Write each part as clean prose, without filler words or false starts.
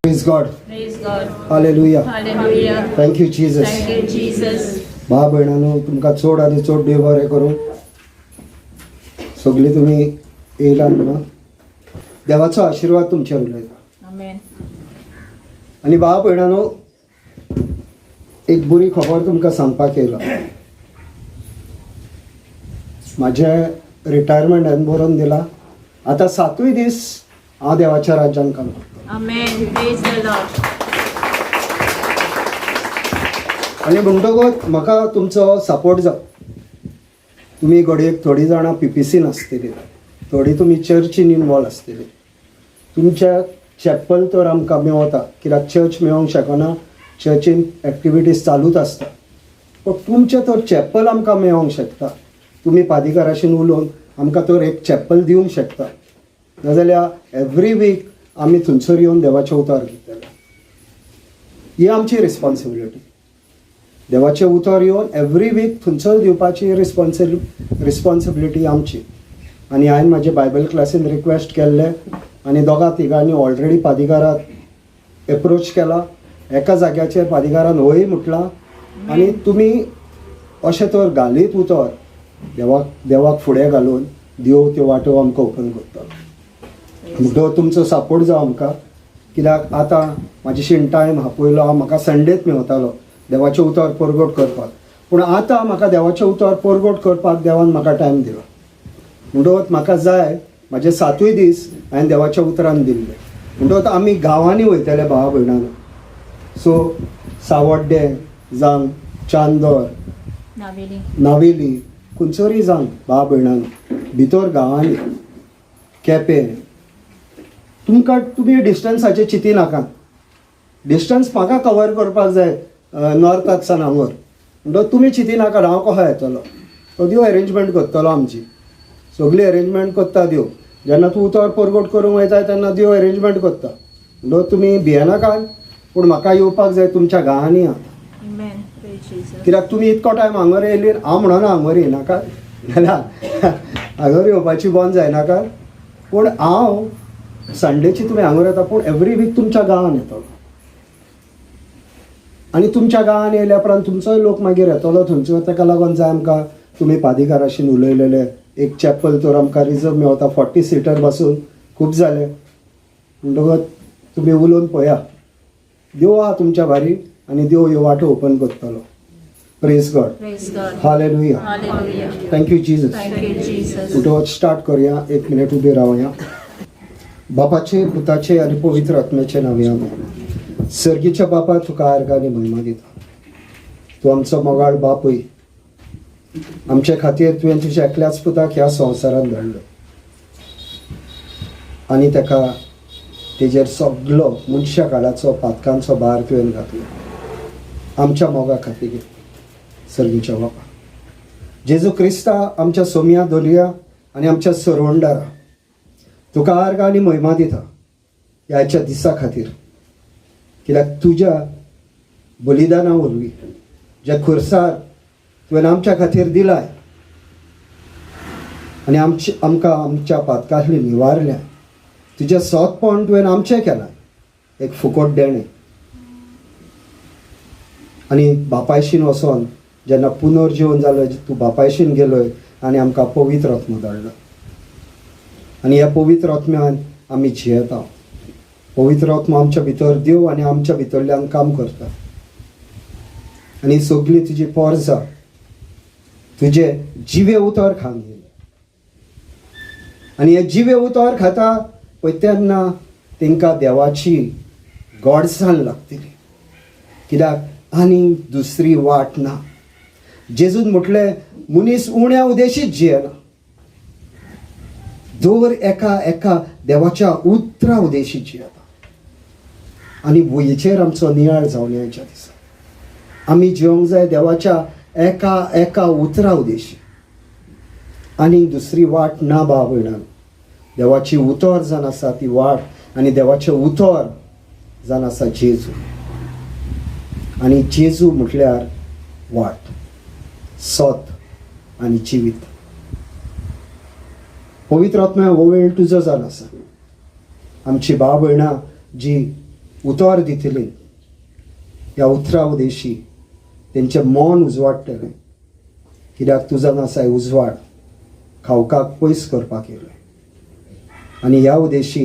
Praise God. Praise God. Hallelujah. Hallelujah. Thank you Jesus. Thank you, Jesus. भाव भयणांनो, तुमकां चड आनी चड देव बरें करूं. सगळीं तुमी येयला म्हणून देवाचो आशिर्वाद तुमचेर उलयता. Amen. आनी भाव भयणांनो, एक बरी खबर तुमकां सांगपाक येयला. म्हाजें रिटायरमेंट हांवें बरोवन दिलां. आतां सातूय दीस हांव देवाच्या राज्यान काम करता. Amen. Praise the Lord. आनी म्हणटकूच म्हाका तुमचो सपोर्ट जाय. तुमी घडयेक थोडीं जाणां पीपीसीन आसतली, थोडीं तुमी चर्चीन इनवॉल्व आसतली. तुमच्या चॅपल तर आमकां मेवता, कित्याक चर्च मेळोंक शकना, चर्चीन एक्टिविटीज चालूच आसता. पूण तुमचें तर चॅपल आमकां मेळोंक शकता. तुमी पादिकाराशीन उलोवन आमकां तर एक चॅपल दिवंक शकता, नाजाल्यार एवरी वीक आमी थंयसर येवन देवाचें उतर घेतले. ही आमची रिस्पॉन्सिबिलिटी. देवाचें उतर येवन एवरी वीक थंयसर दिवपाची रिस्पॉन्सिबिलिटी आमची. आनी हांवें म्हाजे बायबल क्लासीन रिक्वेस्ट केल्लें आनी दोगा तिगांनी ऑलरेडी पादिकाराक एप्रोच केला. एका जाग्याचेर पादिकारान हय म्हटलां. आनी तुमी अशें तर घालीत उतर देवाक, देवाक फुडें घालून देव त्यो वाटो आमकां ओपन करतलो. म्हणटकच तुमचो सपोर्ट जावं आमकां, कित्याक आतां म्हाजे टायम हा पयलो हांव म्हाका संडेच मेवतालो देवाचें उतर परगट करपाक, पूण आतां म्हाका देवाचें उतर परगट करपाक देवान म्हाका टायम दिलो. म्हणटकच म्हाका जाय म्हाजे सातूय दीस हांवें देवाच्या उतरान दिल्ले. म्हणटकच आमी गांवांनी वयतले भावा भयणांनो. सो सावड्डें जावं, चांदर, Naveli. Navelim, खंयसरूय जावं भाव भयणांनो, भितर गांवांनी, केपें, तुमकां तुमी डिस्टन्साचें चिंती नाका. डिस्टन्स म्हाका कवर करपाक जाय नॉर्थाक सान हांगर. म्हणटकच तुमी चिंती नाका, हांव कसो येतलो तो देव एरेंजमेंट करतलो. आमची सगळी एरेंजमेंट करता देव. जेन्ना तूं उतर परगट करूंक वयता तेन्ना देव एरेंजमेंट करता. म्हणटकच तुमी भियेनाका, पूण म्हाका येवपाक जाय तुमच्या गांवांनी आतां. Amen. Praise Jesus. कित्याक तुमी इतको टायम हांगर येयली, हांव म्हणना हांगर येयनाका, जाल्यार हांगर येवपाची बंद जायनाका, पूण हांव संडेची तुमी हांगर येता, पूण एवरी वीक तुमच्या गांवान येतलो. आनी तुमच्या गांवान येयल्या उपरांत तुमचोय लोक मागीर येतलो थंयसर. ताका लागून जाय आमकां तुमी पादिकाराशीन उलयलेले एक चॅपल तर आमकां रिजर्व मेवता. 40 सिटर पासून खूब जालें. म्हणटकच तुमी उलोवन पळया. देव आहा तुमच्या भारी आनी देव ह्यो वाटो ओपन करतलो. Praise God. Praise God. Hallelujah. Hallelujah. Thank you Jesus. Thank you, Jesus. उठवत स्टार्ट करूया. एक मिनिट उबे रावया. बापाचे, पुताचे आनी पवित्र आत्म्याचे नांवे, आमेन. सर्गीच्या बापा, तुका आर्गां आनी म्हयमा दिता. तूं आमचो मोगाळ बापूय. आमचे खातीर तुवें तुज्या एकल्याच पुताक ह्या संवसारांत धाडलो आनी ताका तेजेर सगलो मनशा काळाचो पातकांचो भार तुवें घातलो आमच्या मोगा खातीर. सर्गीच्या बापा, जेजू क्रिस्ता, आमच्या सोमया धनया आनी आमच्या सरवंडारा, तुका आर्गां आनी म्हयमा दिता ह्याच्या दिसा खातीर, कित्याक तुज्या बलिदाना वरवीं ज्या खुर्सार तुवें आमच्या खातीर दिलाय आनी आमची आमकां आमच्या पातकांतली निवारल्या, तुजें सोदपण तुवें आमचें केलां, एक फुकट देणें. आनी बापायशीन वचोन जेन्ना पुनर्जीवन जालो, तूं बापायशीन गेलोय आनी आमकां पवित्र आत्मो धाडलो आनी ह्या पवित्र आत्म्यान आमी जियेता. पवित्र आत्मो आमच्या भितर देव आनी आमच्या भितरल्यान काम करता आनी सगळी तुजी पोरजा तुजें जिवे उतर खावन गेले आनी हे जिवे उतर खाता पळय तेन्ना तांकां देवाची गोडसाण लागतली, कित्याक आनी दुसरी वाट ना. जेजून म्हटलें, मनीस उण्या उदेशीच जियेना, दर एका एका देवाच्या उतरा उदेशी जियेता. आनी भुंयेचेर आमचो नियाळ जावन ह्या दिसा आमी जिवंक जाय देवाच्या एका एका उतरा उदेशी. आनी दुसरी वाट ना भाव भयणान. देवाची उतर जावन आसा ती वाट आनी देवाचें उतर जावन आसा जेजू आनी जेजू म्हटल्यार वाट, सत आनी जिवीत. पवित्र आत्म्या, हो वेळ तुजो जावन आसा. आमची भाव भयणां जी उतर दितली, ह्या उतरा उदेशी तेंचें मन उजवाडटलें, कित्याक तुजो आसा उजवाड खावकाक पयस करपाक येयलें. आनी ह्या उदेशी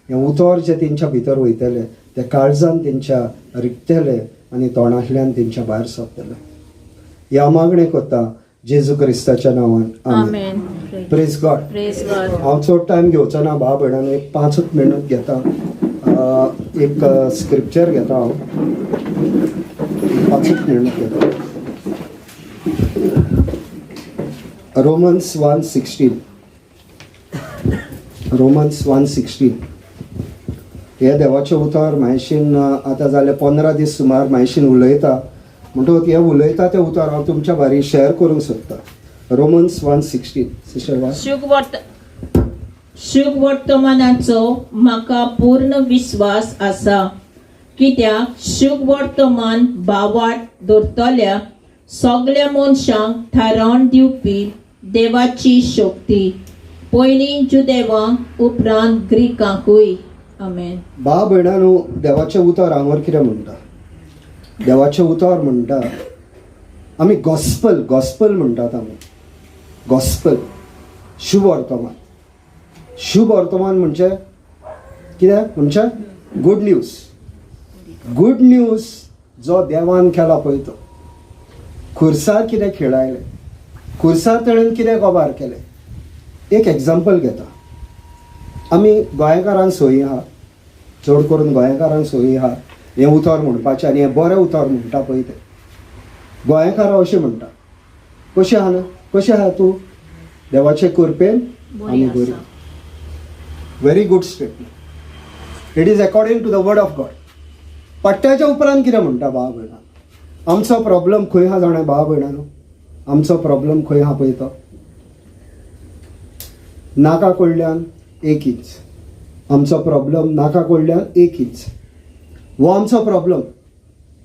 हें उतर जें तेंच्या भितर वयतलें तें काळजान तेंच्या रिगतलें आनी तोंडांतल्यान तेंच्या भायर सरतलें. ह्या मागणें करता जेजू क्रिस्ताच्या नांवान, आमेन. Amen. Praise God. Praise God. हांव चड टायम घेवचो ना भाव भयणांनो, एक 5 मिनट घेता. एक स्क्रिप्चर घेता हांव, 5 मिनट घेता. Romans 1:16, Romans 1:16. हे देवाचें उतर म्हायशीन आतां जाले 15 दीस सुमार म्हायशीन उलयता, म्हणटकूच हें उलयता तें उतर हांव तुमच्या बारी शेअर करूंक सोदतां. रोमन्स 1:16, सिस्टर वाच. शुभवर्तमानाचो म्हाका पूर्ण विस्वास आसा, कित्याक शुभवर्तमान भावाट दवरतल्या सगल्या मनशांक थारावन दिवपी देवाची शक्ती, पयलीं जुदेवांक, उपरांत ग्रीकांकूय. आमेन. बा भयणानो, देवाचें उतर हांगार कितें म्हणटा? देवाचें उतर म्हणटा, आमी गॉस्पल, गॉस्पल म्हणटात आमी, गॉस्पल, शुभ वर्तमान. शुभ वर्तमान म्हणजे कितें? म्हणजे गुड न्यूज. गुड न्यूज जो देवान केला पळय, तो खुर्सार कितें खेळायलें, खुर्सार तेणेन कितें गोबार केलें. एक एग्जाम्पल घेता. आमी गोंयकारांक सोयी आहा, चड करून गोंयकारांक सोयी आहा हें उतर म्हणपाचें, आनी हें बरें उतर म्हणटा पळय तें. गोंयकारां अशें म्हणटा, कशें आहा ना, कशें आहा तूं? देवाचे कृपेन आमी बरी. Very good statement. It is according to the word of God. पट्ट्याच्या उपरांत कितें म्हणटा भाव भयणां? आमचो प्रॉब्लम खंय आहा जाणा भाव भयणानो? आमचो प्रॉब्लम खंय आहा पळय तो? नाका कडल्यान 1 इंच. आमचो प्रॉब्लम नाका कडल्यान 1 इंच हो आमचो प्रॉब्लम.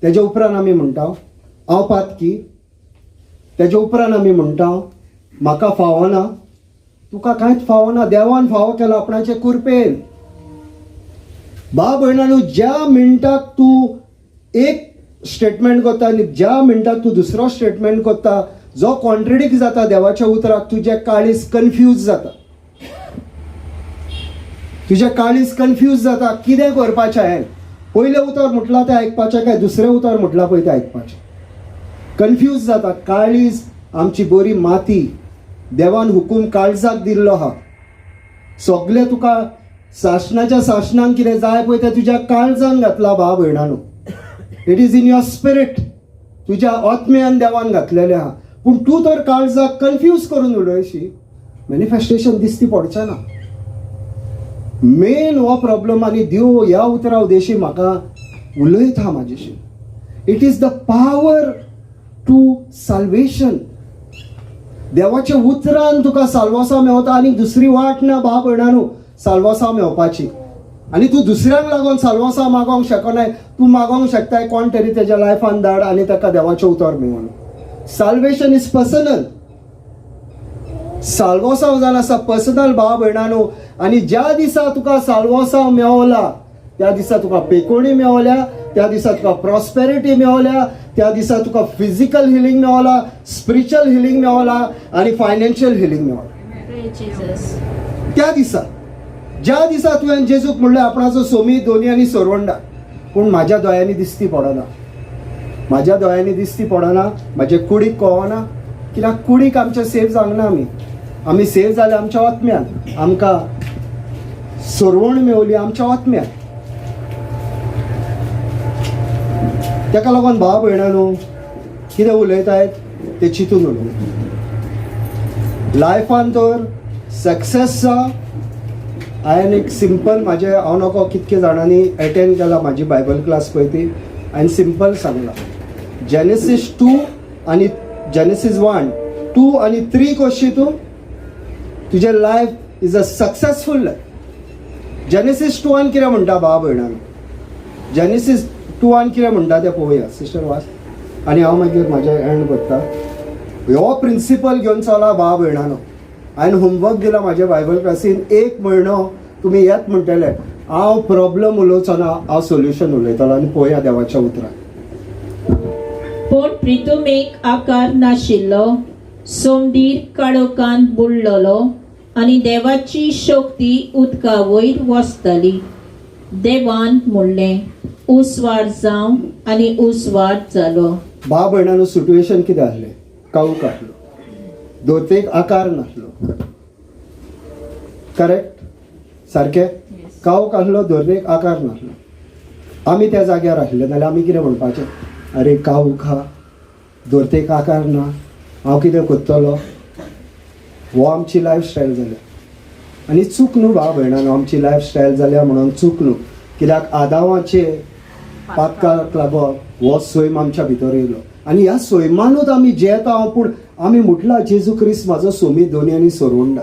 तेज्या उपरांत आमी म्हणटा हांव पातकी. तेज्या उपरांत आमी म्हणटा म्हाका फावना. तुका कांयच फावना, देवान फावो केला आपणाचे कृपेन. बा भयणानो, ज्या मिनटाक तूं एक स्टेटमेंट करता आनी ज्या मिनटाक तूं दुसरो स्टेटमेंट करता जो कॉन्ट्रेडिक्ट जाता देवाच्या उतराक, तुजें काळीज कन्फ्यूज जाता. तुजें काळीज कन्फ्यूज जाता, कितें करपाचें हांवें? पयलें उतर म्हटलां तें आयकपाचें काय दुसरें उतर म्हटलां पळय तें आयकपाचें? कन्फ्यूज जाता काळीज. आमची बरी माती, देवान हुकूम काळजाक दिल्लो आहा. सगलें तुका सासणाच्या सासणान कितें जाय पळय तें तुज्या काळजान घातलां भाव भयणानो. It is in your spirit. तुज्या आत्म्यान देवान घातलेलें आहा. पूण तूं तर काळजाक कन्फ्यूज करून उडयशी, मॅनिफेस्टेशन दिसती पडचें ना. मेन हो प्रॉब्लम. आनी देव ह्या उतरा उदेशी म्हाका उलयता म्हाजेशी. It is the power to salvation. देवाच्या उतरान तुका साल्वासांव मेवता आनी दुसरी वाट ना भाव भयणानो साल्वासांव मेवपाची. आनी तूं दुसऱ्यांक लागून साल्वासांव मागोंक शकनाय. तूं मागोंक शकताय कोण तरी तेज्या लायफान धाड आनी ताका देवाचें उतर मेळून. Salvation is personal. साल्वोसांव जावन आसा पर्सनल भाव भयणानो. आनी ज्या दिसा तुका साल्वोसांव मेवला त्या दिसा तुका पेकोणी मेवल्या, त्या दिसा तुका प्रॉस्पेरिटी मेवल्या, त्या दिसा तुका फिजिकल हिलींग मेवला, स्पिरिच्युअल हिलींग मेवला आनी फायनान्शियल हिलींग मेवला. Praise Jesus. त्या दिसा, ज्या दिसा तुवें जेजूक म्हणलें आपणाचो सोमी, दोनी आनी सोरवंडा, पूण म्हाज्या दोळ्यांनी दिसती पडना, म्हाज्या दोळ्यांनी दिसती पडना, म्हाजे कुडीक कळना, कित्याक कुडीक आमच्या सेव जावंक ना. आमी आमी सेव जाले आमच्या आत्म्यान. आमकां सोरवण मेवली आमच्या आत्म्यान. ताका लागून भाव भयणानो, कितें उलयतायत तें चिंतून उलयता. लायफान तर सक्सेस हांवें एक सिंपल म्हाजें, हांव नको कितके जाणांनी एटेंड केला म्हाजी बायबल क्लास पळय ती, हांवें सिंपल सांगलां, जेनेसीस 2 आनी जेनेसीस 1, 2 आनी 3 कशी तूं तुजें life is a successful life. Genesis 2 कितें म्हणटा भाव भयणान? जेनेसीस 2 कितें म्हणटा तें पळोवया. सिस्टर वाच आनी हांव मागीर म्हाजें एंड करता. हो प्रिंसिपल घेवन चला भाव भयणानो. हांवें होमवर्क दिला म्हाज्या बायबल क्लासीन, एक म्हयनो तुमी येत म्हणटले. हांव प्रॉब्लम उलोवचो ना, हांव सोल्युशन उलयतलो आनी पळोवया देवाच्या उतरान. पूण प्रितुमेक आकार नाशिल्लो, सोमदीर काळोखान बुडलेलो आनी देवाची शक्ती उदका वयर वसताली. देवान म्हणलें, उसवार जावं, आनी उसवार जालो. भाव भयणानो, सिट्युएशन कितें आहलें? काळोख आहलो, दोतेक आकार नासलो, करेक्ट? सारकें? काळोख आहलो, दोरतेक आकार नासलो. आमी त्या जाग्यार आसले जाल्यार आमी कितें म्हणपाचें? अरे काळोख आहा, दोरतेक आकार ना, हांव कितें करतलो? हो आमची लायफस्टायल जाल्या आनी चूक न्हू भाव भयणानो, आमची लायफस्टायल जाल्या म्हणून चूक न्हू, कित्याक आदावाचे पातकाक लागून हो सैम आमच्या भितर येयलो आनी ह्या सैमानूच आमी जियेता. हांव पूण आमी म्हटलां जेजू क्रिस्त म्हाजो सोमी दोनी आनी सोरवंडा,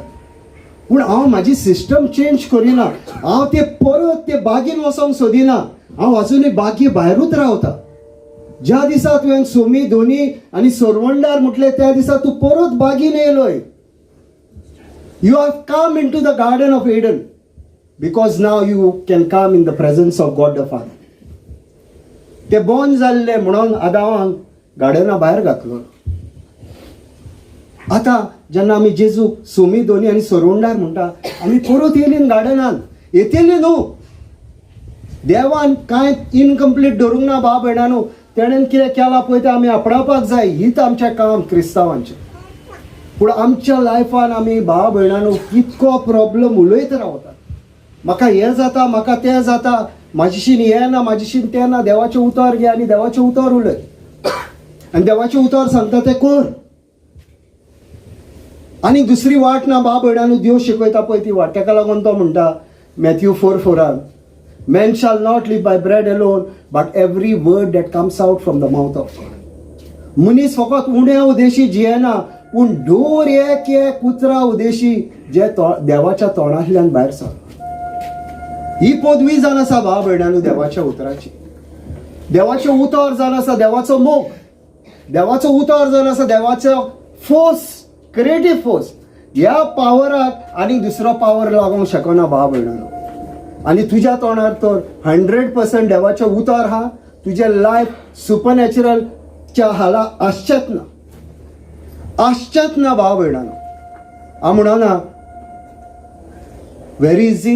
पूण हांव म्हाजी सिस्टम चेंज करिना. हांव ते परत ते बागीन वचोंक सोदिना. हांव अजुनूय बागी भायरूच रावता. ज्या दिसा तुवें सोमी दोनी आनी सोरवंडार म्हटलें, त्या दिसा तूं परत बागीन येयलोय. You have come into the Garden of Eden because now you can come in the presence of God the Father. ते बॉर्न जाल्ले म्हणून आदावान गार्डना भायर घातलो. आतां जेन्ना आमी जेजू सोमी दोनी आनी सोरवंडार म्हणटा, आमी परत येयली गार्डनान येतली न्हू. देवान कांय इनकम्प्लीट दवरूंक ना भाव भयणानो. तेणेन कितें केलां पळय तें आमी आपणावपाक जाय. हीच आमचें काम क्रिस्तांवांचें. पूण आमच्या लायफान आमी भाव भयणानो कितको प्रॉब्लम उलयत रावतात. म्हाका हें जाता, म्हाका तें जाता, म्हाजेशीन हें ना, म्हाजेशीन तें ना. देवाचें उतर घे आनी देवाचें उतर उलय आनी देवाचें उतर सांगता तें कर. आनी दुसरी वाट ना भाव भयणानो. देव शिकयता पळय ती वाट. ताका लागून तो म्हणटा Matthew 4:4आन, "Man shall not live by bread alone, but every word that comes out from the mouth of God." मनीस फकत उण्या उदेशी जियेना, पूण दर एक एक उतरा उदेशी जे तो देवाच्या तोंडांतल्यान भायर सरता. ही पदवी जावन आसा भाव भयणानो देवाच्या उतराची. देवाचें उतर जावन आसा देवाचो मोग. देवाचो उतर जावन आसा देवाचो फोर्स, क्रिएटीव फोर्स. ह्या पावराक आनी दुसरो पावर लागूंक शकना भाव भयणानो. आनी तुज्या तोंडार तर 100% देवाचें उतर आहा, तुजें लायफ सुपरनॅचरलच्या हाला आसचेंच ना, आसचेंच ना भाव भयणानो. हांव म्हणना व्हेरी इजी,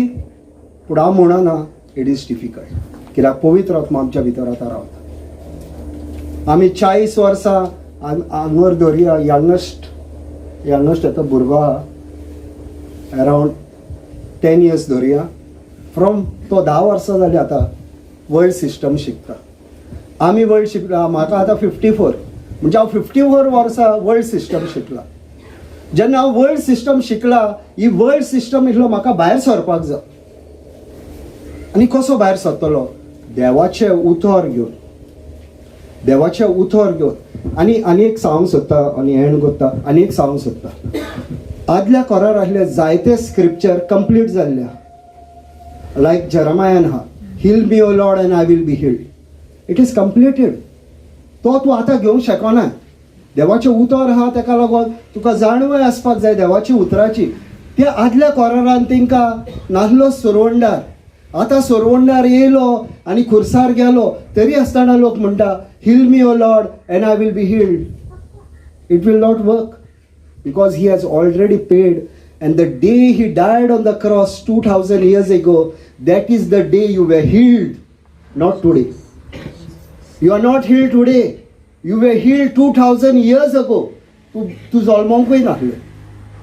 पूण हांव म्हणना it is difficult, कित्याक पवित्र आत्मा आमच्या भितर आतां रावता. आमी 40 वर्सां आंगवर दवरया. यंगस्ट यंगस्ट आतां भुरगो आहा, अरावंड 10 इयर्स धरया. फ्रॉम तो 10 वर्सां जालीं आतां वर्ल्ड सिस्टम शिकता. आमी वर्ल्ड शिकला. म्हाका आतां 54, म्हणजे हांव 54 वर्सां वर्ल्ड सिस्टम शिकला. जेन्ना हांव वर्ल्ड सिस्टम शिकला, ही वर्ल्ड सिस्टम इतलो म्हाका भायर सरपाक जाय. आनी कसो भायर सरतलो? देवाचें उतर घेवन, देवाचें उतर घेवन. आनी आनी एक सांगूंक सोदता आनी एंड करता. आनी एक सांगूंक सोदता, आदल्या कोरार आसले जायते स्क्रिप्चर कंप्लीट जाल्ले आहा. लायक जेरमायान आहा, "Heal me, O Lord, and I will be healed." It is completed. तो तूं आतां घेवंक शकना. देवाचें उतर आहा, ताका लागून तुका जाणवय आसपाक जाय देवाची उतराची. त्या आदल्या कोरारान तेंकां नासलो सोरवंडार. आतां सोरवंडार येयलो आनी खुर्सार गेलो, तरी आसतना लोक म्हणटा, "Heal me, O Lord, and I will be healed." It will not work because he has already paid, and the day he died on the cross 2000 years ago, that is the day you were healed, not today. You are not healed today. You were healed 2000 years ago. तूं तूं जल्मोंकूय नासलें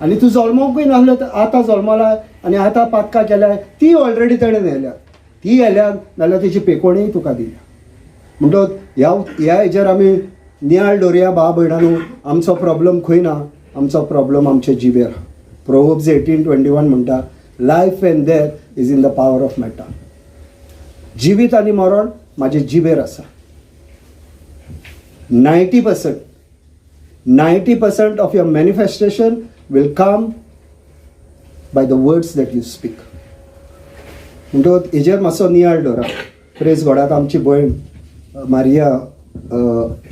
आनी तूं जल्मोंकूय नासलो तर आतां जल्मला आनी आतां पातकां केल्या, ती ऑलरेडी तेणें व्हेल्या. ती व्हेल्या जाल्यार तेची पेकोणीय तुका दिल्या. म्हणटच ह्या ह्या हेजेर आमी नियाळ दवरया भाव भयणांनो. आमचो प्रॉब्लम खंय ना, आमचो प्रॉब्लम आमचे जिबेर. प्रोवर्ब्स 18:21 म्हणटा, "Life and death is in the power of my tongue." जिवीत आनी मरण म्हाजे जिबेर आसा. 90%, 90% of your manifestation will come by the words that you speak. म्हणटकच हेजेर मातसो नियाळ दवरा. प्रेज गॉडाक. आमची भयण मारिया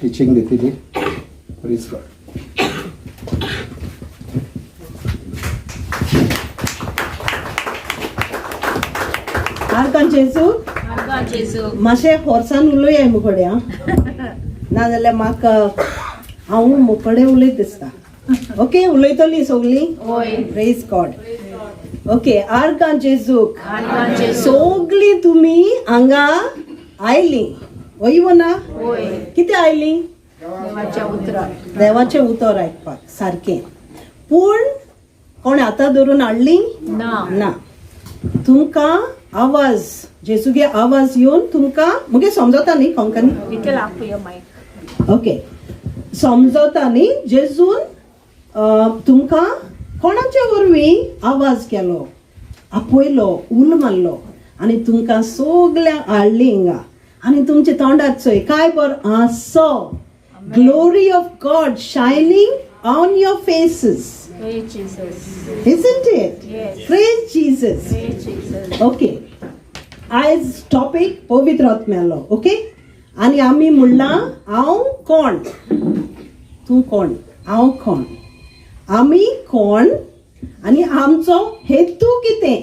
टिचींग दितली. Praise God. आर्गां जेजू. मातशें फोर्सान उलोया मुकोडे आं, नाजाल्यार म्हाका हांव मुकोडे उलयत दिसता. ओके, उलयतली सगळीं. Praise God. Okay, आर्गां जेजूक. सगळीं तुमी हांगा आयलीं, वय वो ना? कितें आयलीं? देवाचें उतर आयकपाक सारकें. पूण कोण आतां धरून हाडली ना तुमकां. आवाज, जेजूगे आवाज येवन तुमकां मुगे समजता न्ही कोंकणी? ओके, समजता न्ही? जेजून तुमकां कोणाच्या वरवीं आवाज केलो, आपयलो, उल मारलो आनी तुमकां सगल्यांक हाडली हिंगा. आनी तुमच्या तोंडार चोय काय बरो आसो, glory of God shining on your faces. Isn't it? Yes. Praise Jesus. Okay, आयज टॉपीक पवित्र आत्म्यालो. ओके, आनी आमी म्हणलां हांव कोण, तूं कोण, हांव कोण, आमी कोण आनी आमचो हेतू कितें.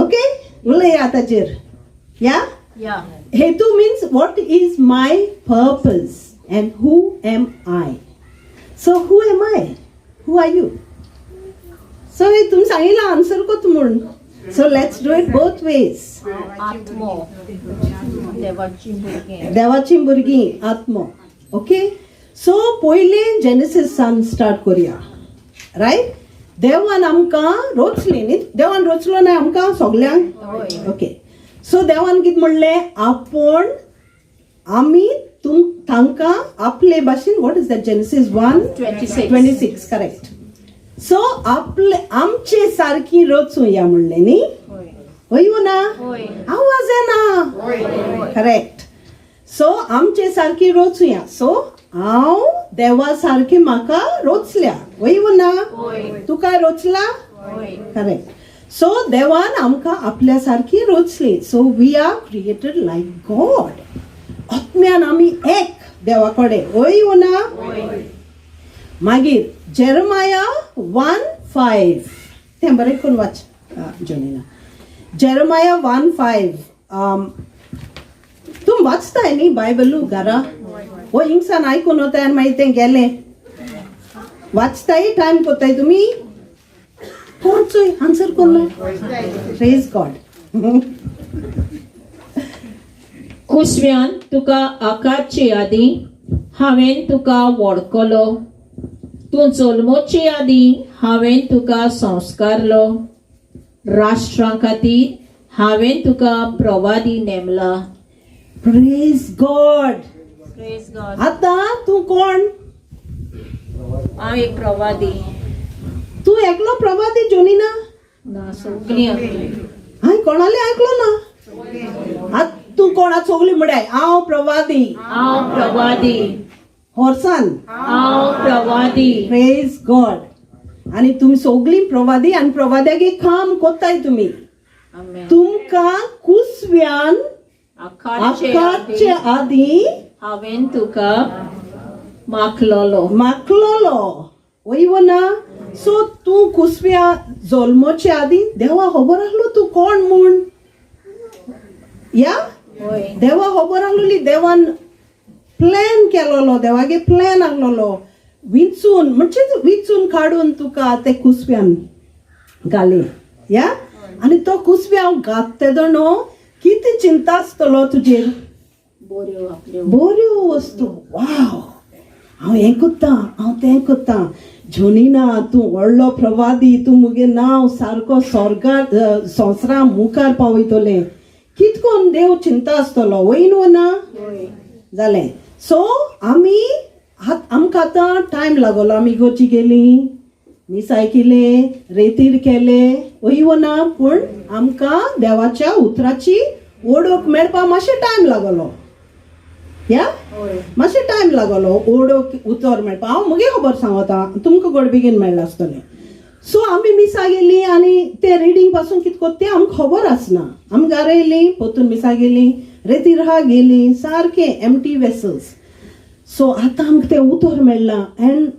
ओके, उलया ताचेर या. हेतू means what is my purpose and who am I. So who am I, who are you? So तुमी सांगितलं आन्सर कोत म्हूण. So let's do it both ways. आत्मो, देवाची भुरगें. देवाची भुरगीं, आत्मो. ओके, सो पयलीं जेनेसिसान स्टार्ट करुया, रायट? देवान आमकां रोचली न्ही? देवान रोचलो ना आमकां सगल्यांक? ओके, सो देवान कितें म्हणलें? आपूण आमी तुम तांकां आपले भाशेन. What is that, Genesis 1? 26. 26, correct. So आपले आमचे सारकी रचूया म्हणलें न्ही? हय वो ना? आवाज येना. करेक्ट. सो आमचे सारकी रचूया. सो हांव देवा सारकी म्हाका रोचल्या, वय वो ना? तुका रोचला? करेक्ट. सो देवान आमकां आपल्या सारकी रोचली. So we are created like God. आत्म्यान आमी एक देवा कडेन, वय वो ना? मागीर जेरमाया 1:5, तें बरें करून वाच जोनिना. जेरमाया 1:5. तूं वाचताय न्ही बायबलू घरा? वो हिंगसान आयकून वताय आनी मागीर तें गेलें. वाचताय, टायम कोत्ताय तुमी? कोण चोय आन्सर कोण. Praise God. कुसव्यान तुका आकारचे आदीं हांवें तुका वळखलो, तूं जल्मोचे आदीं हांवें तुका संस्कारलो, राष्ट्रां खातीर हांवें तुका प्रवादी नेमला. Praise God. Praise God. आतां तूं कोण? हांव एक प्रवादी. तूं एकलो प्रवादी जोनिना? ना, सगळीं. हांवें कोणाले आयकलो ना. आतां तूं कोणा सगळी म्हळ्यार हांव प्रवादी. हांव प्रवादी. होरसान. हांव प्रवादी. प्रेज गॉड. आनी तुमी सगळीं प्रवादी आनी प्रवाद्यागे काम कोत्ताय तुमी. आमेन. तुमकां कुसव्यान आकारचे आकारचे आदीं आदीं हांवें तुका माखलोलो. माखलोलो, वय वो ना? सो तूं कुसव्या जल्मोचे आदीं देवा खबर आसलो तूं कोण म्हूण या. हय. देवा खबर आसलोली. देवान प्लॅन केलोलो, देवागे प्लॅन आसलोलो, विंचून म्हणजे विंचून काडून तुका ते कुसव्यान घाले या. आनी तो कुसव्या घात तेदो कितें चिंता आसतलो तुजेर? बऱ्यो आपल्यो बऱ्यो वस्तू. वाव, हांव हें कोत्तां, हांव तें कोत्तां. जोनिना, तूं व्हडलो प्रवादी, तूं मुगे नांव सारको स्वर्गार संवसारा मुखार पावयतलें. कितकोन देव चिंता आसतलो, वय न्हू ना? जालें. सो आमी आमकां आतां टायम लागलो. आमी इगोर्जी गेली, मिसाय केले, रेतीर केले, वय वो ना? पूण आमकां देवाच्या उतराची ओडोक मेळपाक मातशें टायम लागलो या. मातशें टायम लागलो ओडोक उतर मेळपाक. हांव मुगे खबर सांगता, तुमकां गोड बेगीन मेळ्ळां आसतलें. सो आमी मिसा गेली आनी ते रिडींग पासून कितें कोत्ता तें आमकां खबर आसना. आमी घरा येयलीं, परतून मिसा गेली, रेतीर हा गेली, सारकें एमटी वेसल्स. सो आतां आमकां तें उतर मेळ्ळां एंड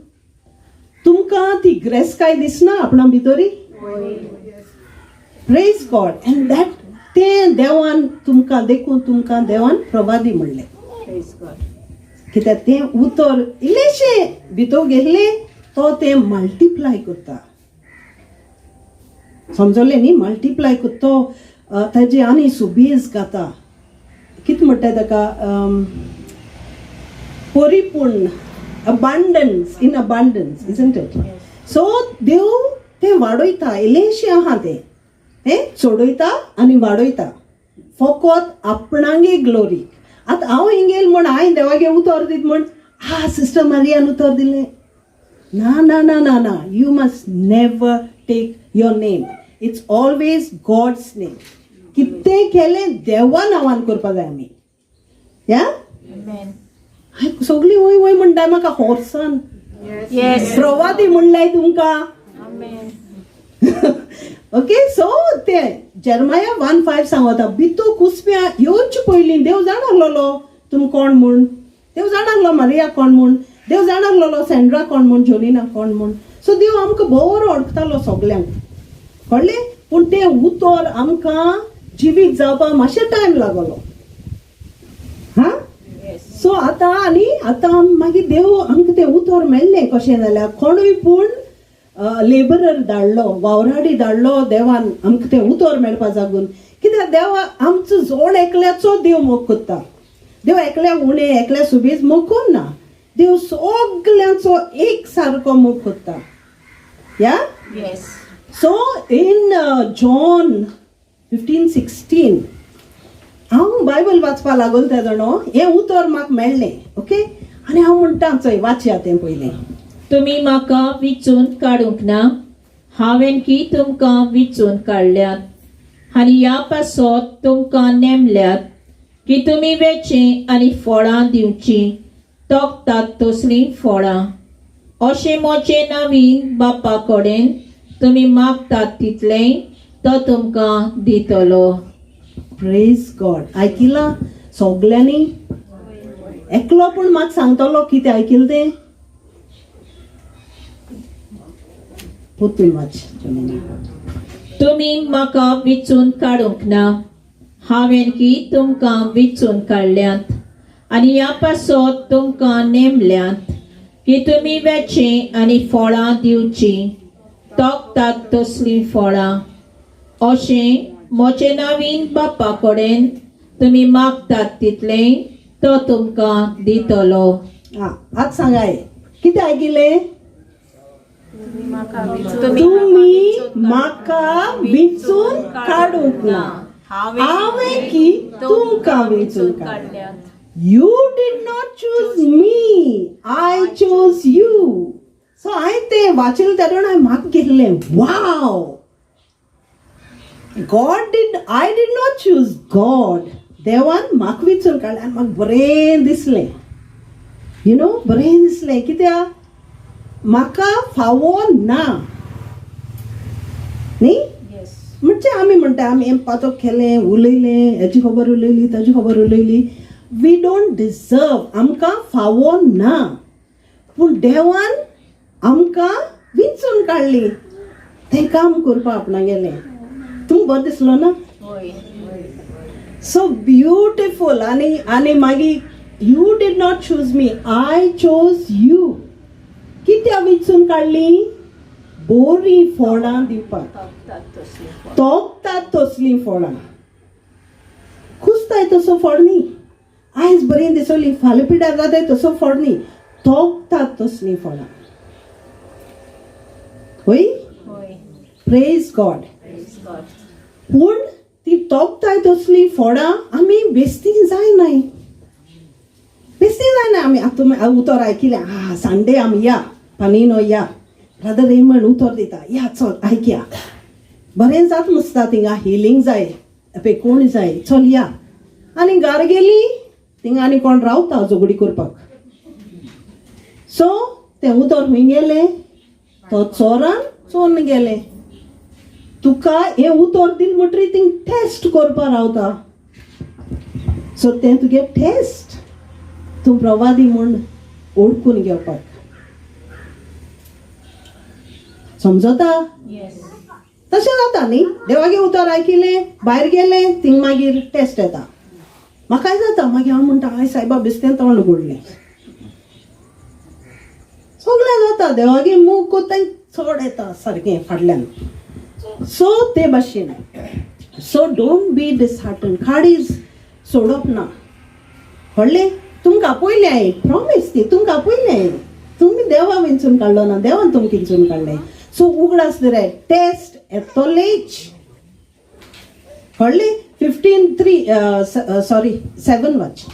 तुमकां ती ग्रेस काय दिसना आपणा भितरी? Praise God. And that तें देवान तुमकां, देखून तुमकां देवान प्रवादी म्हणलें. Praise God. कित्याक तें उतर इल्लेशें भितर गेल्लें, तो तें मल्टिप्लाय करता. समजलें न्ही? मल्टिप्लाय करता तो, ताजे आनी सुबेज गाता. कितें म्हणटा ताका, परिपूर्ण, abundance, in abundance, isn't it? So देव तें वाडयता. इल्लेशें आहा तें, हें चडयता आनी वाडयता फकत आपणागे ग्लोरीक. आतां हांव हिंगेल म्हण हांवें देवागे उतर दीत म्हण, हा सिस्टर मारियान उतर दिलें, ना ना ना ना ना. You must never take your name. It's always God's name. कितें केलें देवा नांवान करपा जाय आमी. या. Amen. सगळीं वय वय म्हणटा म्हाका हॉर्सान. प्रवादी म्हणल्यार तुमकां. Amen. Okay, सो ते जेरमाया 1:5 सांगता, बितू कुसप्या येवचे पयलीं देव जाण आसलेलो तुम कोण म्हूण. देव जाण आसलो मारिया कोण म्हूण, देव जाण आसलेलो सेंड्रा कोण म्हूण, जोलिना कोण म्हूण. सो देव आमकां बरो वळखतालो सगल्यांक, कळ्ळें? पूण तें उतर आमकां जिवीत जावपाक मातशें टायम लागलो. हा. सो आतां आनी आतां मागीर देव आमकां तें उतर मेळ्ळें कशें जाल्यार कोणूय पूण लेबरर धाडलो, वावराडी धाडलो देवान आमकां तें उतर मेळपा जागून. कित्याक देवा आमचो जोड एकल्याचो देव मोग करता. देव एकल्या उणें एकल्या सुबेज मोग करना. देव सगल्यांचो एक सारको मोग करता. या. Yes. So in John 15:16, हांव बायबल वाचपा लागल ते जाणो हें उतर म्हाका मेळ्ळें. ओके, आनी हांव म्हणटा, चोय, वाचया तें पयलें. तुमी म्हाका विचून काडूंक ना, हांवें की तुमकां विचून काडल्यात आनी ह्या पासत तुमकां नेमल्यात की तुमी वेचें आनी फळां दिवचीं, तोखतात तसलीं फळां. अशें म्हजें नवीन बापा कडेन तुमी मागतात तितलेंय तो तुमकां दितलो. प्रेज गॉड. आयकिलां सगल्यांनी? एकलो पूण म्हाका सांगतलो कितें आयकिलें तें? परतून वाच, जोलिना. तुमी म्हाका विचून काडूंक ना, हांवें की तुमकां विचून काडल्यात आनी ह्या पासत तुमकां नेमल्यात की तुमी वेचें आनी फळां दिवचीं, तोखतात तसलीं फळां. अशें म्हजें नवीन बापा कडेन तुमी मागतात तितलेंय तो तुमकां दितलो. आं, आतां सांगाय कितें आयकिलें? तुमी म्हाका विचून काडूंक ना, हांवें की तुमकां विचून काडल्यात. You did not choose me, I chose you. So हांवें तें वाचिल्लें तेन्ना हांवें म्हाका घेतलें, wow, God did I did not choose God. देवान म्हाका विचून काडलें आनी म्हाका बरें दिसलें, बरें दिसलें. कित्याक म्हाका फावो ना न्ही. म्हणजे आमी म्हणटा, आमी पातक केलें, उलयलें, हेजी खबर उलयली, ताजी खबर उलयली, we don't deserve, आमकां फावो ना. पूण देवान आमकां विंचून काडली तें काम करपा आपणागेलें. तुमकां बरें दिसलो ना? So beautiful. आनी आनी मागीर, you did not choose me, I chose you. कित्याक विंचून काडली? बरीं फळां दिवपाक, तोखतात तसलीं फळां. कुसताय तसो फळ न्ही. आयज बरीं दिसली, फाल्यां पिड्यार जाताय तसो फळ न्ही. तोखतात तसलीं फळां. हय. Praise God. पूण ती तोखताय तसलीं फळां आमी बेस्ती जायनाय, बेस्ती जायना आमी. आतां तुमी उतर आयकिलें, आ संडे आमी या पानिनो, या ब्रदर रेमंड उतर दिता, या चल आयकया, बरें जात मसता थिंगा, हिलींग जाय, पळय कोण जाय, चल या. आनी घरा गेली, थिंगा आनी कोण रावता झगडी करपाक. सो तें उतर खंय गेलें? तो चोरान चोरून गेलें. तुका हें उतर दिलें म्हणटरीर थिंग टेस्ट करपा रावता. सो तें तुगे टेस्ट, तूं प्रवादी म्हूण ओळखून घेवपाक. समजता? Yes. तशें जाता न्ही, देवागे उतर आयकिलें भायर गेलें थिंग मागीर टेस्ट येता. म्हाकाय जाता, मागीर हांव म्हणटा I सायबा बेस्तें तोंड उगडलें. सगळें जाता, देवागे मूग कोत्ताय चड येता सारकें फाटल्यान. सो ते भाशेन, सो don't be डिसहार्टन, काळीज सोडप ना. व्हडलें तुमकां आपयलें हांवें, प्रॉमीस ती तुमकां आपयलें हांवें. तुमी देवा विंचून काडलो ना, देवान तुमकां विंचून काडलें. सो उगडास दवराय, टेस्ट येतलेच. कळ्ळें? 15:3, सॉरी, 7 वाच.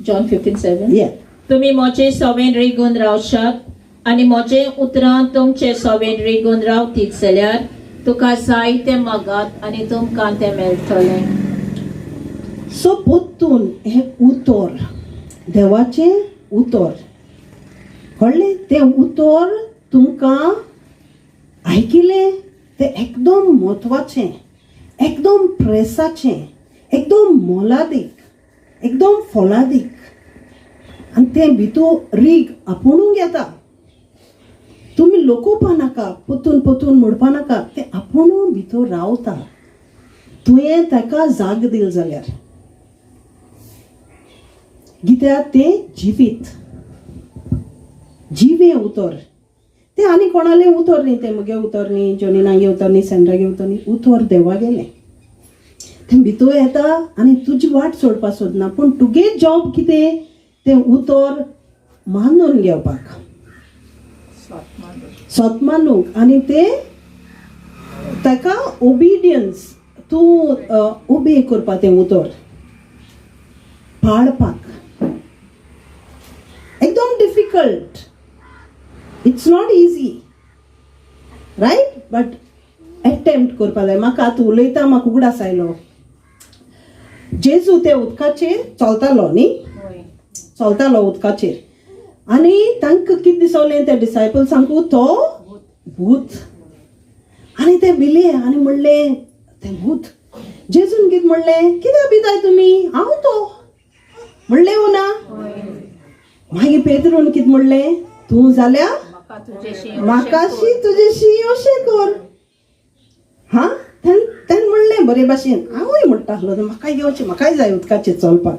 जॉन 15:7. ये. तुमी म्हजे सवेन रिगून रावशात आनी म्हजे उतरां तुमचे सवेन रिगून रावतीत जाल्यार तुका जाय तें मागात आनी तुमकां तें मेळटलें. सो पोत्तून हें उतर, देवाचें उतर, कळ्ळें? तें उतर तुमकां आयकिलें तें एकदम म्हत्वाचें, एकदम प्रेसाचें, एकदम मोलादीक, एकदम फोलादीक. आनी तें भितूर रीग आपुणूंक येता. तुमी लोकोवपा नाका, पोतून पोतून म्हणपा नाका, तें आपुणून भितर रावता तुवें ताका जाग दिल जाल्यार. कित्याक तें जिवीत, जिवें उतर तें. आनी कोणालें उतर न्ही तें, म्हगे उतर न्ही, जोनिनागे उतर न्ही, सेंड्रागे उतर न्ही, उतर देवा गेलें. तें भितर येता आनी तुजी वाट सोडपा सोदना, पूण तुगे जॉब कितें, तें उतर मानून घेवपाक, सोत मानूंक आनी तें ताका ओबिडियन्स, तूं ओबे करपा, तें उतर पाळपाक एकदम difficult. It's not easy, right? But attempt करपा जाय. म्हाका आतां उलयता म्हाका उगडास आयलो, जेजू ते उदकाचेर चलतालो न्ही, चलतालो उदकाचेर आनी तांकां कितें दिसलें त्या डिसायपल्सांकू, तो भूत. आनी ते भिले आनी म्हणलें तें भूत. जेजून कितें म्हणलें, कित्याक भिताय तुमी, हांव तो म्हणलें वो ना? मागीर पेद्रून कितें म्हणलें, तूं जाल्यार म्हाकाशी तुजेशी अशें कर. हा, तेणें म्हणलें बरे भाशेन, हांवूय म्हणटा आसलो म्हाका येवचें, म्हाकाय जाय उदकाचेर चलपाक,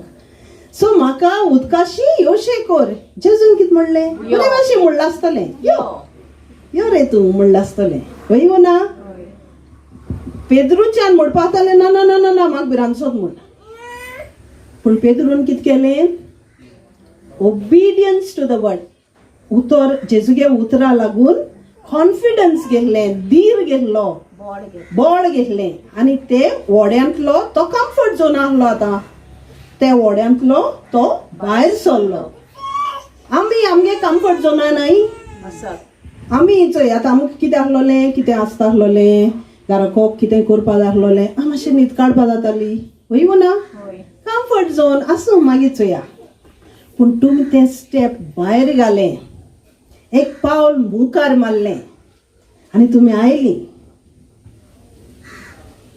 सो म्हाका उदकाशी येवशें कर. जेजून कितें म्हणलें, बरे भाशेन म्हणलां आसतलें, यो यो रे तूं म्हणलां आसतलें, हय वो ना? पेद्रूच्यान म्हणपा जातालें, ना ना ना ना ना, म्हाका भिरांतसोत म्हण. पूण पेद्रून कितें केलें, ओबिडियन्स टू the word, उतर जेजुगे उतरा लागून कॉन्फिडन्स घेतलें, धीर घेतलो, बळ घेतलें आनी ते व्हड्यांतलो तो कम्फर्ट झोन आहलो, आतां ते व्हड्यांतलो तो भायर सरलो. आमी आमगे कम्फर्ट झोना न्हय आमी चोय, आतां आमकां कितें आहलोलें, कितें आसता आहलोलें, घराकोक कितें करपा जाय आहलोलें, आमी मातशें न्हीद काडपा जाताली, हय वो ना? कम्फर्ट झोन आसूं, मागीर चोया. पूण तुमी तें स्टेप भायर घालें, एक पावल मुखार मारलें आनी तुमी आयलीं,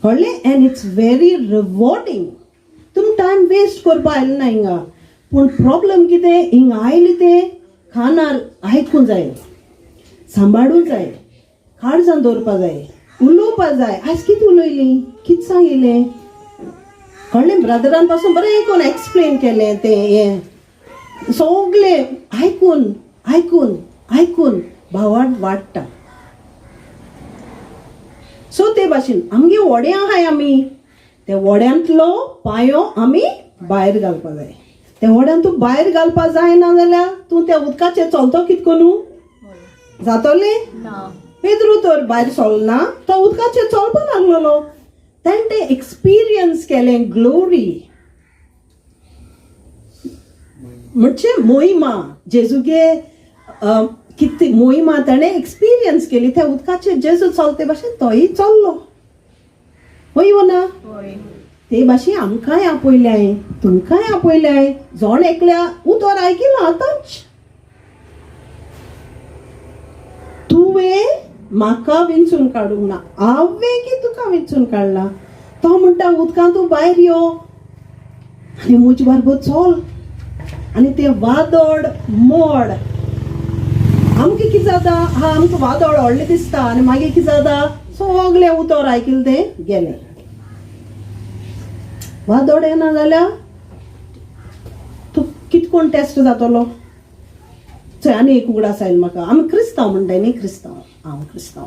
कळ्ळें? And it's very rewarding. तुमी टायम वेस्ट करपा आयले ना हिंगा. पूण प्रॉब्लम कितें, हिंगा आयली तें कानार आयकूं जाय, सांबाळूं जाय, काळजान दवरपा जाय, उलोवपा जाय. आयज कितें उलयली, कितें सांगिल्लें, कळ्ळें? ब्रदरान पासून बरें आयकून एक्सप्लेन केलें तें, हें सगळें आयकून आयकून आयकून भावार्त वाडटा. सो ते भाशेन आमगे व्हडें आहाय, आमी ते व्हड्यांतलो पांयो आमी भायर घालपा जाय. ते व्हड्यान तूं भायर घालपा जायना जाल्यार तूं त्या उदकाचेर चलतो कित करून जातोलें? पेद्रू तर भायर सरना, तो उदकाचेर चलपा लागलेलो. तेणें तें एक्सपिरियन्स केलें, ग्लोरी म्हणजे मोहिमा, जेजुगे कितें मोहिमा ताणें एक्सपिरियन्स केली. त्या उदकाचेर जेजू चलते भाशेन तोय चल्लो, हय वो ना? ते भाशेन आमकांय आपयल्याय, तुमकांय आपयल्याय. जण एकल्या उतर आयकिलां आतांच, तुवें म्हाका विंचून काडूंक ना, हांवें की तुका विंचून काडला. तो म्हणटा उदकांत तूं भायर यो आनी म्हजे बरोबर चल. आनी तें वादळ मोड आमकां कितें जाता, हा आमकां वादळ व्हडलें दिसता आनी मागीर कितें जाता, सगळें उतर आयकिलें तें गेलें. वादोड येना जाल्यार तूं कित कोण टेस्ट जातलो. चोय आनी एक उगडास आयलो म्हाका, आमी क्रिस्तांव म्हणटाय न्ही, क्रिस्तांव, हांव क्रिस्तांव,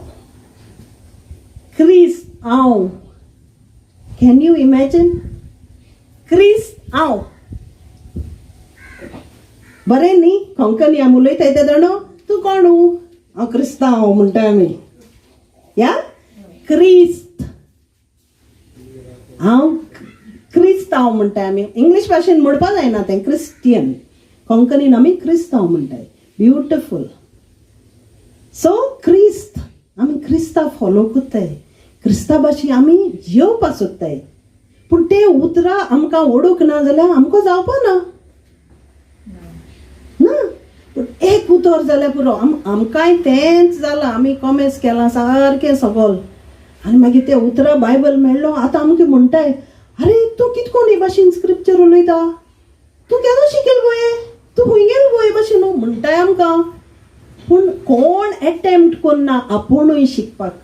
क्रिस्त हांव. Can you imagine? क्रिस्त हांव, बरें न्ही? कोंकणी आमी उलयताय ते जाणो, तूं कोण? हांव क्रिस्तांव म्हणटा आमी. या क्रिस्त हांव, क्रिस्तांव म्हणटाय आमी. इंग्लीश भाशेन म्हणपा जायना तें क्रिस्टियन, कोंकणीन आमी क्रिस्तांव म्हणटाय. ब्युटिफूल. सो क्रिस्त, आमी क्रिस्ता फॉलो करताय, क्रिस्ता भाशेन आमी जेवपा सोदताय. पूण ते उतरां आमकां ओडूंक ना जाल्यार आमकां जावपा ना ना. पूण एक उतर जाल्यार पुरो. आमकांय तेंच जालां, आमी कॉमेस केलां सारकें सगळ आनी मागीर ते उतरां बायबल मेळ्ळो. आतां आमकां म्हणटाय, अरे तूं कित कोण हे भाशेन स्क्रिप्चर उलयता, तूं केदो शिकेल गो हे, तूं खंय गेल गो हे भाशेन म्हणटाय आमकां. पूण कोण एटेम्प्ट करना आपुणूय शिकपाक.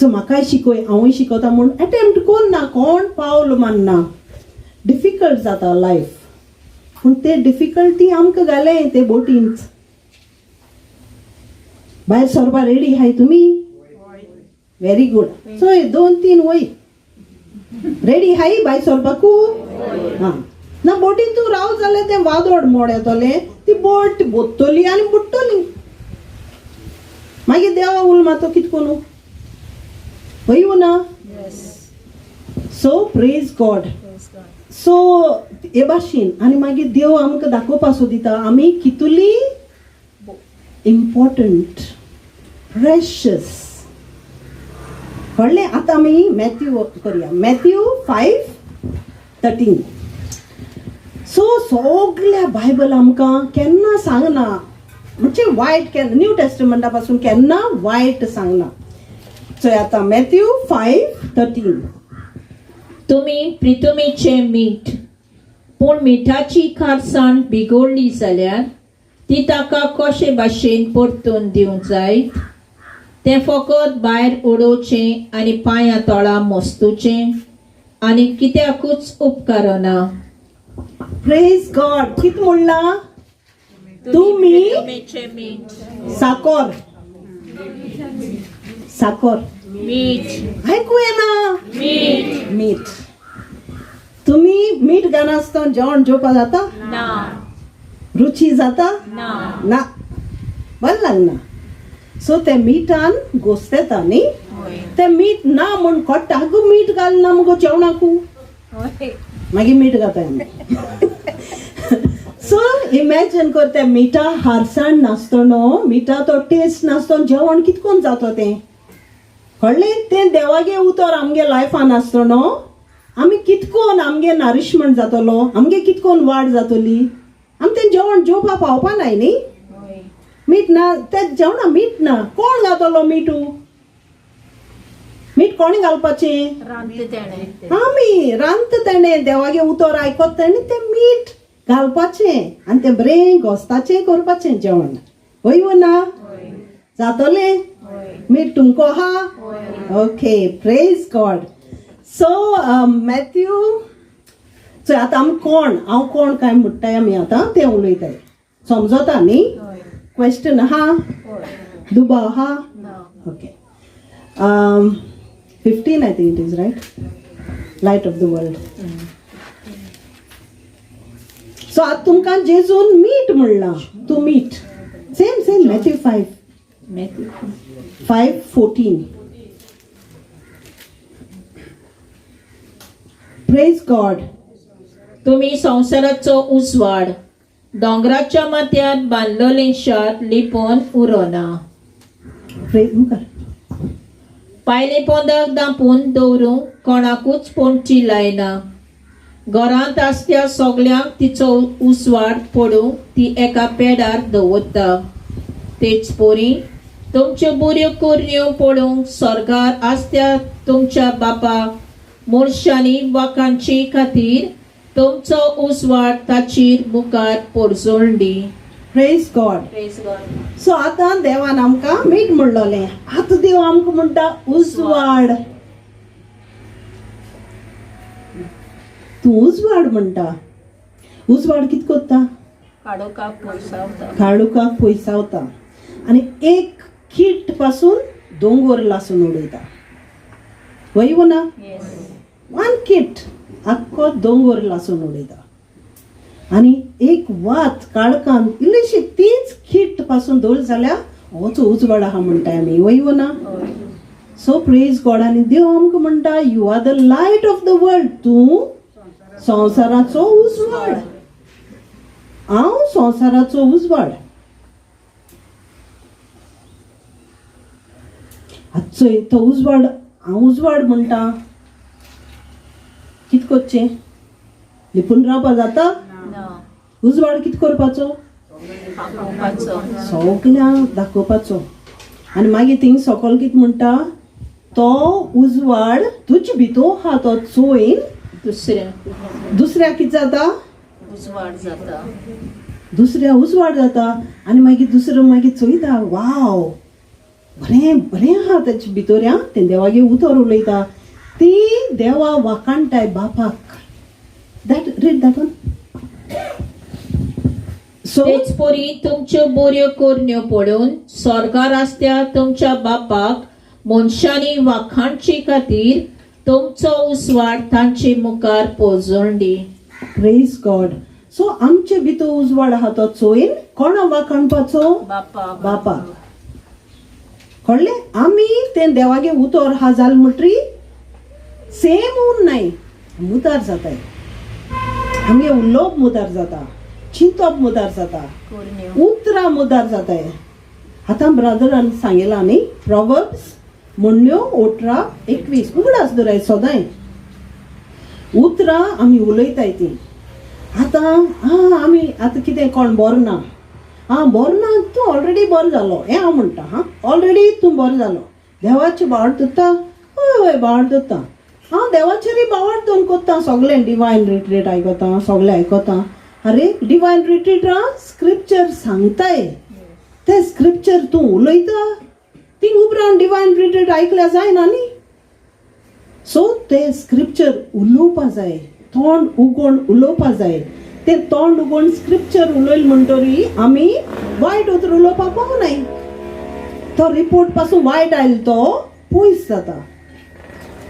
सो म्हाकाय शिकय, हांवूय शिकता म्हूण एटेम्प्ट करना कोण, पावल मानना. डिफिकल्ट जाता लायफ. पूण ते डिफिकल्टी आमकां घालें ते बोटींत भायर सरपा. रेडी आहाय तुमी? Very good. चोय दोन तीन वय रेडी हाय भायर सरपाकू. हां ना, बोटीन तूं राव जाल्यार तें वादोड मोड येतलें, ती बोट बोत्तली आनी बुडटली. मागीर देवा उल मातो कित कोनू हय ना. So praise God. सो हे भाशेन आनी मागीर देव आमकां दाखोवपा सोदिता आमी कितली इम्पॉर्टंट, प्रेशस. कळ्ळें? आतां आमी मॅथ्यू करुया, मॅथ्यू 5:13. सो सगल्या बायबल आमकां केन्ना सांगना म्हणजे वायट, केन्ना न्यू टेस्टमेंटा पासून केन्ना वायट सांगना. चोय आतां मॅथ्यू 5:13. तुमी प्रितुमीचें मीठ, पूण मिठाची खारसाण बिगोडली जाल्यार ती ताका कशे भाशेन परतून दिवंक जाय? तें फकत भायर उडोवचें आनी पांयां तळा मस्तुचें आनी कित्याकूच उपकारना. प्रेज गॉड. कित म्हणलां? तुमी प्रितुमीचें मीठ. साकोर, साकोर. मीठ. आयकू येना. मीठ. मीठ. तुमी मीठ घालनासतना जेवण जेवपा जाता? ना. रुची जाता? ना. ना, बरें लागना. सो ते मिठान घोस्त येता न्ही. ते मीठ ना म्हूण कोट्टा गो, मीठ घालना मुगो जेवणाकू. मागीर मीठ घाताय आमी. सो इमॅजिन कर, ते मिठा हारसाण नासतना, मिठा तो टेस्ट नासतना जेवण कितकोन जाता तें. कळ्ळें? तें देवागे उतर आमगे लायफान आसतना आमी कितकोन आमगे नरिशमेंट जातलो, आमगे कितकोन वाड जातली. आमी तें जेवण जेवपा पावपा नाय न्ही. मीठ ना तें जेवणा, मीठ ना, कोण घातलो मिठू? मीठ कोणी घालपाचें? आमी रांदता तेणें, देवागे उतर आयकत तेणें तें मीठ घालपाचें आनी तें बरें घोस्ताचें करपाचें जेवण. हय वो ना? जातलें मीठ तुमको आहा? Okay, praise God. So Matthew चोय आतां आमी कोण, हांव कोण काय म्हणटाय आमी आतां तें उलयताय. समजता न्ही? क्वेश्चन आहा? दुबाव आहा? Okay, 15 I think it is, right? Light of the world. So आतां तुमकां जेजून मीठ म्हणलां, तूं मीठ. Same same Matthew 5 5:14. Praise God. तुमी संवसाराचो उजवाड. दोंगराच्या माथ्यार बांदलेलें शार लिपोवन उरोना. प्रेज मुखार. पायले पोंदाक दांपून दवरूंक कोणाकूच पोंची लायना. घरांत आसत्या सगल्यांक तिचो उजवाड पडूंक ती एका पेडार दवरता. तेच पोरी तुमच्यो बऱ्यो करण्यो पळोवंक स्वर्गार आसत्या तुमच्या बापाक मनशांनी वाकांची खातीर तुमचो उजवाड ताचेर मुखार पोरजोळणी. Praise God. Praise God. So आतां देवान आमकां मीठ म्हणलोलें. आतां देव आमकां म्हणटा उजवाड. तूं उजवाड म्हणटा. उजवाड कित कोत्ता? काळोखाक पयसावता. काळोखाक पयसावता आनी एक कीट पासून दोंगोर लासून उडयता. वय वो ना? येस. वन कीट आख्खो दोंगोर लासून उडयता. आनी एक वात काळखान इल्लीशी तीच कीट पासून दवर जाल्यार होच उजवाड आहा म्हणटाय आमी. वय वो ना? हय. सो प्रेज गॉड. आनी देव आमकां म्हणटा, you are the light of the world. तूं संवसाराचो उजवाड. हांव संवसाराचो उजवाड. आतां चोय तो उजवाड. हांव उजवाड म्हणटा, कित करचें? लिपून रावपा जाता? ना. उजवाड कित करपाचो? दाखोवपाचो. सगल्यांक दाखोवपाचो. आनी मागीर थिंग सकल कित म्हणटा, तो उजवाड तुजे भितर आहा तो चोयन दुसऱ्या दुसऱ्या कित जाता? उजवाड जाता. दुसऱ्या उजवाड जाता. आनी मागीर दुसरो मागीर चोयता, वाव, बरें बरें आहा तेजे भितर. आं, तें देवागे उतर उलयता, ती देवा वाखाणटाय बापाक. That read that one. So तेच परी तुमच्यो बऱ्यो करण्यो पळोवन स्वर्गार आसत्या तुमच्या बापाक मनशांनी वाखाणचे खातीर तुमचो उजवाड तांचे मुखार पोजवंदी. प्रेज गॉड. सो आमचे भितर उजवाड आहा तो चोयन कोणा वाखाणपाचो? बापा. बापाक. कळ्ळें? आमी तें देवागे उतर आहा जाल म्हणटरी सेम उरनाय, मुतार जाताय. आमगे उलोवप मुदार जाता, चिंतप मुदार जाता, करण्यो. उतरां मुदार जाताय. आतां ब्रदरान सांगिलां न्ही, प्रोवर्ब्स म्हणण्यो 18:21. उगडास दवराय सदांय. उतरां आमी उलयताय तीं. आतां आं आमी आतां कितें कोण बरो ना, आं बरो ना, तूं ऑलरेडी बरो जालो हें हांव म्हणटा. हां, ऑलरेडी तूं बरो जालो. देवाचें बावड दवरता? हय हय, बावड दवरता हांव. देवाचेरय बावड दवरून कोत्ता सगळें. डिवायन रिट्रीट आयकता, सगळें आयकता. आरे, डिवायन रिट्रीट स्क्रिप्चर सांगताय, ते स्क्रिप्चर तूं उलयता. ती उपरांत डिवायन रिट्रीट आयकल्यार जायना न्ही. सो ते स्क्रिप्चर उलोवपा जाय, तोंड उगोवन उलोवपा जाय. ते तोंड उगोवन स्क्रिप्चर उलयल म्हणटरी आमी वायट उतर उलोवपाक पावनाय. तो रिपोर्ट पासून वायट आयलो तो पयस जाता,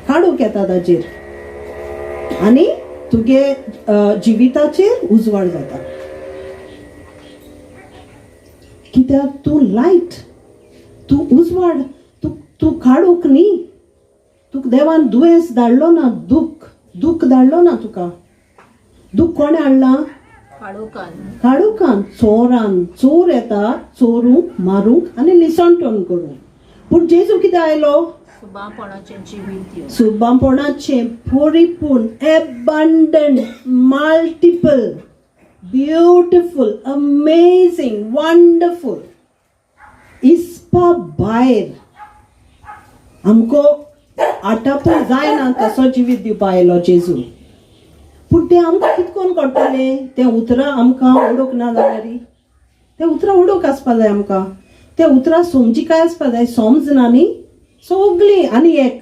काडूंक येता ताजेर आनी तुगे जिविताचेर उजवाड जाता. कित्याक तूं लायट, तूं उजवाड, तूं तूं काडूंक न्ही. तुका देवान दुयेंस धाडलो ना, दुख दुख धाडलो ना तुका. दुख कोणें हाडलां? काळोखान. काळोखान, चोरान. चोर येता चोरूंक, मारूंक आनी निसणटण करूंक. पूण जेजू कितें आयलो? सुबापणाचें जिवीत दिवंक. सुबांपणाचें परिपूर्ण, abundant, multiple, beautiful, amazing, wonderful, इस्पा भायर आमको आटापूंक जायना तसो जिवीत दिवपा आयलो जेजू. पूण तें आमकां कितकोन कळटलें? तें उतरां आमकां उडोवंक ना जाल्यार. तें उतरां उडोवंक आसपा जाय आमकां. तें उतरां समजिकाय आसपा जाय. समजना न्ही सगळीं. आनी एक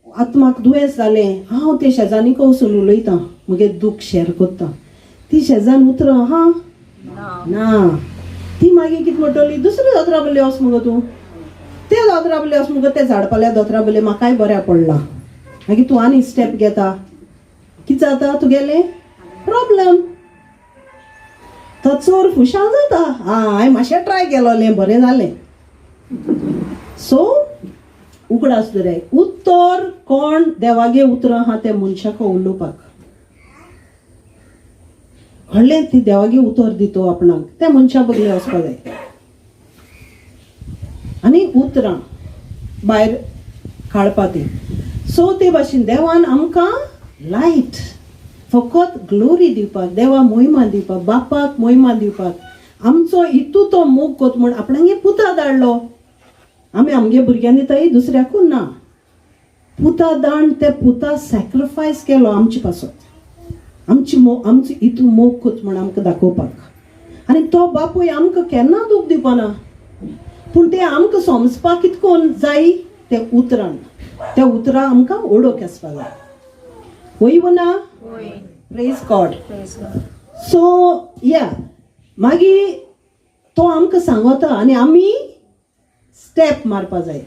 आत्माक दुयेंस जालें, हांव ते शेजान्नीक वचून उलयतां, म्हगे दूख शेर करता. ती शेजान उतरां आहा ना. ना, ती मागीर कितें म्हणटली? दुसऱ्या दोतोरा बल्ले वच मुगो तूं, ते दोतोरा बल्ले वच मुगो, ते झाडपाल्या दोतोरा बल्ले म्हाकाय बऱ्या पडलां. मागीर तूं आनी स्टेप घेता. कितें जाता तुगेलें प्रॉब्लम? तो चोर खुशाल जाता, आं हांवें मातशें ट्राय केलोलें, बरें जालें. सो उगडास दवराय, उत्तर कोण देवागे उतरां आहा ते मनशाक उलोवपाक कळ्ळें. ती देवागे उतर दितो आपणाक, त्या मनशा बगले वचपा जाय आनी उतरां भायर काडपा ती. सो ते भाशेन देवान आमकां लायट फकत ग्लोरी दिवपाक, देवा मोहिमा दिवपाक, बापाक मोहिमा दिवपाक, आमचो इतू तो मोग कोत म्हूण आपणागे पुता धाडलो. आमी आमगे भुरग्यांनी दिताय, दुसऱ्याकूय ना. पुता दाण ते पुता सॅक्रिफायस केलो आमचे पासत, आमची आमचो इतू मोग कोत म्हूण आमकां दाखोवपाक. आनी तो बापूय आमकां केन्ना दूख दिवपाना, पूण तें आमकां समजपाक कितकोन जाय ते उतरान, त्या उतरां आमकां ओडोक आसपा जाय. वय ना? Praise God. सो या मागीर तो आमकां सांगता आनी आमी स्टेप मारपा जाय,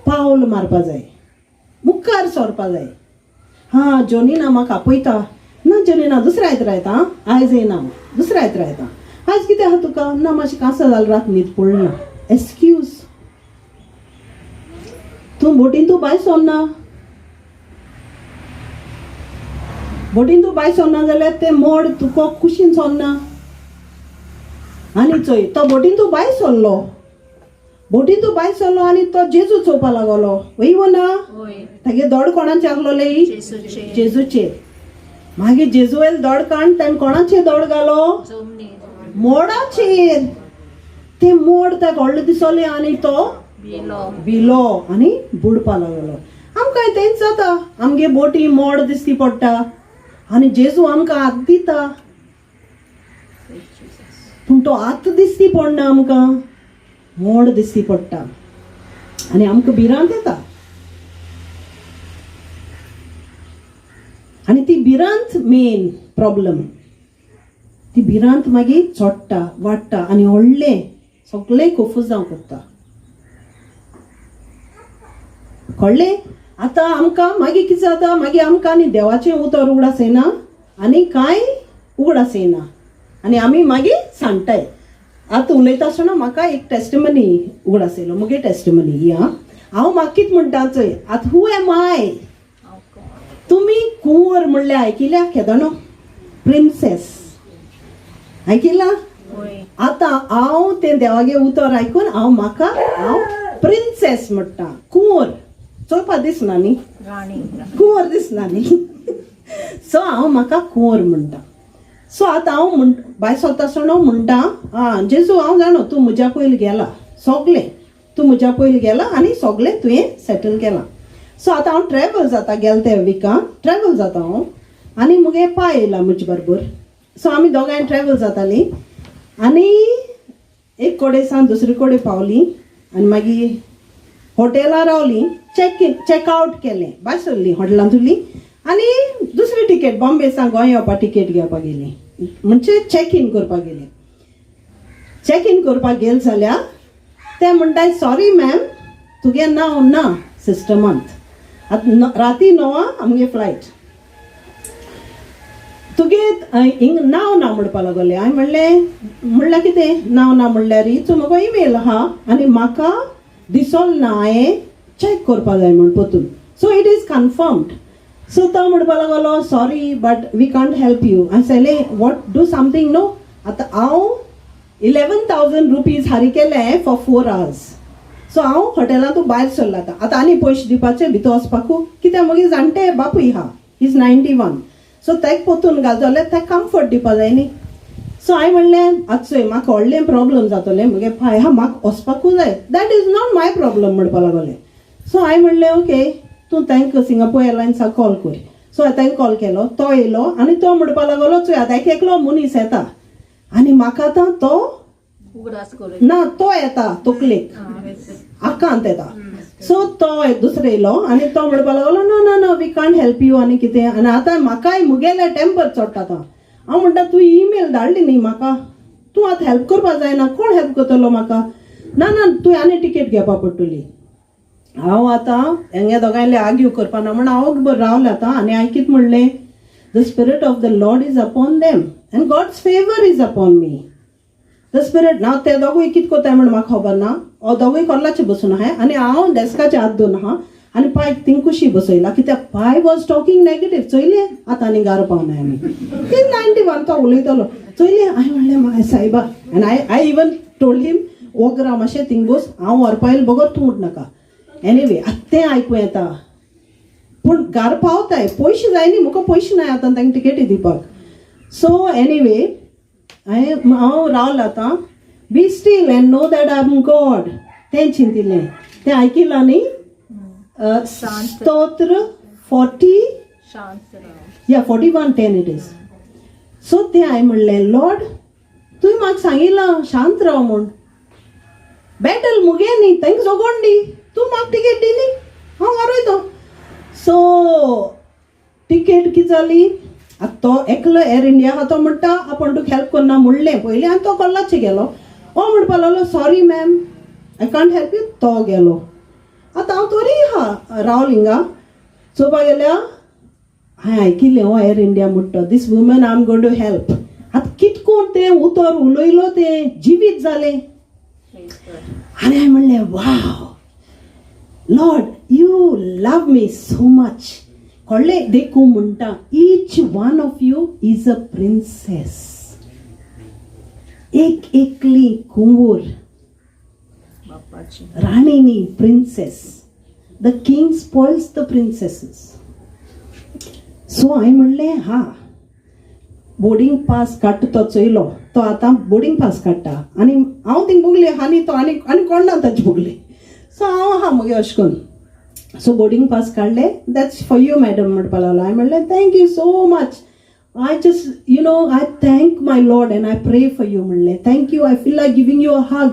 पावल मारपा जाय, मुखार सरपा जाय. हां, जोनीना म्हाका आपयता ना, जोनीना दुसऱ्या आयतारा येता, आयज येना, दुसऱ्या आयतारा येता. आयज कितें आहा तुका? ना, मातशें कांसो जालें, रात न्हीद पडना. एक्सक्यूज. तूं बोटीन तूं भायर सरना, बोटीन तूं भायर सरना जाल्यार तें मोड तुका कुशीन सरना. आनी चोय, तो बोटीन तूं भायर सरलो, बोटीन तूं भायर सरलो आनी तो जेजू चोवपा लागलो. वय वो ना? तागे दोड कोणाचे आसलोले? जेजूचेर. मागीर जेजुएल दोड काण ताणें कोणाचेर दोड घालो? मोडाचेर. ते मोड ताका व्हडलें दिसलें आनी तो भिलो आनी बुडपा लागलो. आमकां तेंच जाता, आमगे बोटी मोड दिसती पडटा आनी जेजू आमकां हात दिता, पूण तो हात दिसती पडना, आमकां मोड दिसती पडटा आनी आमकां भिरांत येता. आनी ती भिरांत मेन प्रॉब्लम. ती भिरांत मागीर चोडटा, वाडटा आनी व्हडलें सगळें कोफुजांव करता. कळ्ळें? आतां आमकां मागीर कितें जाता, मागीर आमकां आनी देवाचें उतर उगडास येना आनी कांय उगडास येना आनी आमी मागीर सांगताय. आतां उलयता आसतना म्हाका एक टेस्टिमनी उगडास येयलो, मुगे टेस्टिमनी ही. आं, हांव म्हाका कितें म्हणटा चोय आतां, हू एम I? तुमी कुंवर म्हणल्यार आयकिल्या केदोनो? प्रिन्सेस आयकिला? आतां हांव तें देवागे उतर आयकून हांव म्हाका हांव प्रिन्सेस म्हणटा. कुंवर चोवपा दिसना न्ही, कुंवर दिसना न्ही, सो हांव म्हाका कुंवर म्हणटा. सो आतां हांव म्हण भायर सरता आसतना म्हणटा, आं जेजू, हांव जाणो तूं म्हज्या पयलीं गेला, सगलें तूं म्हज्या पयलीं गेला आनी सगलें तुवें सेटल केलां. सो आतां हांव ट्रॅवल जाता, गेले त्या विका ट्रॅवल जाता हांव आनी मुगे पाय येयला म्हजे बरोबर. सो आमी दोगांय ट्रॅवल जातालीं आनी एक कडेन सावन दुसरे कडेन पावलीं आनी मागीर हॉटेलार रावलीं. चॅक इन चॅक आवट केलें, भायर सरलीं हॉटेलांतुली आनी दुसरी टिकेट बॉम्बे सावन गोंय येवपा टिकेट घेवपाक गेली, म्हणजे चॅक इन करपाक गेली. चॅक इन करपाक गेले जाल्यार ते म्हणटाय, सॉरी मॅम, तुगे नांव ना सिस्टमांत. आतां राती 9 आमगे फ्लायट, तुगे हिंग नांव ना म्हणपा लागले. हांवें म्हणलें, म्हणल्यार कितें नांव ना म्हणल्यार? चो म्हाका इमेल आहा आनी म्हाका दिसोल ना, हांवें चॅक करपा जाय म्हण परतून. So it is confirmed. So तो म्हणपा लागलो, sorry but we can't help you. हांवें सांगलें, what, do something न्हू. आतां हांव ₹11,000 हारी केले फॉर 4 आवर्स. सो हांव हॉटेलांतून भायर सरला आतां, आतां आनी पयशे दिवपाचे भितर वचपाकू कित्याक? मागीर जाणटे बापूय आहा, is 91, सो ताका पोतून घालता जाल्यार ताका कम्फर्ट दिवपा जाय न्ही. सो हांवें म्हणलें, आतां चोय, म्हाका व्हडलें प्रॉब्लम जातलें, मुगे पाय आहा, म्हाका वचपाकूय जाय. That is not my problem म्हणपा लागले. सो हांवें म्हणलें, ओके, तूं तांकां सिंगापूर एरलायन्साक कॉल कर. सो हांवें तांकां कॉल केलो, तो येयलो आनी तो म्हणपा लागलो, चोय आतां एक एकलो मनीस येता आनी म्हाका आतां तो ना, तो येता तकलेक आकांत येता. सो तो एक दुसरो येयलो आनी तो म्हणपा लागलो, ना ना ना, we can't help you आनी कितें. आनी आतां म्हाकाय मुगेलें टेम्पर चडटा. आतां हांव म्हणटा, तूं ईमेल धाडली न्ही म्हाका, तूं आतां हेल्प करपा जायना? कोण हेल्प करतलो म्हाका? ना ना, तूं आनी टिकेट घेवपा पडटली. हांव आतां हेंगे दोगांयले आर्ग्यू करपा ना म्हण हांव बरें रावलें आतां. आनी हांवें कितें म्हणलें, the spirit of the Lord is upon them and God's favour is upon me. The spirit ना, ते दोगूय कितें करताय म्हण म्हाका खबर ना. हो दोगूय कोल्लाचे बसून आहाय आनी हांव डेस्काचे हात धरून आहा आनी पायक थिंग कुशी बसयला, कित्याक पाय वॉज टॉकींग नेगेटीव. चोयलें आतां आनी गार पावनाय आमी ती 91 तो उलयतलो. चोयलें, हांवें म्हणलें, माय सायबा. आनी I even told him, ओगरा मातशें थिंग बस, हांव व्हरपा येयले बगर तूं उठनाका. एनिवे, आतां तें आयकूं येता, पूण घार पावताय, पयशे जाय न्ही म्हाका, पयशे नाय आतां तांकां टिकेटी दिवपाक. सो एनिवे, हांवें हांव रावलां आतां. Be still and know that I am God, तें चिंतिल्लें, तें आयकिलां न्ही? स्तोत्र 40 या 41:10 it is. So तें हांवें म्हणलें, लॉर्ड तुवें म्हाका सांगिलां शांत राव म्हूण. बॅटल मुगे न्ही, तांकां जोगोण दी. तूं म्हाका टिकेट दिली, हांव वारयतो. सो टिकेट कितें जाली, आतां तो एकलो एअर इंडिया आहा, तो म्हणटा आपूण तुका हेल्प करना म्हणलें पयलीं आनी तो कोल्लाचे गेलो. ओ म्हणपा लागलो, sorry ma'am, I can't help you. तो गेलो. आतां हांव तरी आहा रावल हिंगा. चोवपा गेल्यार हांवें आयकिल्लें, हो एअर इंडिया म्हणटा, "This woman I am going to help." आतां कितकोन तें उतर उलयलो, तें जिवीत जालें. आनी हांवें म्हणलें, "Wow Lord, you love me so much." कळ्ळें? देखून म्हणटा, each one of you is a princess. एक एकली कुंवूर, राणी न्ही, princess. The king spoils the princesses. So हांवें म्हणलें, हा, बोर्डिंग पास काडटा तो चोयलो. तो आतां बोर्डिंग पास काडटा आनी हांव थिंग बगले आनी तो आनी आनी कोण ना ताचे बगले. सो हांव आहा मगे अशें करून. सो बोर्डिंग पास काडले. "That's for you, madam," म्हणपा लागलो. हांवें म्हणलें, "Thank you so much. I just I thank my Lord and I pray for you." म्हणलें, "Thank you. I feel like giving you a hug."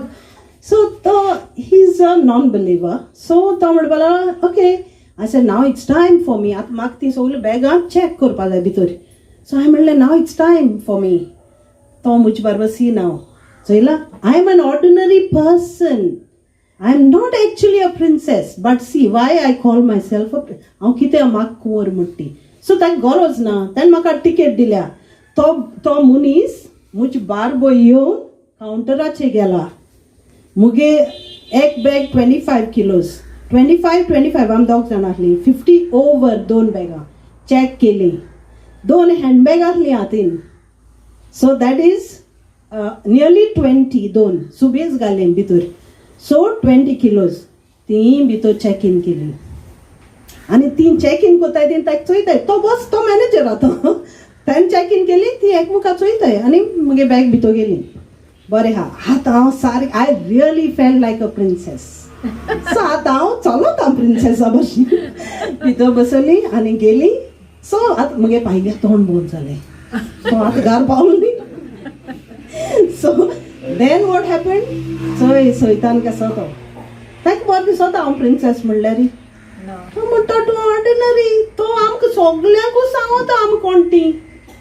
So तो, he is a non believer, so तो म्हणपा लागलो, "Okay." I said, "Now it's time for me." आतां म्हाका ती सगळीं बॅगां चॅक करपा जाय भितर. सो हांवें म्हणलें, "Now it's time for me." तो म्हजे बरोबर, सी नाव चोयला, I am an ordinary person. I am not actually a princess, but see why I call myself. हांव कितें म्हाका कुंवर म्हणटी. सो ताका गरज ना, ताणें म्हाका टिकेट दिल्या. तो तो मनीस म्हजे बारबो येवन कावंटराचेर गेला. मुगे एक बॅग 25 kilos, 25 25, आमी दोग जाणां आसलीं, 50 ओवर. दोन बॅगां चॅक केली. दोन हँडबॅग आसलीं हातीन, so that is nearly 20. दोन सुबेज घालें भितर, सो 20 किलोज. ती भितर चॅक इन केली आनी ती चॅक इन करताय, ती ताका चोयताय. तो बस, तो मॅनेजर आतां. ताणें चॅक इन केली, ती एकमुखा चोयताय आनी मुगे बॅग भितर गेली. बरें आहा. आतां हांव सारकें, I really felt like a princess. So आतां हांव चलत हांव प्रिन्सेसा भशेन भितर बसली आनी गेली. सो आतां मुगे पायगे तोंड बंद जालें. सो आतां घर पावली न्ही. So then what happen, चोय सैतान कसो तो. ताका बरें दिसता हांव प्रिन्सेस म्हणल्यार. तो म्हणटा, तूं ऑर्डिनरी. तो आमकां सगल्यांकूच सांगता आमी कोण ती.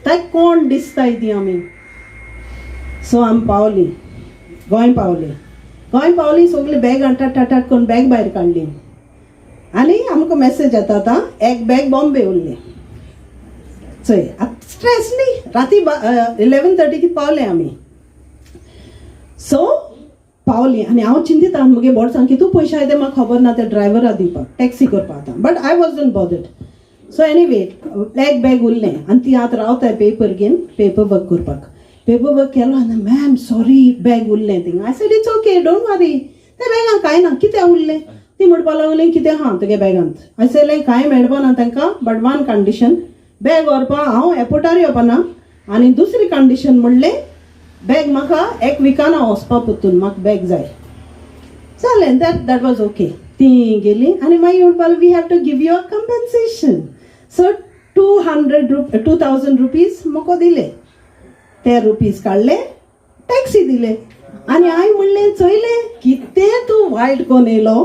ताका कोण दिसताय ती आमी. सो आमी पावली गोंय, पावली गोंय, पावली. सगळीं बॅग टाट टाट करून बॅग भायर काडली आनी आमकां मॅसेज येता, आतां एक बॅग बॉम्बे उरलें. चोय आतां स्ट्रेस न्ही. राती 11:30 पावले आमी. सो पावली आनी हांव चिंतिता मुगे बोल्सां कितू पयशे आहाय ते म्हाका खबर ना, ते ड्रायव्हरा दिवपाक, टॅक्सी करपाक आतां. But I wasn't bothered. So anyway, एक बॅग उरलें आनी ती आतां रावताय पेपर घेवन पेपर वर्क करपाक. पेपर वर्क केलो आनी, "मॅम, सॉरी, बॅग उरलें थिंगा." I said, "It's okay, don't worry." ते बॅगान कांय ना. कितें उरलें? ती म्हणपा लागली, कितें आहा तुगे बॅगांत? हांवें सांगलें, कांय मेळपा ना तांकां, बट वन कंडिशन, बॅग व्हरपा हांव एअरपोर्टार येवपा ना. आनी दुसरी कंडिशन म्हणलें, बॅग म्हाका एक विकान हांव वचपा परतून म्हाका बॅग जाय. जालें, that was okay. ती गेली आनी मागीर म्हणपा, "We have to give you a compensation." So 200 ₹2000 म्हाका दिले. ते रुपीज काडले, टॅक्सी दिले आनी हांवें म्हणलें, चोयलें कितें तूं वायट कोन्न येयलो.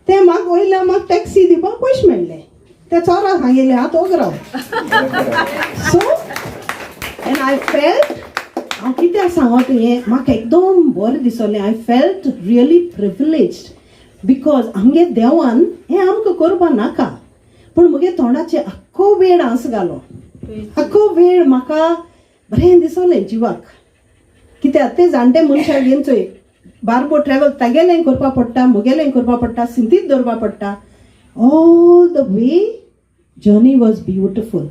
ते म्हाका वयल्या म्हाका टॅक्सी दिवपाक पयशे मेळ्ळे. ते चोरा सांगिल्ले, आतां ओग राव. सो एंड I felt, हांव कित्याक सांगता हें, म्हाका एकदम बरें दिसलें. I felt really privileged because आमगे देवान हें आमकां करपा नाका, पूण मुगे तोंडाचे आख्खो वेळ हांस घालो. आख्खो वेळ म्हाका बरें दिसलें जिवाक. कित्याक ते जाणटे मनशाक घेवन चोय बारबो ट्रॅवल, तागेलें करपा पडटा, मुगेलें करपा पडटा, सिंतीत दवरपा पडटा. All the way journey was beautiful.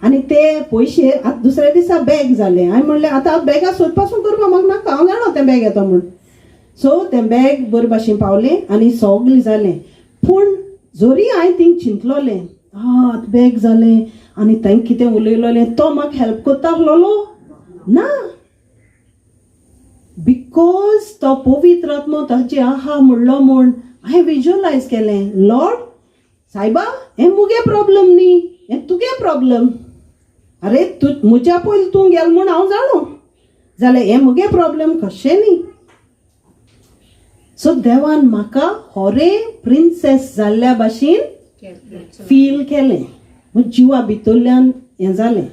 आनी ते पयशे आतां दुसऱ्या दिसा बॅग जालें. हांवें म्हणलें, आतां बॅगां सोदपासून करपा म्हाका नाका, हांव जाणा तें बॅग येता म्हूण. सो तें बॅग बरे भाशेन पावलें आनी सगळें जालें. पूण जरी हांवें थिंग चिंतलोलें, आ, आतां बॅग जालें आनी तांकां कितें उलयलोलें, तो म्हाका हेल्प करता आहलोलो ना, because तो पवित्र आत्मो ताजे आहा म्हणलो म्हूण हांवें विज्युअलायज केलें, लॉर्ड सायबा, हें मुगे प्रॉब्लम न्ही, हें तुगे प्रॉब्लम. अरे, तूं मुज्या पयलीं तूं गेल म्हूण हांव जाणो. जाल्यार हें मुगे प्रॉब्लम कशें न्ही. सो देवान म्हाका होरे प्रिन्सेस जाल्ल्या भाशेन फील केलें. जिवा भितरल्यान हें जालें,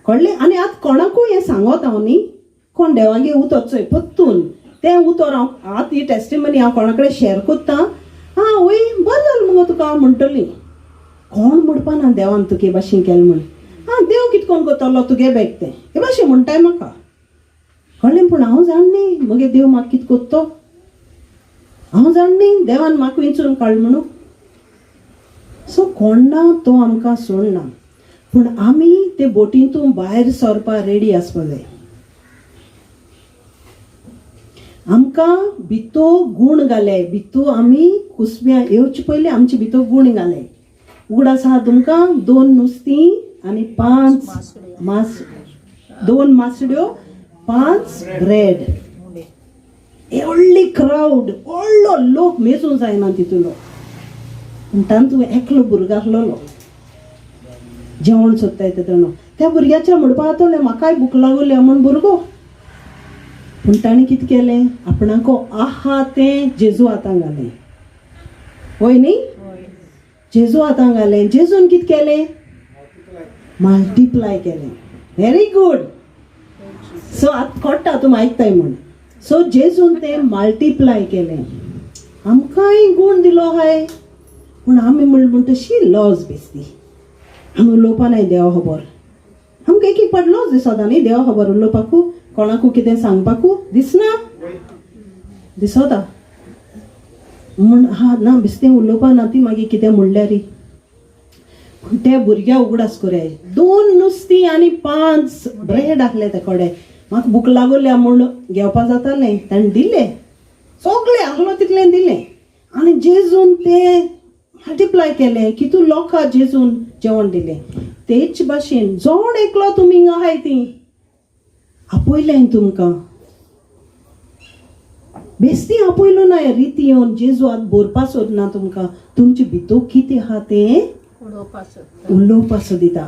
कळ्ळें. आनी आतां कोणाकूय हें सांगत हांव न्ही, कोण देवागे उतर चोय पत्तून तें उतर हांव आतां ही टेस्टिमनी हांव कोणा कडेन शेअर करता. आं वय बरें जालें मुगो तुका म्हणटली. कोण म्हणपा ना देवान तुगे भाशेन केलें म्हण. आं देव कित कोण करतलो तुगे बेग तें हे भाशेन म्हणटाय म्हाका, कळ्ळें. पूण हांव जाण न्ही मगे देव म्हाका कित करतो, हांव जाण न्ही देवान म्हाका विंचून काड म्हणून. सो कोण ना तो आमकां सोडना, पूण आमी ते बोटींतून भायर सरपा रेडी आसपा जाय. आमकां भितर गूण घाले, भितर आमी कुसम्या येवचे पयलीं आमचे भितर गूण घाले. उगडास आहा तुमकां 2 नुस्तीं आनी 5 मास, 2 मासड्यो 5 ब्रेड. व्हडली क्रावड, व्हडलो लोक मेजूंक जायना तितूलो. पूण तातूंत एकलो भुरगो आसलेलो जेवण सोदताय तेन्ना. त्या भुरग्याच्या म्हणपा जातलें म्हाकाय भूक लागल्या म्हूण भुरगो. पूण ताणें कितें केलें, आपणाको आहा तें जेजू हातान घालें. वय न्ही, जेजू हातान घालें. जेजून कितें केलें, मल्टिप्लाय केलें. Very good. सो आतां कळटा तुमी आयकताय म्हूण. सो जेजून तें मल्टिप्लाय केलें. आमकांय गूण दिलो हाय, पूण आमी म्हणटा तशी लॉज बेसती. आमी उलोवपा नाय देवा खबर. आमकां एक एक पाट लॉज दिसता न्ही देवा खबर उलोवपाकू, कोणाकू कितें सांगपाकू दिसना, दिसता म्हूण हा ना बेस्तें उलोवपा ना ती मागीर कितें म्हणल्यार. पूण त्या भुरग्या उगडास कोरया, 2 नुस्तीं आनी 5 ब्रेड आसले ते कडेन. म्हाका भूक लागल्या म्हूण घेवपा जातालें, ताणें दिलें सगळें आहलो तितलें दिलें. आनी जेजून तें मल्टिप्लाय केलें. कितू लोकां जेजून जेवण दिलें. तेच भाशेन जोण एकलो तुमी हिंगा आहाय ती आपयलें तुमकां, बेस्ती आपयलो ना रिती येवन जेजू आतां बरपा सोदना तुमकां. तुमचे भितर कितें आहा तें उलोवपा सोदिता,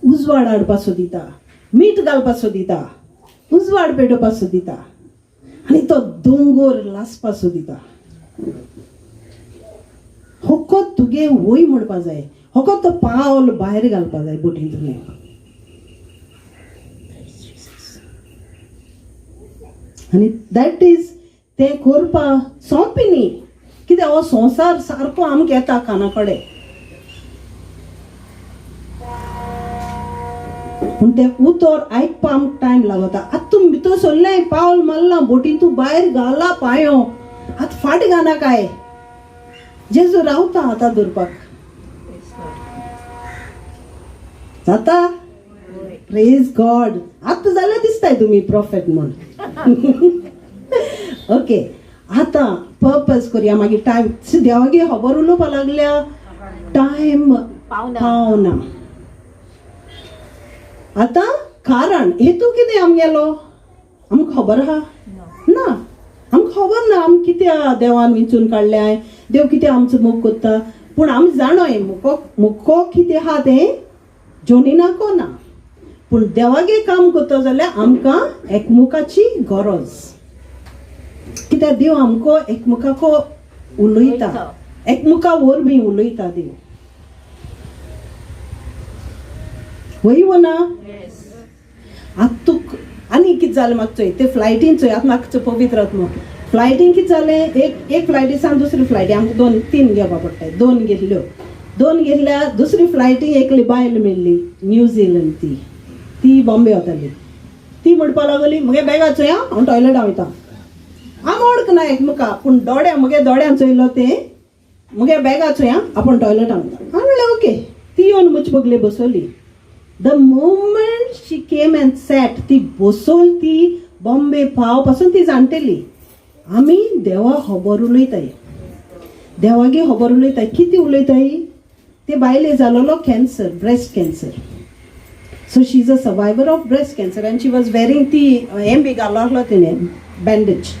उजवाड हाडपा सोदिता, मीठ घालपा सोदिता, उजवाड पेटोवपा सोदिता आनी तो दोंगोर लासपा सोदिता. होकोत तुगे वय म्हणपा जाय, होकोत तो पावल भायर घालपा जाय बोटींतलें. आनी that is तें करपा सोंपें न्ही, कित्याक हो संवसार सारको आमकां येता काना कडेन. पूण तें उतर आयकपा आमकां टायम लागता. आतां तुमी भितर सरलें, पावल मारलां, बोटीन तूं भायर घाला पांयो, आतां फाट घालना काय. जेजू रावता आतां धरपाक जाता. प्रेज गॉड. आतां जाल्यार दिसताय तुमी प्रोफेट म्हूण. ओके, आतां पर्पज करया, मागीर टायम देवागे खबर उलोवपा लागल्या, टायम पावना. आतां कारण हेतू कितें आमगेलो आमकां खबर आहा ना, आमकां खबर ना आम कित्या देवान विंचून काडल्या, देव कितें आमचो मोग करता. पूण आमी जाणोय मुको मुको कितें आहा तें जोनिनाको ना. पूण देवागे काम करता जाल्यार आमकां एकमुखाची गरज, कित्याक देव आमकां एकमुखाको उलयता, एकमुखा वरवीं उलयता देव. वय वो ना. आतां तुक आनी कितें जालें म्हाका चोय ते फ्लायटीन चोय, आतां म्हाका पवित्र आत्मो फ्लायटीन कितें जालें, एक फ्लायटी सावन दुसरी फ्लायटी आमकां 2-3 घेवपा पडटाय. 2 घेतल्यो, 2 घेतल्या दुसरी फ्लायटी एकली बायल मेळ्ळी न्यूझिलंड, ती ती बॉम्बे वताली. ती म्हणपा लागली म्हगे बॅगा चोय हांव टॉयलेटां वयता. हांव वळखना एकमुका, पूण दोड्या म्हगे दोड्यान चोयलो तें म्हगे बॅगा चोय आपूण टॉयलेटां वयता. हांव म्हणलें ओके. ती येवन म्हजे बगले बसवली. The moment she came and sat, ती बसोल ती बॉम्बे पाव पासून ती जाणटेली. आमी देवा खबर उलयताय, देवागे खबर उलयताय. कितें उलयताय, ते बायले जालोलो cancer, breast cancer. So she is a survivor of breast cancer and she was wearing ती हें बी घालो आसलो तिणें बँडेज.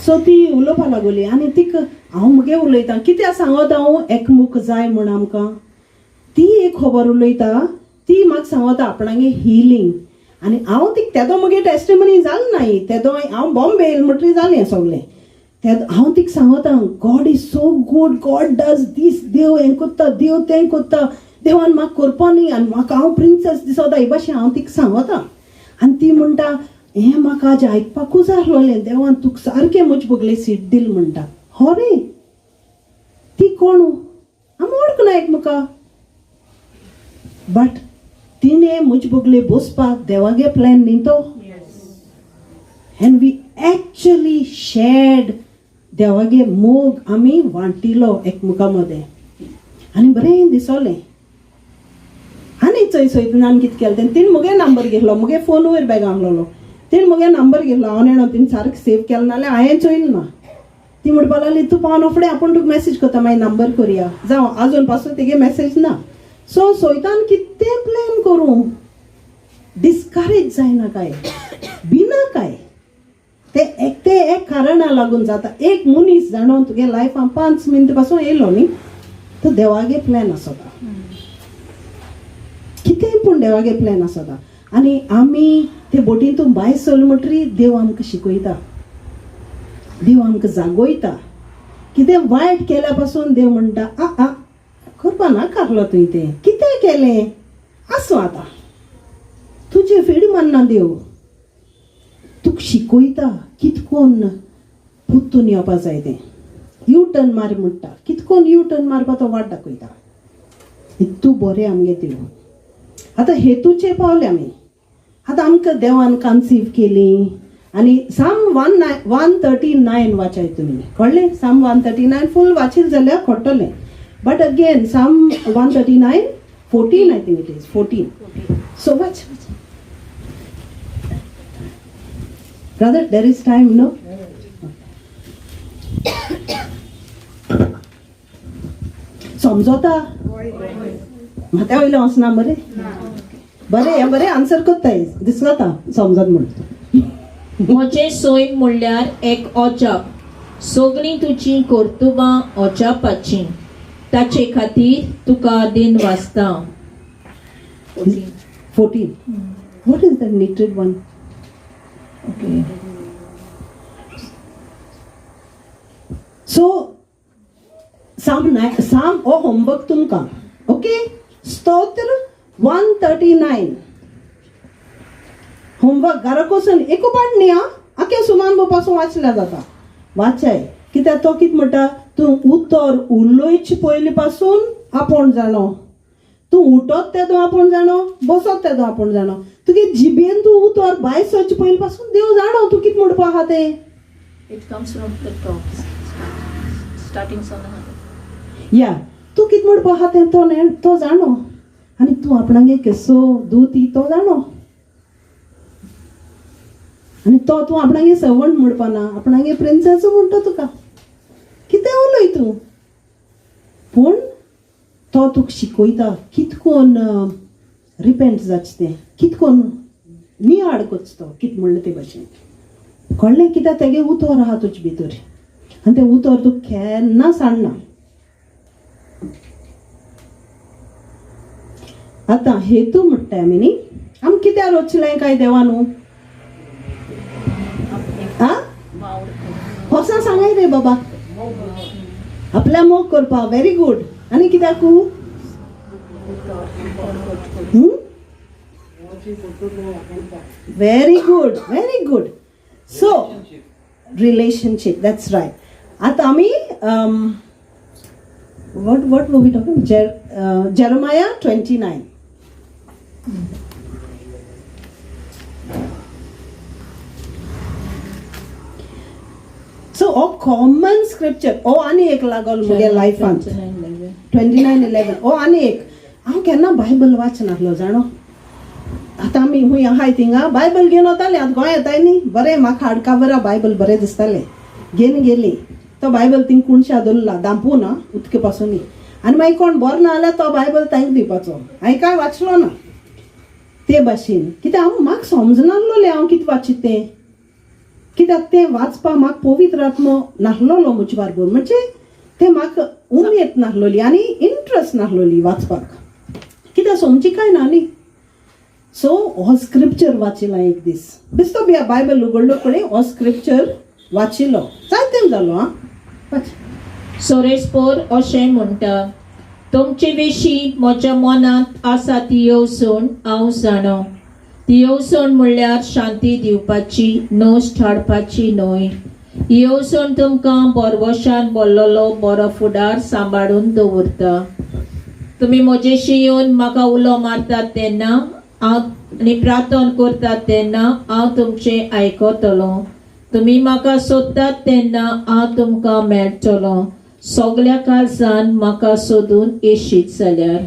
सो ती उलोवपा लागली आनी तिका हांव मुगे उलयतां कित्याक सांगत हांव एकमुख जाय म्हूण आमकां. ती एक खबर उलयता, ती म्हाका सांगता आपणागे हिलींग. आनी हांव तिका तेदो म्हगे टेस्टिमनी जालें ना तेदो हांव बॉम्बे येयलें म्हणटरी जालें सगळें. तेदो हांव तिका सांगता, God is so good, God does this, देव हें कोत्ता, देव तें कोत्ता, देवान म्हाका करपा न्ही आनी म्हाका हांव प्रिन्सेस दिसता, हे भाशेन हांव तिका सांगता. आनी ती म्हणटा, हें म्हाका आज आयकपाकूच आहलोलें, देवान तुका सारकें म्हजे बगले सीट दिल म्हणटा. हरे ती कोण आमी वळखना एकमेका, बट तिणें म्हजे बगले बसपाक देवागे प्लॅन न्ही तो. एंड we actually shared देवागे मोग आमी वांटिलो एकमेका मदें आनी बरें दिसोलें. आनी चोय सोयतनान कितें केलें तें, तिणें म्हगे नंबर घेतलो, म्हगे फोन वयर बॅगां आहलोलो, तिणें म्हगे नंबर घेतलो. हांव नेणो तिणें सारकें सेव केलें नाल्यार हांवें चोयलें ना. ती म्हणपा लागली, तूं पावन फुडें आपूण तुका मॅसेज करता, मागीर नंबर करुया. जावं आजून पासून तेगे मॅसेज ना. सो सोयतान कितें प्लॅन करूं, डिस्करेज जायना काय बिना काय, ते एक ते एक कारणा लागून जाता. एक मनीस जाणो तुगे लायफान 5 मिनटां पासून येयलो न्ही, तो देवागे प्लॅन आसता, कितेंय पूण देवागे प्लॅन आसता. आनी आमी ते बोटींतून भायर सरले म्हणटरी देव आमकां शिकयता, देव आमकां जागोयता. कितें वायट केल्या पासून देव म्हणटा, आ आ करपा नाका आहलो तुवें तें, कितें केलें, आसूं आतां तुजें फेड मानना. देव तुका शिकयता कितकोन पुत्तून येवपा जाय तें, यू टर्न मार म्हणटा, कितकोन यू टर्न मारपा तो वाट दाखयता. इतू बरें आमगे देव. आतां हेतूचे पावले आमी, आतां आमकां देवान कन्सीव केली. आनी साम 139 वाचाय तुमी, कळ्ळें? साम 139 फूल वाचील जाल्यार कळटलें. But again Psalm 139:14, I think it is 14. So watch brother, there is time no. समजता म्हात्या वयलें वचना मरे, बरें हें बरें आन्सर करताय दिसता समजत म्हण. म्हजें सैम म्हणल्यार एक अजाप, सगळीं तुजीं कर्तुबां अजापाचीं, ताचे खातीर तुका दिन वाचता. 14. What is that knitted one? Okay. So Psalm 9, Psalm हो होमवर्क तुमकां. ओके, स्तोत्र 139 होमवर्क घरा वचून एकू पाट न्ही आं, आख्या सुमान पासून वाचल्यार जाता. वाचाय कित्याक तो कितें म्हणटा, तूं उतर उलोयचे पयलीं पासून आपूण जाणो, तूं उठत तेदो आपूण जाणो, बसत तेदो आपूण जाणो, तुगे जिबेन तूं उतर भायर सरचे पयलीं पासून देव जाणो तूं कितें म्हणपा आहा तें. It comes from the top, starting from या तूं कितें म्हणपा आहा तें तो तो जाणो, आनी तूं आपणागे केसो दूत ही तो जाणो, आनी तो तूं आपणागे सर्वंट म्हणपा ना, आपणागे प्रिन्सेस म्हणटा तुका, कितें उलय तूं, पूण तो तुका शिकयता कितकोन रिपेंट जाचें तें, कितकोन नियाळ करचो तो कितें म्हणलें ते भाशेन. कळ्ळें? कित्याक तेगे उतर आहा तुजे भितर आनी तें उतर तुका केन्ना सांडना. आतां हेतू म्हणटा आमी न्ही, आमी कित्याक रचलें काय देवा न्हू? आं कोसा सांगाय रे बाबा, आपल्या मोग करपा. Very good. आनी कित्याकू? Very good, very good. So relationship, that's right. आतां आमी what we talking, Jeremiah 29. So हो कॉमन स्क्रिप्चर, हो आनी एक लागल म्हगे लायफांत 29:11. हो आनी एक हांव केन्ना बायबल वाचनासलो जाणो. आतां आमी खूंय आहाय थिंगा बायबल घेवन वतालीं, आतां गोंय येताय न्ही, बरें म्हाका हाडकाबरा बायबल बरें दिसतालें, घेवन गेली. तो बायबल थिंग कुणशा दवरला दांपू ना उदके पासून, आनी मागीर कोण बरो ना जाल्यार तो बायबल तांकां दिवपाचो. हांवें कांय वाचलो ना ते भाशेन, कित्याक हांव म्हाका समजनासलोलें हांव कितें वाचित तें, कित्याक तें वाचपाक म्हाका पवित्र आत्मो नासलोलो म्हजे बारबर, म्हणजे तें म्हाका उमेद नासलोली आनी इंट्रस्ट नासलोली वाचपाक, कित्याक समजी कांय ना न्ही. सो हो स्क्रिप्चर वाचिला एक दीस, बेस्तो बी बायबल उगडलो कडेन हो स्क्रिप्चर वाचिलो, जायते जालो. आं, वाच. सोरेस्पोर अशें म्हणटा, तुमचे विशीं म्हज्या मनांत आसा ती येवजण हांव जाणो. ती येवजण म्हणल्यार शांती दिवपाची, नश्ट हाडपाची न्हय. ही येवजण तुमकां बरवशान भरलेलो बरो फुडार सांबाळून दवरता. तुमी म्हजेशी येवन म्हाका उलो मारतात तेन्ना हांव आनी प्रार्थना करतात तेन्ना हांव तुमचें आयकतलो. तुमी म्हाका सोदतात तेन्ना हांव तुमकां मेळटलो, सगल्या काळजान म्हाका सोदून येशीत जाल्यार.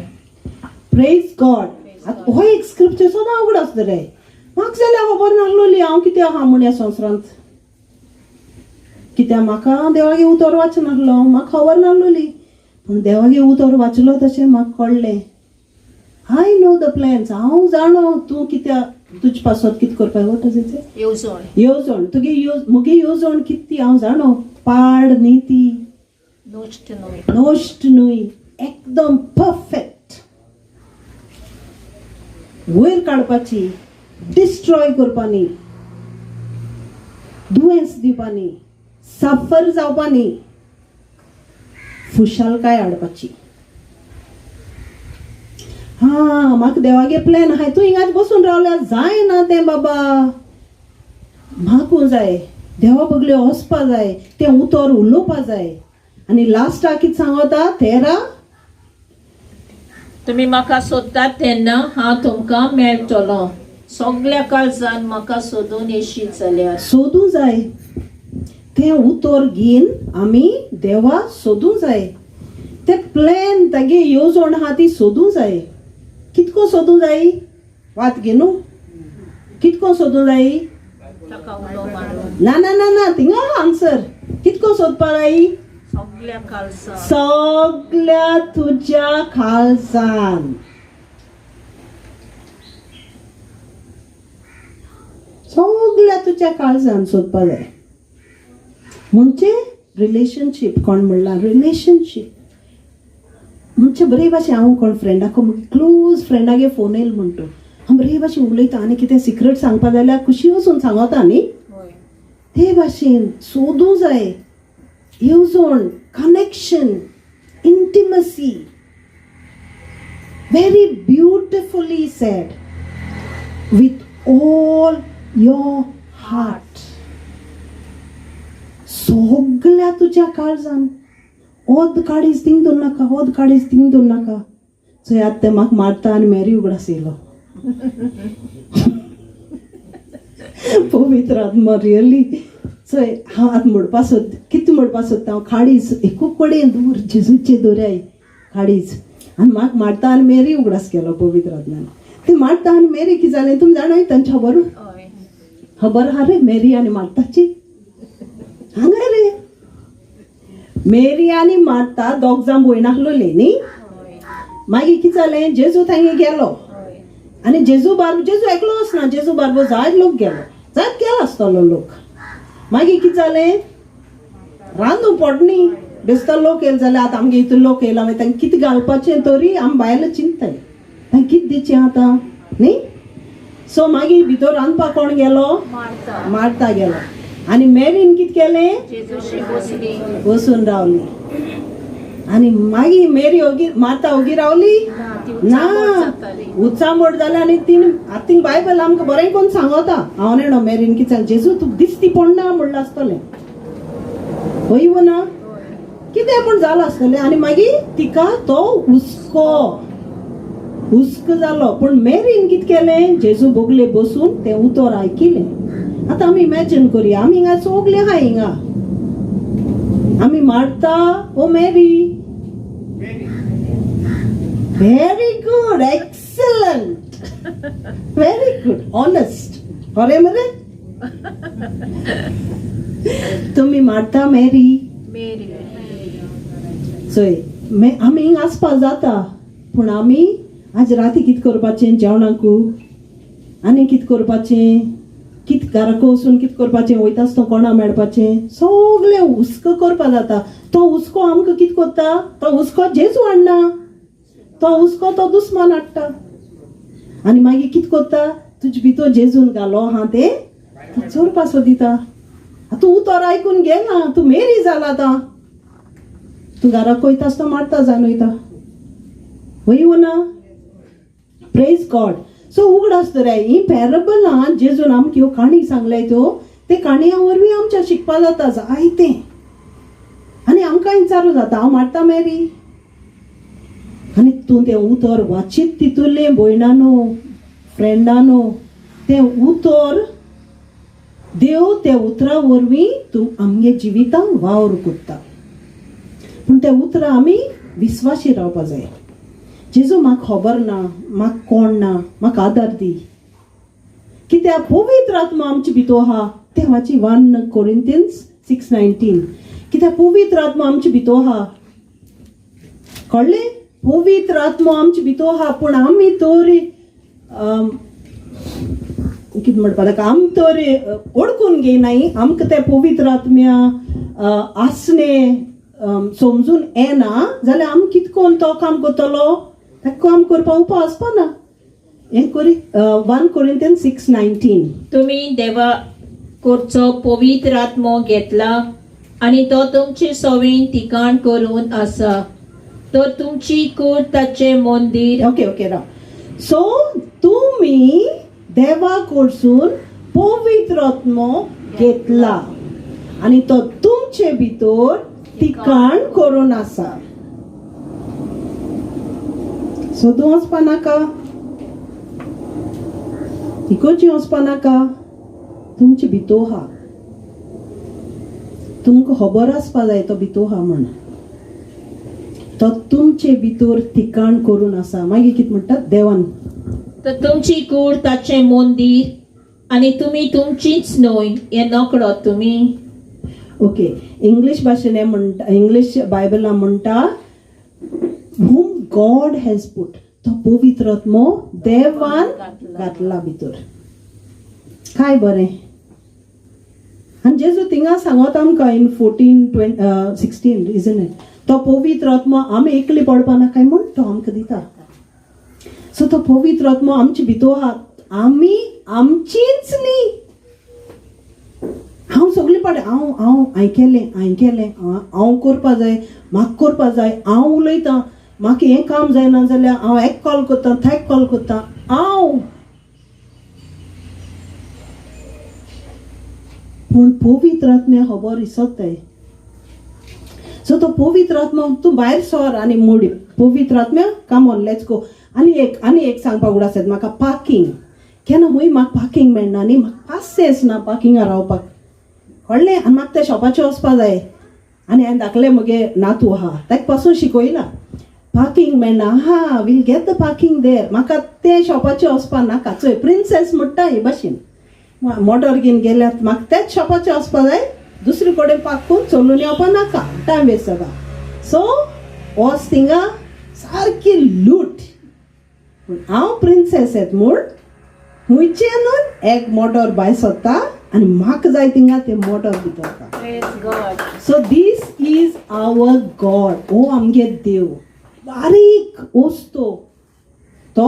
प्रेज गॉड. आतां हो एक स्क्रिप्चर सदां उगड आसता रे म्हाका. जाल्यार खबर नासलोली हांव कितें आहा म्हूण ह्या संवसारांत, कित्याक म्हाका देवागे उतर वाचनासलो, म्हाका खबर नासलोली. पूण देवागे उतर वाचलो तशें म्हाका कळ्ळें. I know the plans, हांव जाणो तूं कित्याक तुजे पासत कितें करपाक वता तें. येवजण. येवजण तुगे येवज, मुगे येवजण कितें ती हांव जाणो. पाड न्ही ती. नश्ट न्हय. नश्ट न्हय, एकदम परफेक्ट. वयर काडपाची, डिस्ट्रॉय करपा न्ही, दुयेंस दिवपा न्ही, साफर जावपा न्ही, खुशालकाय हाडपाची. हा, म्हाका देवागे प्लॅन आहाय. तूं हिंगाच बसून रावल्यार जायना तें बाबा. म्हाका जाय देवा बगले वचपा जाय, तें उतर उलोवपा जाय. आनी लास्टाक कितें सांगता 13? तुमी म्हाका सोदतात तेन्ना हांव तुमकां मेळटलो, सगल्या काळजान म्हाका सोदून येशीत जाल्यार. सोदूं जाय तें उतर घेवन आमी देवा सोदूं जाय. ते प्लॅन, तागे येवजण आहा ती सोदूं जाय. कितको सोदूं जाय? वात घे न्हू, कितको सोदूं जाय? ताका उलो मारून. ना ना ना ना, थिंगा आन्सर. कितको सोदपा जाय? सगल्या काळजान. सगल्या तुज्या काळजान, सगल्या तुज्या काळजान सोदपा जाय. म्हणजे रिलेशनशीप. कोण म्हणला रिलेशनशीप म्हणजे बरे भाशेन हांव कोण फ्रेंडाक, म्हगे क्लोज फ्रेंडागे फोन येयल म्हणटा, हांव बरे भाशेन उलयता आनी कितें सिक्रेट सांगपा जाल्यार खुशी वचून सांगता न्ही. हय. ते भाशेन सोदूं जाय येवजण, connection, intimacy. Very beautifully said, with all your heart, सगल्या तुज्या काळजान. ओद काडीस थिंग दवर नाका, ओद काडीस थिंग दवर नाका. चोय, आतां तें म्हाका मारता आनी मेरी उगडास येयलो. पवित्र आत्मा रियली. चोय, हांव आतां म्हणपा सोद, कितें म्हणपा सोदता हांव, काडीज एकू कडेन दूर, जेजूचे दोऱ्याय काडीज. आनी म्हाका मारता आनी मेरी उगडास केलो पवित्र आत्म्यान. ती मारता आनी मेरी कितें जालें तुमी जाणाय? तांची खबर हय. खबर आहा रे मेरी आनी मार्ताची? हांगा रे मेरी आनी मार्ता दोग जाण भयण आसलोली न्ही. हय. मागीर कितें जालें? जेजू थंय गेलो. हय. आनी जेजू बारबो, जेजू एकलो वचना, जेजू बारबो जायत लोक गेलो, जायत गेलो आसतलो लोक. मागीर कितें जालें? रांदू पडनी बेस्तो लोक येयले जाल्यार, आतां आमगे इतलो लोक येयला, मागीर तांकां कितें घालपाचें? तरी आमी बायलां चिंतताय, तांकां कितें दिवचें आतां न्ही. सो मागीर भितर रांदपाक कोण गेलो? मारता. मारता गेलो. आनी मेरीन कितें केलें? जेजूशी बसली. बसून रावली. आनी मागीर मेरी ओगी, मार्ता ओगी रावली? ना, ती ना. उचांबळ जाताली. उचांबळ जालें. आनी तीन आतां थिंग बायबल आमकां बरें कोन्न सांगता. हांव नेणो मेरीन कितें जालें, जेजू तुका दिसती पडना म्हणलां आसतलें, हय वो ना, कितें म्हूण जालां आसतलें. आनी मागीर तिका तो हुस्को हुस्को जालो. पूण मेरीन कितें केलें? जेजू बोगले बसून तें उतर आयकिलें. आतां आमी इमॅजीन करुया, आमी हिंगा सगळे आहा हिंगा, आमी मारता ओ Mary. Very good, excellent, very good, honest. खरें मरे? तुमी मारता मेरी? मेरी. चोय, आमी हिंगा आसपा जाता, पूण आमी आज राती कितें करपाचें जेवणाकू, आनी कितें करपाचें, कितें घराक वचून कितें करपाचें, वयता आसतना कोणा मेळपाचें, सगळें हुस्को करपा जाता. तो हुस्को आमकां कितें करता? तो हुस्को जेजू हाडना, तो हुस्को तो दुस्मान हाडटा. आनी मागीर कित कोत्ता तुजे भितर जेजून घालो आहा तें तूं चोरपा सोदिता. तूं उतर आयकून घेना, तूं मेरी जाला आतां, तूं घराक वयता आसतना मारता जावन वयता, वय ना? Praise God. सो उगडास दवराय ही पॅरेबलां जेजून आमकां ह्यो काणी सांगल्या त्यो, ते काणयां वरवीं आमच्या शिकपा जाता जायतें. आनी आमकां विचारू जाता, हांव मारता मेरी? आनी तूं तें उतर वाचीत तितूलें भयणानो, फ्रेंडानो, तें उतर देव त्या उतरा वरवीं तूं आमगे जिवितांत वावर कोत्ता. पूण त्या उतरां आमी विस्वाशी रावपा जाय. जेजू, म्हाका खबर ना, म्हाका कोण ना, म्हाका आदार दी, कित्याक पवित्र आत्मा आमचे भितर आहा. तें वाची 1 Corinthians 6:19. कित्याक पवित्र आत्मा आमचे भितर आहा, कळ्ळें? पवित्र आत्मा आमचे भितर आहा, पूण आमी तर कितें म्हणपा ताका, आमी तर ओडकून घेयनाय. आमकां तें पवित्र आत्म्या आसणें समजून येना जाल्यार आमी कितें करून तो काम करतलो? ताका काम करपा उपाय आसपा ना. हें करी 1 Corinthians 6:19. तुमी देवा करचो पवित्र आत्मो घेतला आनी तो तुमचे सवेन ठिकाण करून आसा, तर तुमची कूड ताचें मंदीर. ओके ओके, राव. सो तुमी देवा कडसून पवित्र आत्मो घेतला आनी तो तुमचे भितर ठिकाण करून आसा. सदूं वचपा नाका, इगर्जी वचपा नाका, तुमचे भितर आहा. तुमकां खबर आसपा जाय तो भितर आहा म्हण. तो तुमचे भितर ठिकाण करून आसा. मागीर कितें म्हणटा देवान? तर तुमची कूड ताचें मंदीर आनी तुमी तुमचीच न्हय हें नकळत तुमी? ओके, इंग्लीश भाशेन हें म्हणटा, इंग्लीश बायबलान म्हणटा, whom God has put. तो पवित्र आत्मो देवान घातला भितर. काय बरें. आनी जेजू थिंगा सांगत आमकां in 14:16, isn't it? तो पवित्र आत्मो आमी एकली पडपा ना काय म्हण तो आमकां दिता. सो तो पवित्र आत्मो आमचे भितर आहा, आमी आमचीच न्ही. हांव सगळें पाट हांव हांव हांवें केलें, हांवें केलें, हांव करपा जाय, म्हाका करपा जाय, हांव उलयतां, म्हाका हें काम जायना जाल्यार हांव एक कॉल करता, थेक कॉल करता हांव. पूण पवित्र आत्म्या खबर इसोत्ताय. सो तो पवित्र आत्मा, तूं भायर सर आनी मोडी पवित्र आत्म्या, come on, let's go. आनी एक सांगपाक उगडास येता म्हाका. पार्किंग केन्ना हूंय म्हाका पार्किंग मेळना न्ही, म्हाका पासियेंस ना पार्किंगा रावपाक, कळ्ळें? आनी म्हाका त्या शॉपाचेर वचपा जाय. आनी हांवें धाकलें म्हगे नातू आहा, ताका पासून शिकयला. पार्किंग मेळना हा, we'll get the parking there. म्हाका तें शॉपाचेर वचपा नाका. चोय, प्रिन्सेस म्हणटा हे भाशेन मोटर घेवन गेल्यात, म्हाका त्याच शॉपाचेर वचपा जाय, दुसरे कडेन पार्क करून चलून येवपा नाका, टायम वेस्ट जाता. सो वच थिंगा सारकी लूट. पूण हांव प्रिन्सेस येत म्हूण खुंयचें न्हू एक मोटर भायर सोदता आनी म्हाका जाय थिंगा ते मोटर भितर. So this is our God. हो आमगे देव बारीक वस्तू तो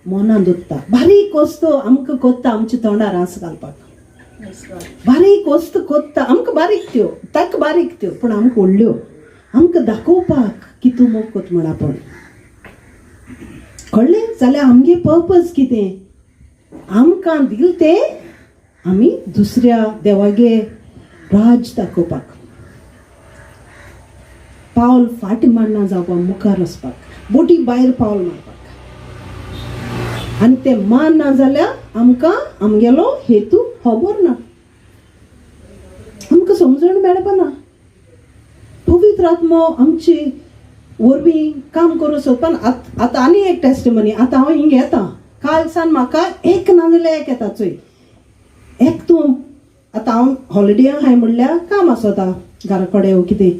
मनान दवरता. बारीक वस्तू आमकां कोत्ता आमच्या तोंडार हांस घालपाक. बारीक वस्तू कोत्ता आमकां, बारीक त्यो, ताका बारीक त्यो, पूण आमकां व्हडल्यो, आमकां दाखोवपाक की तूं मोग कोत म्हण आपूण. कळ्ळें? जाल्यार आमगे पर्पज कितें आमकां दिल तें आमी दुसऱ्या देवागे राज दाखोवपाक, पावल फाटी मारना जावपाक, मुखार वचपाक, बोटी भायर पावल मारपाक. आनी तें मान ना जाल्यार आमकां आमगेलो हेतू खबर ना, आमकां समजण मेळपाना. पवित्र आत्मो आमची वरवीं काम करूं सोदपान. आतां आनी एक टेस्टिमनी. आतां हांव हिंग येता काल सान म्हाका एक ना जाल्यार एक येता. चोय, एक तूं आतां हांव हॉलिडे आहाय म्हणल्यार काम आसता घरा कडेन वो कितें.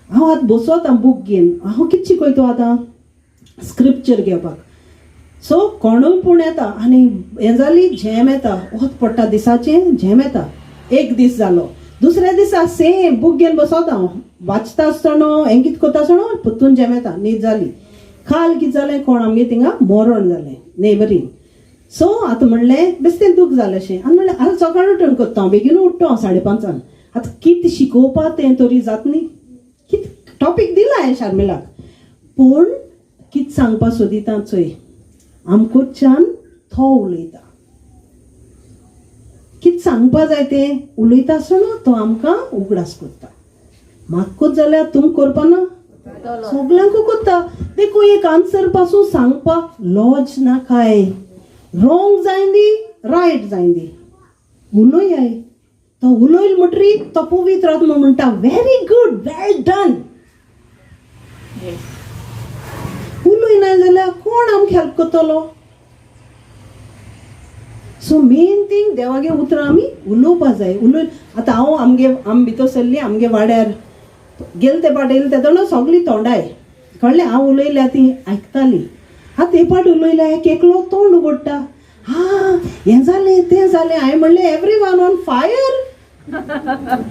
हांव आतां बसोता बूक घेवन, हांव कितें शिकयता आतां स्क्रिप्चर घेवपाक. सो कोणूय पूण येता आनी हें जाली झेम येता, वत पडटा दिसाचें, झेम येता. एक दीस जालो, दुसऱ्या दिसा सेम बूक घेवन बसोता हांव, वाचता आसतना, हें कितें करता आसतना परतून झेम येता. न्हीद जाली. काल कितें जालें कोण आमगे थिंगा मोरण जालें नेबरींग. सो आतां म्हणलें बेश्टें दूख जालें अशें. आनी म्हणलें आतां सकाळीं उठून करता हांव, बेगीन उठ्ठा हांव 5:30. आतां कितें शिकोवपा तें तरी जात न्ही, कितें टॉपीक दिला हांवें शार्मिलाक, पूण कितें सांगपा सोदिता चोय, आमकोच्यान तो उलयता, कितें सांगपा जाय तें उलयता आसतना तो आमकां उगडास करता. म्हाकूच जाल्यार तुमकां करपा ना, सगल्यांकू करता. देखून एक आन्सर पासून सांगपाक लॉज नाकाय, रोंग जायंदी रायट जायंदी, उलयाय. तो उलयल म्हणटरी तो पवित्र आत्मा म्हणटा व्हेरी गुड, वेल डन. उलयना जाल्यार कोण आमकां हेल्प करतलो? सो मेन थींग देवागे उतरां आमी उलोवपा जाय. उलय आतां हांव आमगे आम भितर सरली आमगे वाड्यार गेले ते पाट येयले तेदोना सगळीं तोंडाय कळ्ळें, हांव उलयल्या ती आयकताली. आतां हे पाट उलयल्या एक एकलो तोंड उगडटा, हा हें जालें तें जालें. हांवें म्हणलें every one on fire.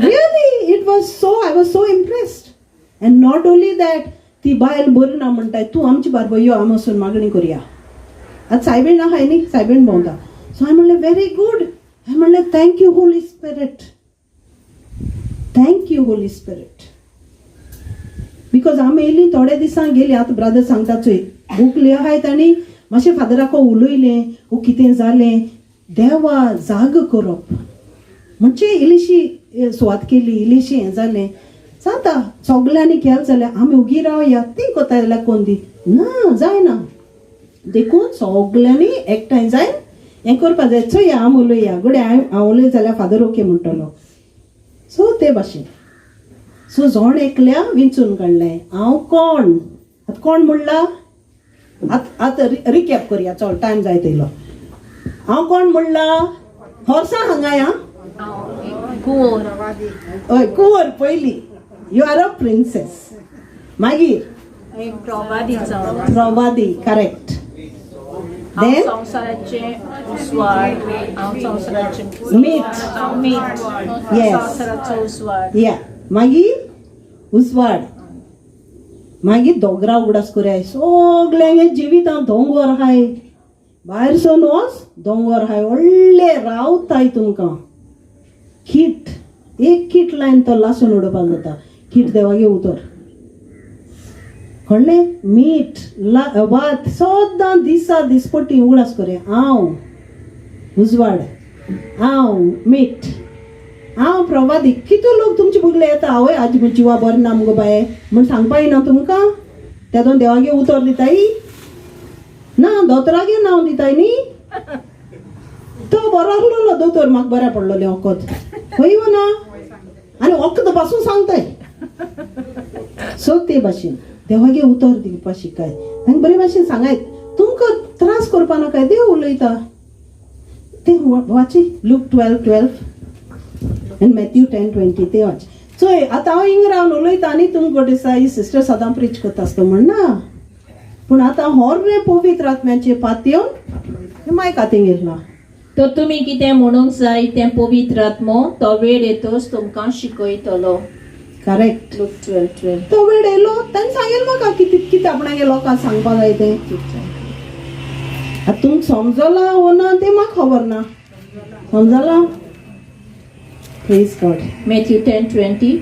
Really it was so, I was so impressed. And not only that, ती बायल बरी ना म्हणटाय, तूं आमचे बारबर यो, आमी वचून मागणी करुया. आतां सायबीण आहाय न्ही, सायबीण भोंवता. सो हांवें म्हणलें व्हेरी गूड. हांवें म्हणलें thank you Holy Spirit, thank you Holy Spirit. Because आमी येयली थोडे दिसांक गेली. आतां ब्रदर सांगता चोय, बूक आहाय तांणी मातशें फादराको उलयलें ओ कितें जालें, देवा जाग करप म्हणजे इल्लीशी सुवात केली, इल्लीशी हें जालें जाता. सगल्यांनी केलें जाल्यार आमी उगी रावया, ती कोता जाल्यार कोण दी ना जायना. देखून सगल्यांनी एकठांय जायन हें करपा जाय. चोया आमी उलोवया घडये हांव उलयत जाल्यार फादर ओके म्हणटलो. सो ते भाशेन सो जोण एकल्या विंचून काडलें. हांव कोण आतां कोण म्हणला, आतां आतां रिकॅप करया, चल टायम जायत येयलो. हांव कोण म्हणला, होर्सा हांगा या. कुंवर. हय, कुंवर पयली, you are a princess. मागीर एक प्रवादी जावन. प्रवादी, करेक्ट. हांव Then? संवसाराचें उजवाड, हांव संवसाराचें मीठ. हांव मीठ. Yes. संवसाराचो उजवाड. या, मागीर उजवाड, मागीर दोंगरा उगडास करया. सगल्यांगे जिवितां दोंगर आहाय, भायर सोन वच दोंगर आहाय व्हडले रावताय तुमकां. कीट एक कीट लायन तो लासून उडोवपाक जाता. कीट देवागे उतर, कळ्ळें? मीठ ला भात सदां दिसा दिसपट्टी उगडास करया. हांव उजवाड, हांव मीठ, हांव प्रवादी. कितू लोक तुमचे बुगले येता, आवय आज जिवा बरें ना मुगो बाये म्हण सांगपा येना तुमकां. तेदोन देवागे उतर दिताय ना, दोतोरागे नांव दिताय न्ही. तो बरो आसलेलो दोतोर, म्हाका बरें पडलोलें वखद खंय वो ना, आनी वखद पासून सांगताय. सो ते भाशेन देवागे उतर दिवपा शिकाय आनी बरे भाशेन सांगायत, तुमकां त्रास करपा नाकाय. देव उलयता तें वाची लूक 12:12 आनी मॅथ्यू 10:20 तें वाच. चोय आतां हांव हिंगा रावन उलयता आनी तुमकां दिसा ही सिस्टर सदां प्रिच करता आसता म्हण ना, पूण आतां होर्रे पवित्र आत्म्याचे पात येवन मायक हातीं घेतला. तर तुमी कितें म्हणूंक जाय तें पवित्र आत्मो तो वेळ येतच तुमकां शिकयतलो. करेक्ट. लूक 12:12. तो वेळ येयलो ताणें सांगेल म्हाका कितें कितें आपणागे लोकांक सांगपा जाय तें. आतां तुमकां समजलां वो ना तें म्हाका खबर ना. समजलां? Praise God. Matthew 10:20.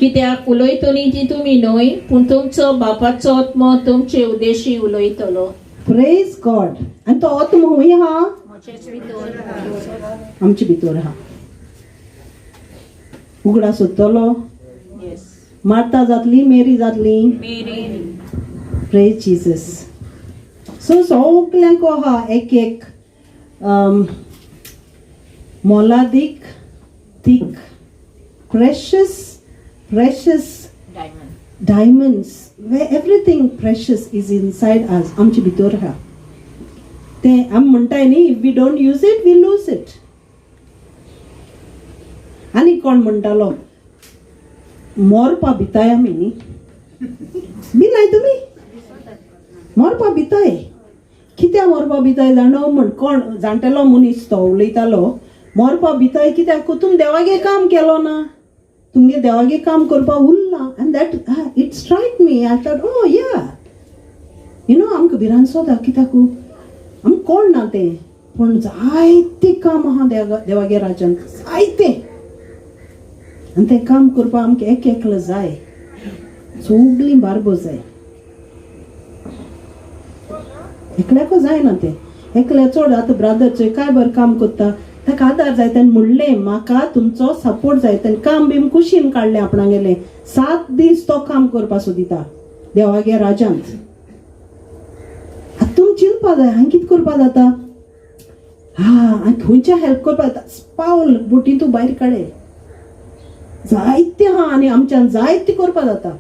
कित्याक उलयतली ती तुमी न्हय, पूण तुमचो बापाचो आत्मो तुमचे उद्देशी उलयतलो. प्रेज गॉड. आनी तो आत्मो खंय आहा? आमचे भितर आहा. उगडास सोदतलो. येस. मार्ता जातली, मेरी जातली. मेरी. Praise Jesus. सो सगल्यांक आहा एक एक मोलादीक तीक precious precious diamond. Diamonds, where everything precious is inside us. आमचे भितर आहा तें. आमी म्हणटाय न्ही, if we don't use it we lose it. आनी कोण म्हणटालो मोरपा भिताय आमी न्ही, भिनाय तुमी मोरपा भिताय. कित्याक मोरपा भिताय जाणो म्हण कोण जाणटेलो मनीस तो उलयतालो, मोरपा भिताय कित्याक? तुमी देवागे काम केलो ना, तुमगे देवागे काम करपाक उरला. And that it strike me, I thought, oh yeah. You न्हू आमकां भिरांत सोदा कित्याकू आमकां कोण ना तें, पूण जायतें काम आहा देवागे राज्यांत, जायतें. आनी तें काम करपाक आमकां एक एकलो जाय, सगळीं बारबो जाय, एकल्याकू जायना तें. एकल्या चड आतां ब्रादर चोय काय बरें काम करता, ताका आदार जाय. तेणें म्हणलें म्हाका तुमचो सपोर्ट जाय. तेणें काम बीम कुशीन काडलें आपणागेलें, 7 दीस तो काम करपा सोदिता देवागे राज्यांत. आतां तुमी चिंतपा जाय हांवें कितें करपा जाता, हा हांवें खंयच्या हेल्प करपा जाता. पावल बोटी तूं भायर काडे, जायते आहा आनी आमच्यान जायते करपा जाता,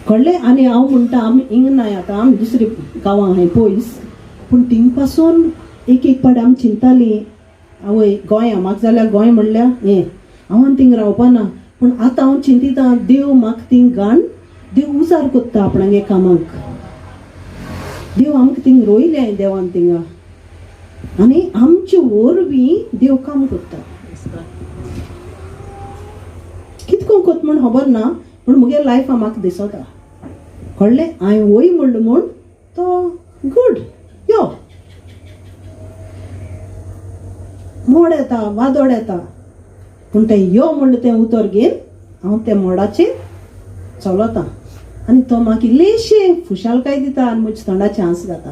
कळ्ळें. आनी हांव म्हणटा आमी हिंगा नाय आतां, आमी दुसरी गांवां आहाय पयस, पूण थिंग पासून एक एक पाट आमी चिंताली आवय गोंया म्हाका जाल्यार गोंय म्हणल्यार हें हांव आनी थिंग रावपा ना, पूण आतां हांव चिंतिता देव म्हाका थिंग घाण देव उजार कोत्ता आपणागे कामाक. देव आमकां थिंग रोयलें देवान थिंगा, आनी आमचे वरवीं देव काम कोत्ता. कितको कोत म्हूण खबर ना, पूण मुगे लायफा म्हाका दिसता, कळ्ळें. हांवें वय म्हणलें म्हूण तो गूड यो मोड येता वादोड येता, पूण तें यो म्हणलें तें उतर घेवन हांव तें मोडाचेर चलता आनी तो म्हाका इल्लीशी खुशालकाय दिता आनी म्हज्या तोंडाचें हांस जाता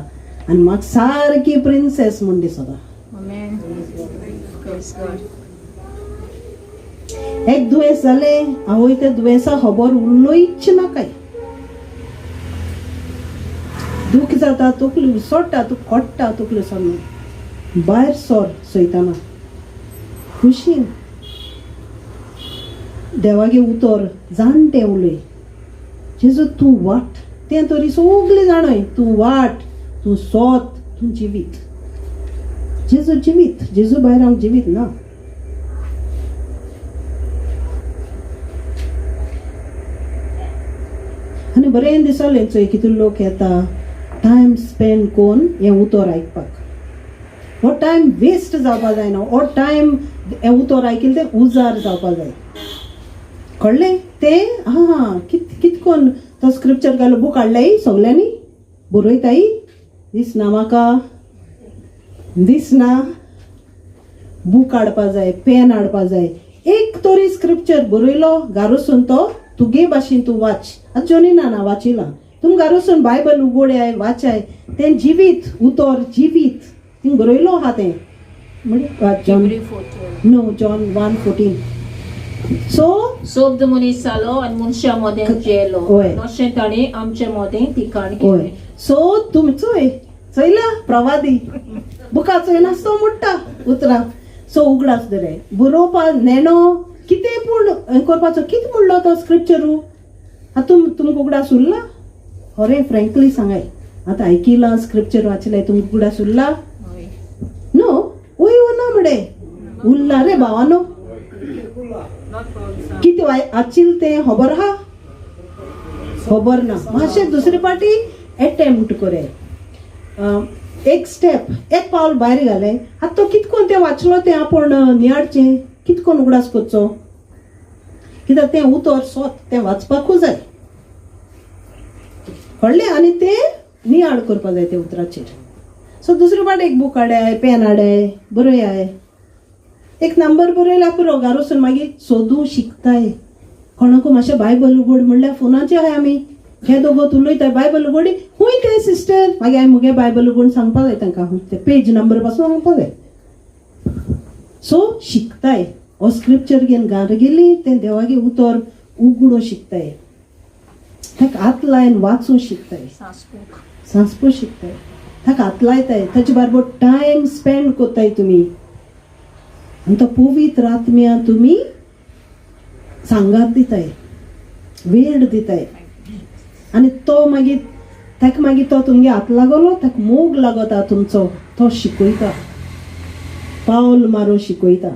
आनी म्हाका सारकी प्रिन्सेस म्हूण दिसता. एक दुयेंस जालें आवय त्या दुयेंसा खबर उलोयच नाकाय, दूख जाता तकली उसोडटा, तूं कोट्टा तकली उसोडना, भायर सर सयताना खुशीन देवागे उतर जाणटें उलय. जेजू तूं वाट तें तरी सगळें जाणय, तूं वाट, तूं सोत, तूं जिवीत. जेजू जिवीत, जेजू भायर आमकां जिवीत ना. आनी बरें दिसलें चोय कितले लोक येता टायम स्पेंड करून हें उतर आयकपाक. हो टायम वेस्ट जावपा जायना, हो टायम हें उतर आयकिल्लें तें उजार जावपा जाय, कळ्ळें. तें आं कितकोन तो स्क्रिप्चर घालो बूक हाडल्याय सगल्यांनी बरयताय दिसना म्हाका, दिसना. बूक हाडपा जाय, पेन हाडपा जाय, एक तरी स्क्रिप्चर बरयलो घारोसून तो तुगे भाशेन तूं वाच. आतां जोनी ना वाचिलां, तुम घारोसून बायबल उगोड्याय वाचाय, तें जिवीत उतर जिवीत थिंग बरयलो आहा तें म्हणजे जॉन नो जॉन 1:14. सो सोब्द मनीस जालो आनी मनशां मदें जेलो, तशें ताणें आमचे मदें ठिकाण केलें. सो तुमी चोय चोयला प्रवादी बुका चोय नासतो म्हणटा उतरां. सो उगडास दरे बरोवपा नेणो कितें पूण हें करपाचो कितें म्हणलो तो स्क्रिप्चरू. आतां तुमकां उगडास उरला? खरें फ्रेंकली सांगाय, आतां आयकिलां स्क्रिप्चर वाचलें, तुमकां उगडास उरला? न्हू वय ना म्हणे उरला रे भावानो, कितें आचिल तें खबर आहा? खबर ना. मातशें दुसरे पाटी एटेम्प्ट करे, एक स्टेप एक पावल भायर घालें. आतां तो कितकोन तें वाचलो तें आपूण नियाळचें, कितकोन उगडास करचो, कित्याक तें उतर सोत तें वाचपाकूच जाय, कळ्ळें. आनी तें नियाळ करपा जाय त्या उतराचेर. सो दुसरे पाट एक बूक हाडाय, पेन हाडाय, बरयाय, एक नंबर बरयल्यार पुरो. घरा वचून मागीर सोदूं शिकताय. कोणाकू मातशें बायबल उगड म्हणल्यार फोनाचेर आहाय आमी, हे दोगो उलयताय बायबल उगडी खूंय तें सिस्टर, मागीर हांवें मुगे बायबल उगडून सांगपा जाय तांकां, खूंय तें पेज नंबर पासून सांगपा जाय. सो शिकताय हो स्क्रिप्चर घेवन घरा गेली तें देवागे उतर उगडूं शिकताय, ताका हात लायन वाचूं शिकताय, सांसपूं शिकताय, ताका हात लायताय, ताचे बरोबर टायम स्पेंड करताय तुमी. आनी तो पवित्र आत्म्या तुमी सांगात दिताय, वेळ दिताय, आनी तो मागीर ताका मागीर तो तुमगे हात लागलो ताका मोग लागता तुमचो, तो शिकयता, पावल मारून शिकयता.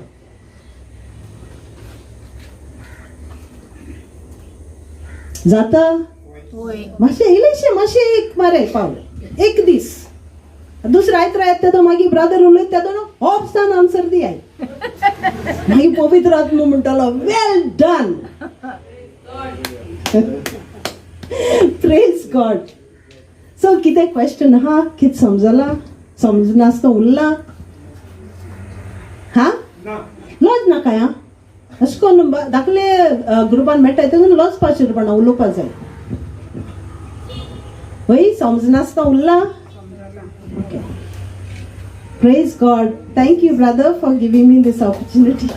जाता मातशें इल्लेशें मातशें एक मारे पावल एक दीस, दुसरो आयतरा येता तो मागीर ब्रादर उलयता तो ऑप्शन आन्सर दियाय, मागीर पवित्र आत्मो म्हणटालो वेल डन. प्रेज गॉड. सो कितें क्वेश्चन आहा? कितें समजलां? समजनासतना उरलां? हा, लॉज नाका. आं, अशें करून धाकले ग्रुपान मेळटाय तेन्ना लॉजपाचेर पण उलोवपा जाय. वय, समजनासतना उरलां? Okay, praise God. Thank you brother for giving me this opportunity.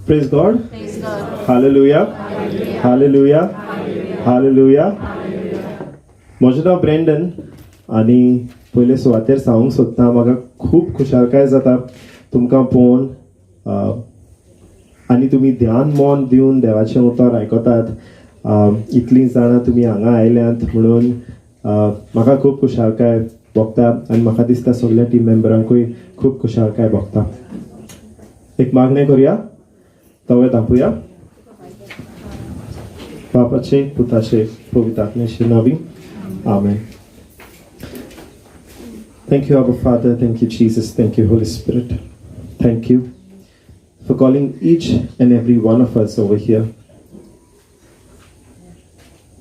Praise God. Hallelujah. Hallelujah. Hallelujah. म्हजें नांव ब्रेंडन आनी पयले सुवातेर सांगूंक सोदता, म्हाका खूब खुशालकाय जाता तुमकां पळोवन आनी तुमी ध्यान मन दिवन देवाचें उतर आयकतात. इतलीं जाणां तुमी हांगा आयल्यांत म्हणून म्हाका खूब खुशालकाय भोगता आनी म्हाका दिसता सगल्या टीम मेंबरांकूय खूब खुशालकाय भोगता. एक मागणें करुया, तवे दाखोवया. बापाचे, पुताचे, पवित्र आत्म्याचे नावी, आमेन. Thank you, Abba Father. Thank you, Jesus. Thank you, Holy Spirit. Thank you for calling each and every one of us over here,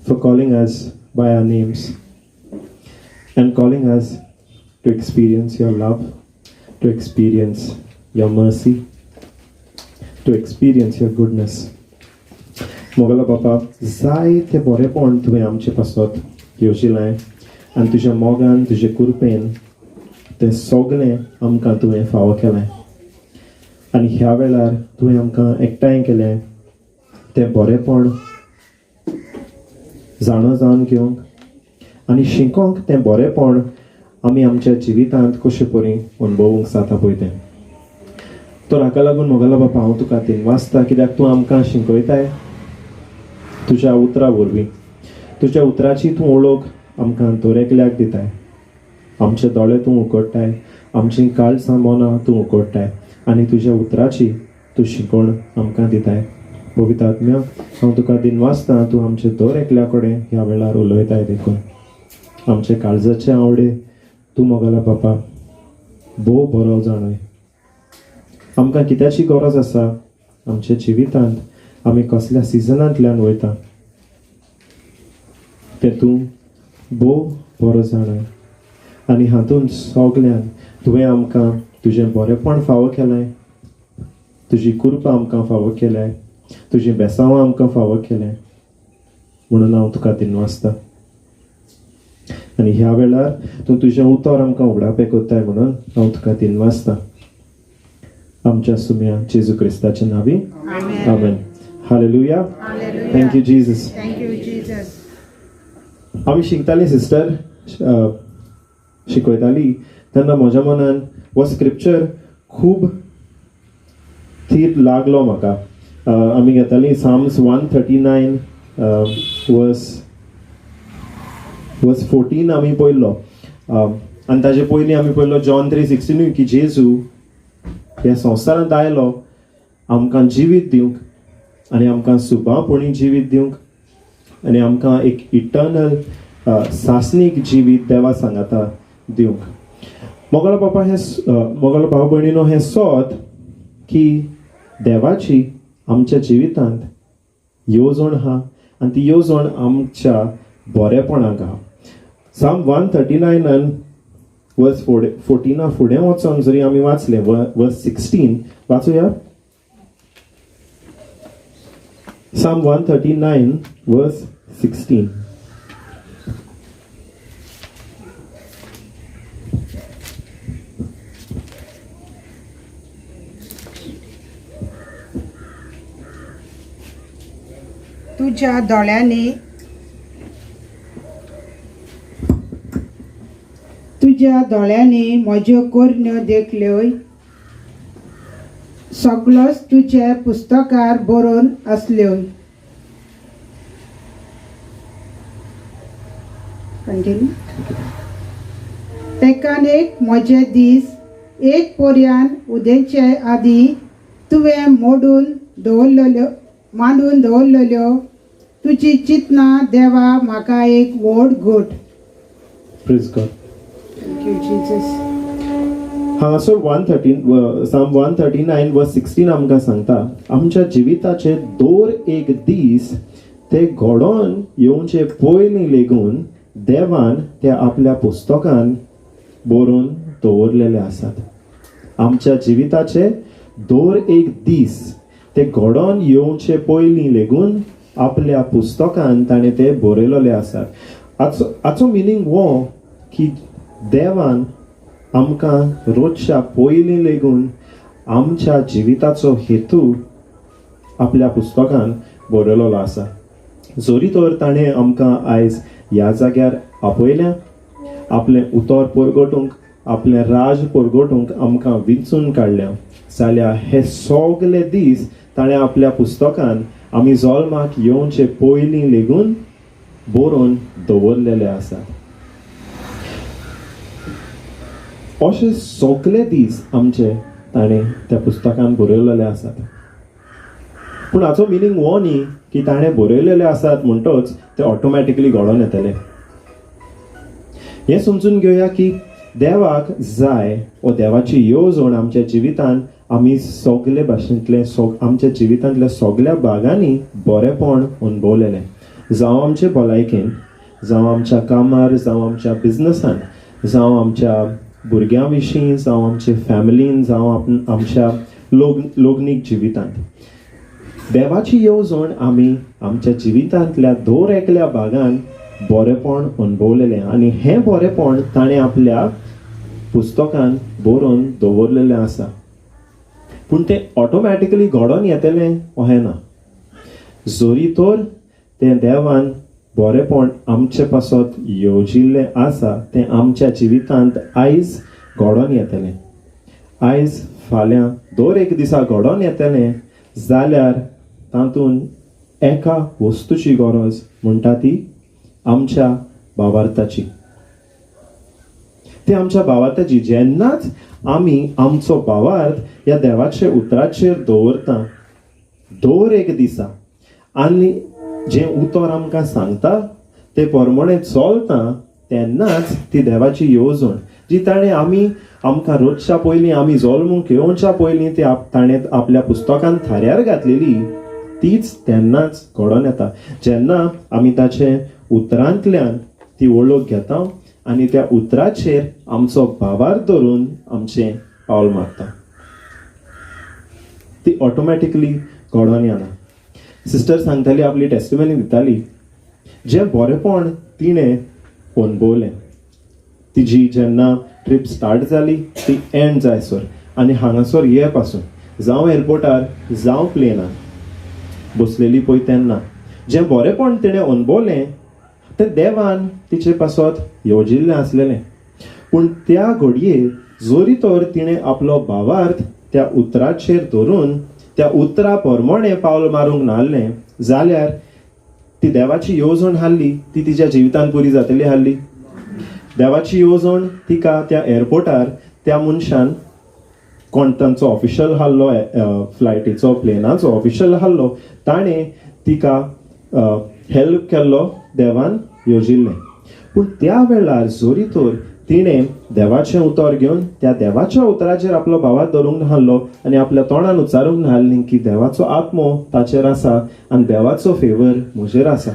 for calling us by our names and calling us to experience your love, to experience your mercy, to experience your goodness. Mogla बापा, जायते बरेपण तुवें आमचे पासत येवजिलें आनी तुज्या मोगान, तुजे कृपेन तें सगळें आमकां तुवें फावो केलें आनी ह्या वेळार तुवें आमकां एकठांय केलें तें बरेपण जाणा जावन घेवंक आनी शिकोंक तें बरेपण आमी आमच्या जिवितांत कशें परी अणभवूंक जाता पळय तें. तर हाका लागून मोगला बापा, हांव तुका दिनवासता, कित्याक तूं आमकां शिकयताय तुज्या उतरा वरवीं. तुज्या उतराची तूं ओळख आमकां दर एकल्याक दिताय. आमचे दोळे तूं उगडटाय, आमची काळजां मनां तूं उगडटाय आनी तुज्या उतराची तूं शिकवण आमकां दिताय. पवित्र आत्म्या, हांव तुका दिनवासता, तूं आमचे दर एकल्या कडेन ह्या वेळार उलयताय देखून. आमचे काळजाचे आवडे तूं मोगला बापा भोव बरो जाणय. आमकां कित्याची गरज आसा, आमच्या जिवितांत आमी कसल्या सिजनांतल्यान वयता तें तूं भोव बरो जाणय आनी हातूंत सगल्यान तुवें आमकां तुजें बरेपण फावो केलें, तुजी कृपा आमकां फावो केल्या, तुजी बेसांवां आमकां फावो केलें म्हणून हांव तुका दिनवासता. आनी ह्या वेळार तूं तुजें उतर आमकां उगडापें करताय म्हणून हांव तुका दिनवासता. आमच्या सुम्या जेजू क्रिस्ताच्या नावी, आमेन. Hallelujah. Thank you Jesus. Thank you, Jesus. आमी शिकताली, सिस्टर शिकयताली तेन्ना म्हज्या मनान हो स्क्रिप्चर खूब थीर लागलो म्हाका. आमी घेताली Psalms 139 verse 14 आमी पळयल्लो आनी ताजे पयलीं आमी पळयल्लो जॉन 3:16, की जेजू ह्या संवसारांत आयलो आमकां जिवीत दिवंक आनी आमकां सुबापणी जिवीत दिवंक आनी आमकां एक इटर्नल सासणीक जिवीत देवा सांगाता दिवंक. मोगल बापा, हें मोगल भाव भयणीनो, हें सोद की देवाची आमच्या जिवितांत येवजण आहा आनी ती येवजण आमच्या बरेपणाक आहा. साम 139 वर्स 14 फुडें वचोन जरी आमी वाचलें, वर्स 16 वाचुया. Psalm 139 verse 16. तुज्या दोळ्यांनी म्हज्यो करण्यो देखल्यो, सगळोच तुजे पुस्तकार बरोवन आसल्यो. कंटिन्यू. एकान एक म्हजे दीस एक पोरयान उदेचे आदी तुवें मोडून दवरलेल्यो, मांडून दवरलेल्यो तुजी चिंतना देवा म्हाका एक व्हड गोट. Praise God. Thank you Jesus. हांगासर 113 Psalm 139 verse 16 आमकां सांगता, आमच्या जिविताचे दर एक दीस ते घडोवन येवचे पयलीं लेगून देवान ते आपल्या पुस्तकान बरोवन दवरलेले आसात. आमच्या जिविताचे दर एक दीस ते घडोवन येवचे पयलीं लेगून आपल्या पुस्तकान ताणें ते बरयलेले आसात. हाचो मिनींग हो की देवान आमकां रोजच्या पयलीं लेगून आमच्या जिविताचो हेतू आपल्या पुस्तकान बरयलेलो आसा. जरी तर ताणें आमकां आयज ह्या जाग्यार आपयल्या, आपलें उतर परगटूंक, आपलें राज परगटूंक आमकां विंचून काडल्या, जाल्यार हे सगले दीस ताणें आपल्या पुस्तकान आमी जल्माक येवचे पयलीं लेगून बरोवन दवरलेले आसात. अशे सगले दीस आमचे ताणें त्या पुस्तकान बरयलेले आसात. पूण हाचो मिनींग हो न्ही की ताणें बरयलेले आसात म्हणटच ते ऑटोमॅटिकली घडोवन येतले. हें समजून घेवया की देवाक जाय वो देवाची येवजण आमच्या जिवितान आमी सगले भाशेंतले आमच्या जिवितांतल्या सगल्या भागांनी बरेपण अणभवलेलें, जावं आमचे भलायकेन, जावं आमच्या कामार, जावं आमच्या बिजनसान, जावं आमच्या भुरग्यां विशीं, जावं आमचे फॅमिलीन, जावं आमच्या लोगनीक जिवितांत. देवाची येवजण आमी आमच्या जिवितांतल्या दर एकल्या भागान बरेपण अणभवलेलें आनी हें बरेपण ताणें आपल्या पुस्तकान बरोवन दवरलेलें आसा. पूण तें ऑटोमॅटिकली घडोवन येतलें अशें ना. जरी तर तें देवान बरेपण आमचे पासत येवजिल्लें आसा तें आमच्या जिवितांत आयज घडोवन येतलें, आयज फाल्यां दर एक दिसा घडोवन येतलें, जाल्यार तातूंत एका वस्तूची गरज म्हणटा ती आमच्या भावार्थाची. ती आमच्या भावार्थाची. जेन्नाच आमी आमचो भावार्थ ह्या देवाच्या उतराचेर दवरता दर एक दिसा आनी जें उतर आमकां सांगता ते प्रमाणे चलता, तेन्नाच ती देवाची येवजण जी ताणें आमी आमकां रोजच्या पयलीं आमी जल्मूंक येवच्या पयलीं ती ताणें आपल्या पुस्तकान थाऱ्यार घातलेली तीच तेन्नाच घडोवन येता, जेन्ना आमी ताचे उतरांतल्यान ती वळख घेता आनी त्या उतराचेर आमचो भावार्थ धरून आमचें पावल मारता. ती ऑटोमॅटिकली घडोवन येना. सिस्टर सांगताली, आपली टेस्टिमनी दिताली, जें बरेपण तिणें अणभवलें, तिजी जेन्ना ट्रीप स्टार्ट जाली ती एंड जायसर आनी हांगासर ये पासून, जावं एअरपोर्टार जावं प्लेनार बसलेली पळय, तेन्ना जें बरेपण तिणें अणभवलें तें देवान तिचे पासत येवजिल्लें आसलेलें. पूण त्या घडये जरी तर तिणें आपलो भावार्थ त्या उतराचेर धरून त्या उतरा प्रमाणे पावल मारूंक नासलें जाल्यार ती देवाची येवजण हाडली ती तिच्या जिवितान पुरी जातली हाडली. देवाची येवजण तिका त्या एअरपोर्टार त्या मनशान कोण तांचो ऑफिशल हाडलो, फ्लायटीचो प्लेनाचो ऑफिशल हाडलो, ताणें तिका हेल्प केल्लो देवान येवजिल्लें. पूण त्या वेळार जरी तर तिणें देवाचें उतर घेवन त्या देवाच्या उतराचेर आपलो भावार्थ धरूंक नासलो आनी आपल्या तोंडान उच्चारूंक नासलें की देवाचो आत्मो ताचेर आसा आनी देवाचो फेवर म्हजेर आसा,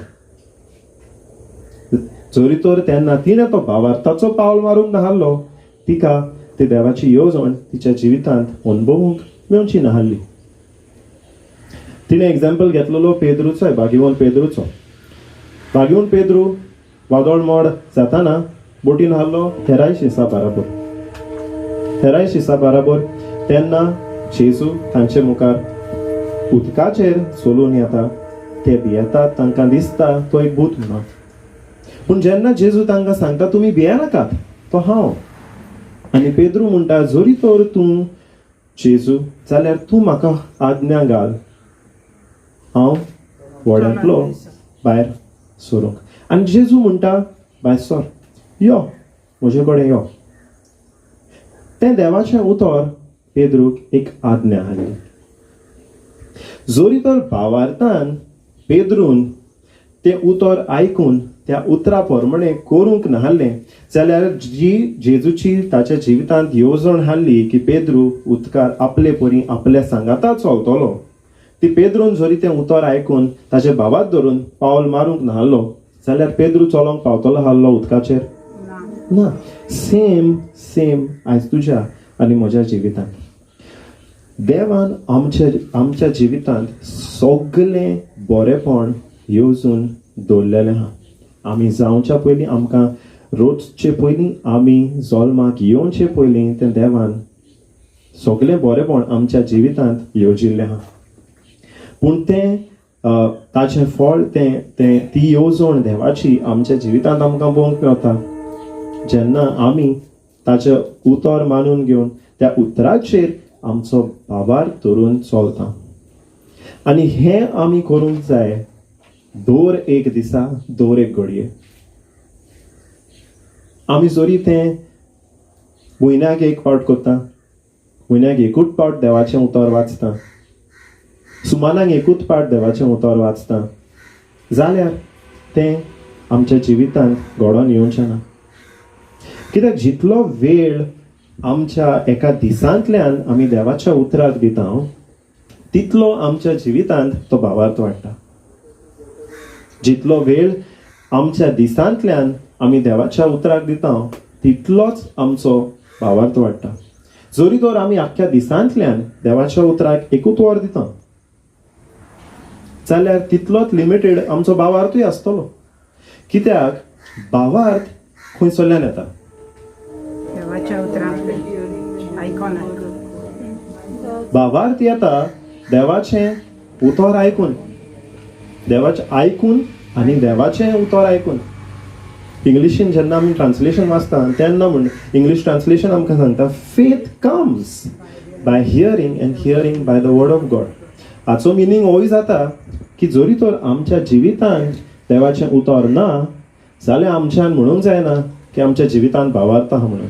जरी तर तेन्ना तिणें तो भावार्थाचो पावल मारूंक नासलो, तिका ती देवाची येवजण तिच्या जिवितांत अणभवूंक मेवची नासली. तिणें एग्जाम्पल घेतलेलो पेद्रूचोय, बागीवन पेद्रूचो. बागीवन पेद्रू वादळ मोड जाताना बोटीन हाडलो हेराय शिसा बाराबर, हेराय शिसा बाराबर. तेन्ना जेजू तांचे मुखार उदकाचेर चलून येता, ते भियेतात, तांकां दिसता तो एक भूत म्हणून. पूण जेन्ना जेजू तांकां सांगता तुमी भियेनाकात, तो हांव. आनी पेद्रू म्हणटा जरी तर तूं जेजू जाल्यार तूं म्हाका आज्ञा घाल हांव व्हड्यांतलो भायर सरूंक. आनी जेजू म्हणटा भायर सर, यो म्हजे कडेन यो. तें देवाचें उतर पेद्रूक एक आज्ञा हाडली. जरी तर भावार्थान पेद्रून तें उतर आयकून त्या उतरा प्रमाणे करूंक नाहलें जाल्यार जी जेजूची ताच्या जिवितांत येवजण हाडली की पेद्रू उदकार आपले परी आपल्या सांगाता चलतलो, ती पेद्रून जरी तें उतर आयकून ताचे भावात धरून पावल मारूंक नाहलो जाल्यार पेद्रू चलोंक पावतलो आहलो उदकाचेर ना. सेम सेम आयज तुज्या आनी म्हज्या जिवितांत देवान आमच्या आमच्या जिवितांत सगळें बरेपण येवजून दवरलेलें आहा. आमी जावच्या पयलीं, आमकां रोजचे पयलीं, आमी जल्माक येवचे पयलीं तें देवान सगळें बरेपण आमच्या जिवितांत येवजिल्लें आहा. पूण तें ताचें फळ तें तें ती येवजण देवाची आमच्या जिवितांत आमकां पळोवंक मेवता जेन्ना आमी ताचें उतर मानून घेवन त्या उतराचेर आमचो भावार धरून चलता. आनी हें आमी करूंक जाय दर एक दिसा, दर एक घडये. आमी जरी तें म्हयन्याक एक फावट करता, म्हयन्याक एकूच फावट देवाचें उतर वाचता, सुमानाक एकूच फावट देवाचें उतर वाचता जाल्यार तें आमच्या जिवितांत घडोवन येवचें ना. कित्याक जितलो वेळ आमच्या एका दिसांतल्यान आमी देवाच्या उतराक दिता तितलो आमच्या जिवितांत तो भावार्थ वाडटा. जितलो वेळ आमच्या दिसांतल्यान आमी देवाच्या उतराक दिता तितलोच आमचो भावार्थ वाडटा. जरी तर आमी आख्ख्या दिसांतल्यान देवाच्या उतराक एकूच वर दिता जाल्यार तितलोच लिमिटेड आमचो भावार्थूय आसतलो. कित्याक भावार्थ खंयसरल्यान येता? देवाच्या उतरां आयकोन. भावार्थ येता देवाचें उतर आयकून, देवाचें आयकून आनी देवाचें उतर आयकून. इंग्लिशीन जेन्ना आमी ट्रान्सलेशन वाचता तेन्ना म्हण इंग्लीश ट्रान्सलेशन आमकां सांगता faith comes by hearing and hearing by the word of God. हाचो मिनींग होय जाता की जरी तर आमच्या जिवितांत देवाचें उतर ना जाल्यार आमच्यान म्हणूंक जायना की आमच्या जिवितांत भावार्थ आहा म्हणून.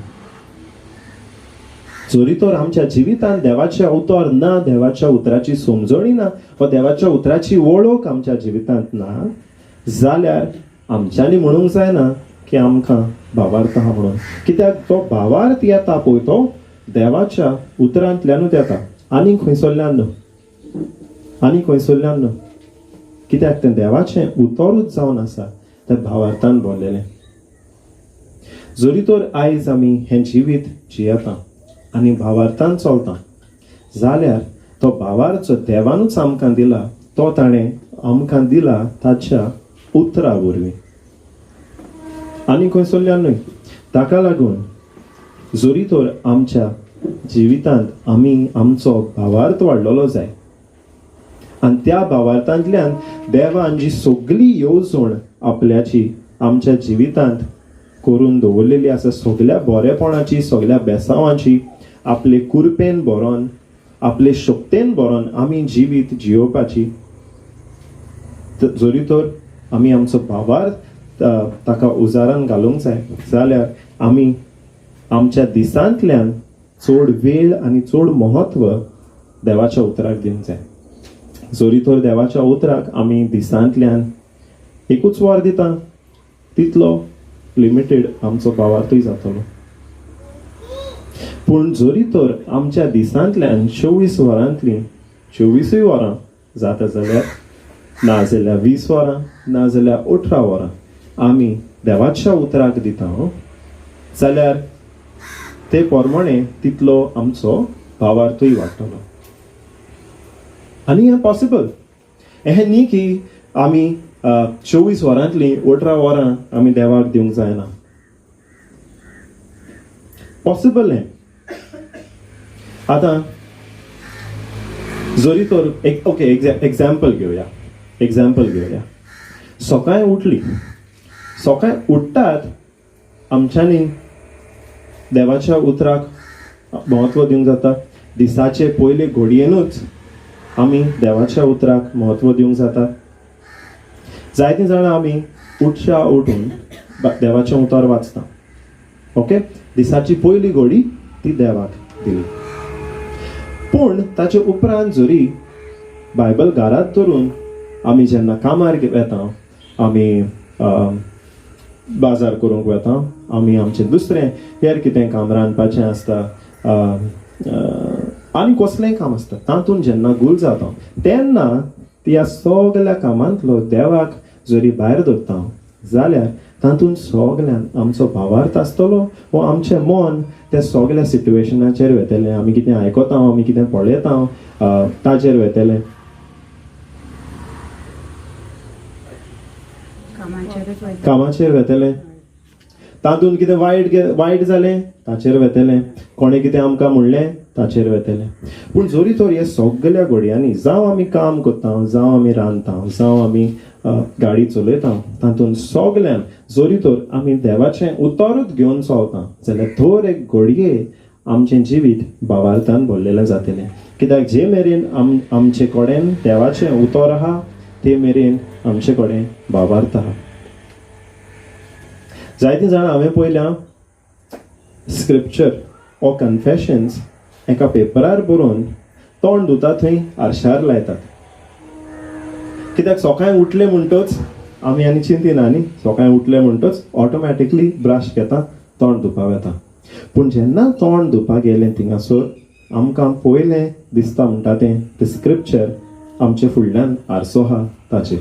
जरी तर आमच्या जिवितांत देवाचें उतर ना, देवाच्या उतराची समजणी ना वा देवाच्या उतराची वळख आमच्या जिवितांत ना जाल्यार आमच्यांनी म्हणूंक जायना की आमकां भावार्थ आहा म्हणून. कित्याक तो भावार्थ येता पळय तो देवाच्या उतरांतल्यानूच येता, आनी खंयसरल्यान न्हू, आनी खंयसरल्यान न्हू. कित्याक तें देवाचें उतरूच जावन आसा तें भावार्थान भरलेलें. जरी तर आयज आमी हें जिवीत जियेता आनी भावार्थान चलता जाल्यार तो भावार्थ जो देवानूच आमकां दिला तो ताणें आमकां दिला ताच्या उतरा वरवीं, आनी खंयसरल्यान न्हय. ताका लागून जरी तर आमच्या जिवितांत आमी आमचो भावार्थ वाडलेलो जाय आनी त्या भावार्थांतल्यान देवान जी सगळी येवजण आपल्याची आमच्या जिवितांत करून दवरलेली आसा, सगळ्या बरेपणाची, सगळ्या बेसांवाची, आपले कुरपेन भरोन, आपले शक्तेन भरोन आमी जिवीत जियोवपाची, जरी तर आमी आमचो भावार्थ ताका उजारान घालूंक जाय जाल्यार आमी आमच्या दिसांतल्यान चड वेळ आनी चड म्हत्व देवाच्या उतराक दिवंक जाय. जरी तर देवाच्या उतराक आमी दिसांतल्यान एकूच वर दिता तितलो लिमिटेड आमचो भावार्थूय जातलो. पूण जरी तर आमच्या दिसांतल्यान 24 वरांतलीं 24 वरां जाता जाल्यार, ना जाल्यार 20 वरां, ना जाल्यार 18 वरां आमी देवाच्या उतराक दिता जाल्यार ते प्रमाणे तितलो आमचो भावार्थूय वाडटलो. आनी हें पॉसिबल हें न्ही की आमी 24 वरांतलीं 18 वरां आमी देवाक दिवंक जायना. पॉसिबल हें. आतां जरी तर एक ओके एग्जाम्पल घेवया, एग्जाम्पल घेवया. सकाळीं उठली, सकाळीं उठ्ठात आमच्यांनी देवाच्या उतराक म्हत्व दिवंक जाता. दिसाचे पयले घडयेनूच आमी देवाच्या उतराक म्हत्व दिवंक जाता. जायतीं जाणां आमी उठच्या उठून देवाचें उतर वाचता. ओके, दिसाची पयली घडी ती देवाक दिली. पूण ताचे उपरांत जरी बायबल घरांत धरून आमी जेन्ना कामार वता, आमी बाजार करूंक वता, आमी आमचें दुसरें हेर कितें काम रांदपाचें आसता, आनी कसलेंय काम आसता, तातूंत जेन्ना गुल जाता तेन्ना त्या सगल्या कामांतलो देवाक जरी भायर धरता जाल्यार तातूंत सगल्यान आमचो भावार्थ आसतलो वो आमचें मन त्या सगल्या सिट्युएशनाचेर वेतलें. आमी कितें आयकता, आमी कितें पळयता ताचेर वेतलें, कामाचेर वेतलें, तातूंत कितें वायट वायट जालें ताचेर वेतलें, कोणें कितें आमकां म्हणलें ताचेर वेतलें. पूण जरी तर हे सगल्या घडयांनी जावं आमी काम करता, जावं आमी रांदता, जावं आमी गाडी चलयता, तातूंत सगल्यान जरी तर आमी देवाचें उतरूच घेवन चलता जाल्यार थोर एक घडये आमचें जिवीत भावार्थान भरलेलें जातलें. कित्याक जे मेरेन आमचे कडेन देवाचें उतर आहा ते मेरेन आमचे कडेन भावार्थ आहा. जायतीं जाणां हांवें पळयल्या स्क्रिप्चर ओ कन्फेशन्स एका पेपरार बरोवन तोंड धुता थंय आरशार लायतात. कित्याक सकाळीं उठले म्हणटच आमी आनी चिंतिना न्ही, सकाळीं उठले म्हणटच ऑटोमॅटिकली ब्रश घेता, तोंड धुवपा वता. पूण जेन्ना तोंड धुवपाक गेलें थिंगासर आमकां पयलें दिसता म्हणटा तें स्क्रिप्चर आमचे फुडल्यान आरसो आहा ताचेर.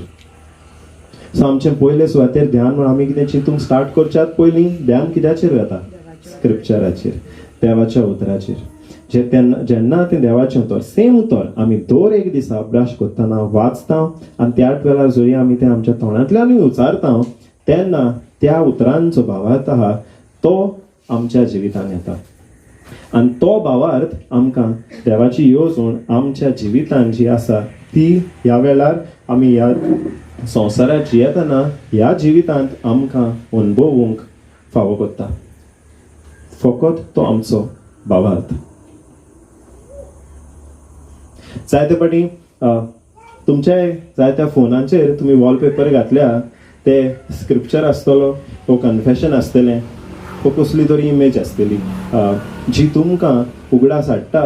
सो आमचें पयले सुवातेर ध्यान म्हण आमी कितें चिंतूंक स्टार्ट करच्यात पयलीं ध्यान कित्याचेर वता? स्क्रिप्चराचेर, देवाच्या उतराचेर. जे तेन्ना जेन्ना तें देवाचें उतर सेम उतर आमी दर एक दिसा ब्रश करतना वाचता आनी त्याच वेळार जरी आमी तें आमच्या तोंडांतल्यानूय उचारता तेन्ना त्या उतरांचो भावार्थ आहा तो आमच्या जिवितान येता आनी तो भावार्थ आमकां देवाची येवजण आमच्या जिवितान जी आसा ती ह्या वेळार आमी ह्या संवसारात जियेतना ह्या जिवितांत आमकां अनुभवूंक फावो करता. फकत तो आमचो भावार्थ. जायते फावटी तुमच्या जायत्या फोनांचेर तुमी वॉलपेपर घातल्या ते स्क्रिप्चर आसतलो वो कन्फेशन आसतलें वो कसली तरी इमेज आसतली जी तुमकां उगडास हाडटा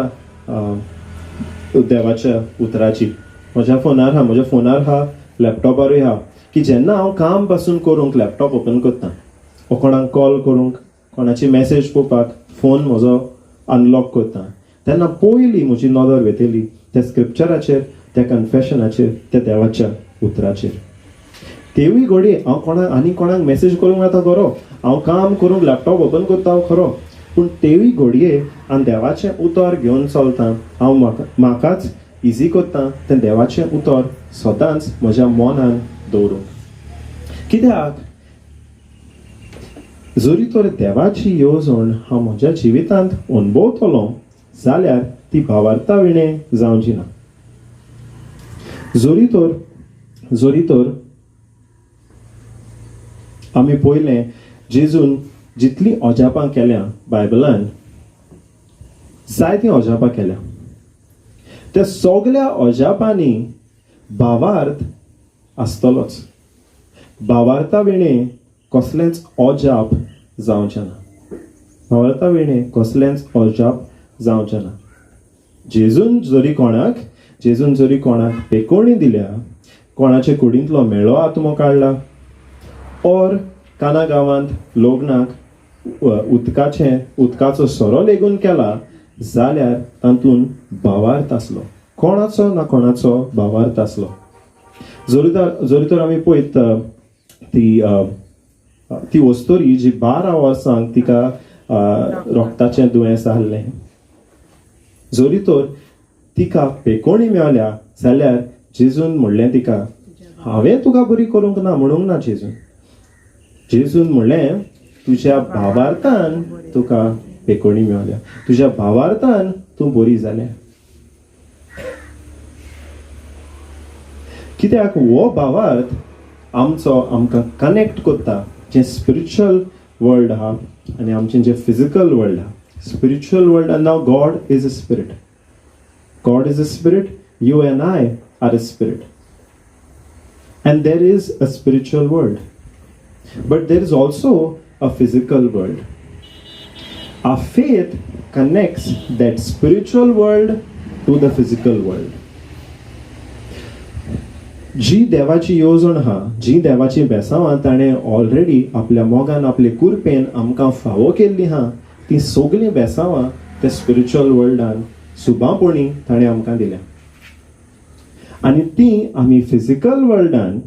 देवाच्या उतराची. म्हज्या फोनार आहा, म्हज्या फोनार आहा, लॅपटॉपारूय आहा की जेन्ना हांव काम पासून करूंक लॅपटॉप ओपन करता वो कोणाक कॉल करूंक, कोणाची मॅसेज पळोवपाक फोन म्हजो अनलॉक करता तेन्ना पयली म्हजी नदर वेतली त्या स्क्रिप्चराचेर, त्या कन्फेशनाचेर, त्या देवाच्या उतराचेर. तेवूय घडये हांव कोणाक आनी कोणाक मॅसेज करूंक वता खरो, हांव काम करूंक लॅपटॉप ओपन करता खरो, पूण तेवूय घडये आनी देवाचें उतर घेवन चलता हांव म्हाकाच इजी करता तें देवाचें उतर सदांच म्हज्या मनान दवरूंक. कित्याक जरी तर देवाची येवजण हांव म्हज्या जिवितांत अनुभवतलो जाल्यार ती भावार्था विणें जावची ना. जरी तर आमी पळयलें जेजून जितलीं अजापां केल्या बायबलान, जायतीं अजापां केल्या, त्या सगल्या अजापांनी भावार्थ आसतलोच. भावार्था विणें कसलेंच अजाप जावचें ना. भावार्था विणें कसलेंच अजाप जावचें ना. जेजून जरी कोणाक पेकोणी दिल्या, कोणाचे कुडींतलो मेळो आत्मो काडला, ओर काना गांवांत लग्नाक उदकाचो सोरो लेगून केला जाल्यार तातूंत भावार्थ आसलो, कोणाचो ना कोणाचो भावार्थ आसलो. जरी तर आमी पळयत ती वस्तोरी जी 12 वर्सांक तिका रक्ताचें दुयेंस आहलें, जरी तर तिका पेकोणी मेळ्ळ्या जाल्यार जेजून म्हणलें तिका, हांवें तुका बरी करूंक ना म्हणूंक ना जेजून. जेजून म्हणलें तुज्या भावार्थान तुका पेकोणी मेळ्ळ्या, तुज्या भावार्थान तूं बरी जाल्या. कित्याक हो भावार्थ आमचो आमकां कनेक्ट करता जें स्पिरिच्युअल वर्ल्ड आहा आनी आमचें जें फिजिकल वर्ल्ड आहा. Spiritual world, and now God is a spirit. God is a spirit, you and I are a spirit. And there is a spiritual world. But there is also a physical world. Our faith connects that spiritual world to the physical world. जी देवाची येवजण आहा, जी देवाची बेसांवां ताणें already आपल्या मोगान, आपले कुरपेन आमकां फावो केल्ली आहा, ती सगळीं बेसांवां त्या स्पिरिच्युअल वर्ल्डान सुबापणी ताणें आमकां दिल्या आनी ती आमी फिजिकल वर्ल्डान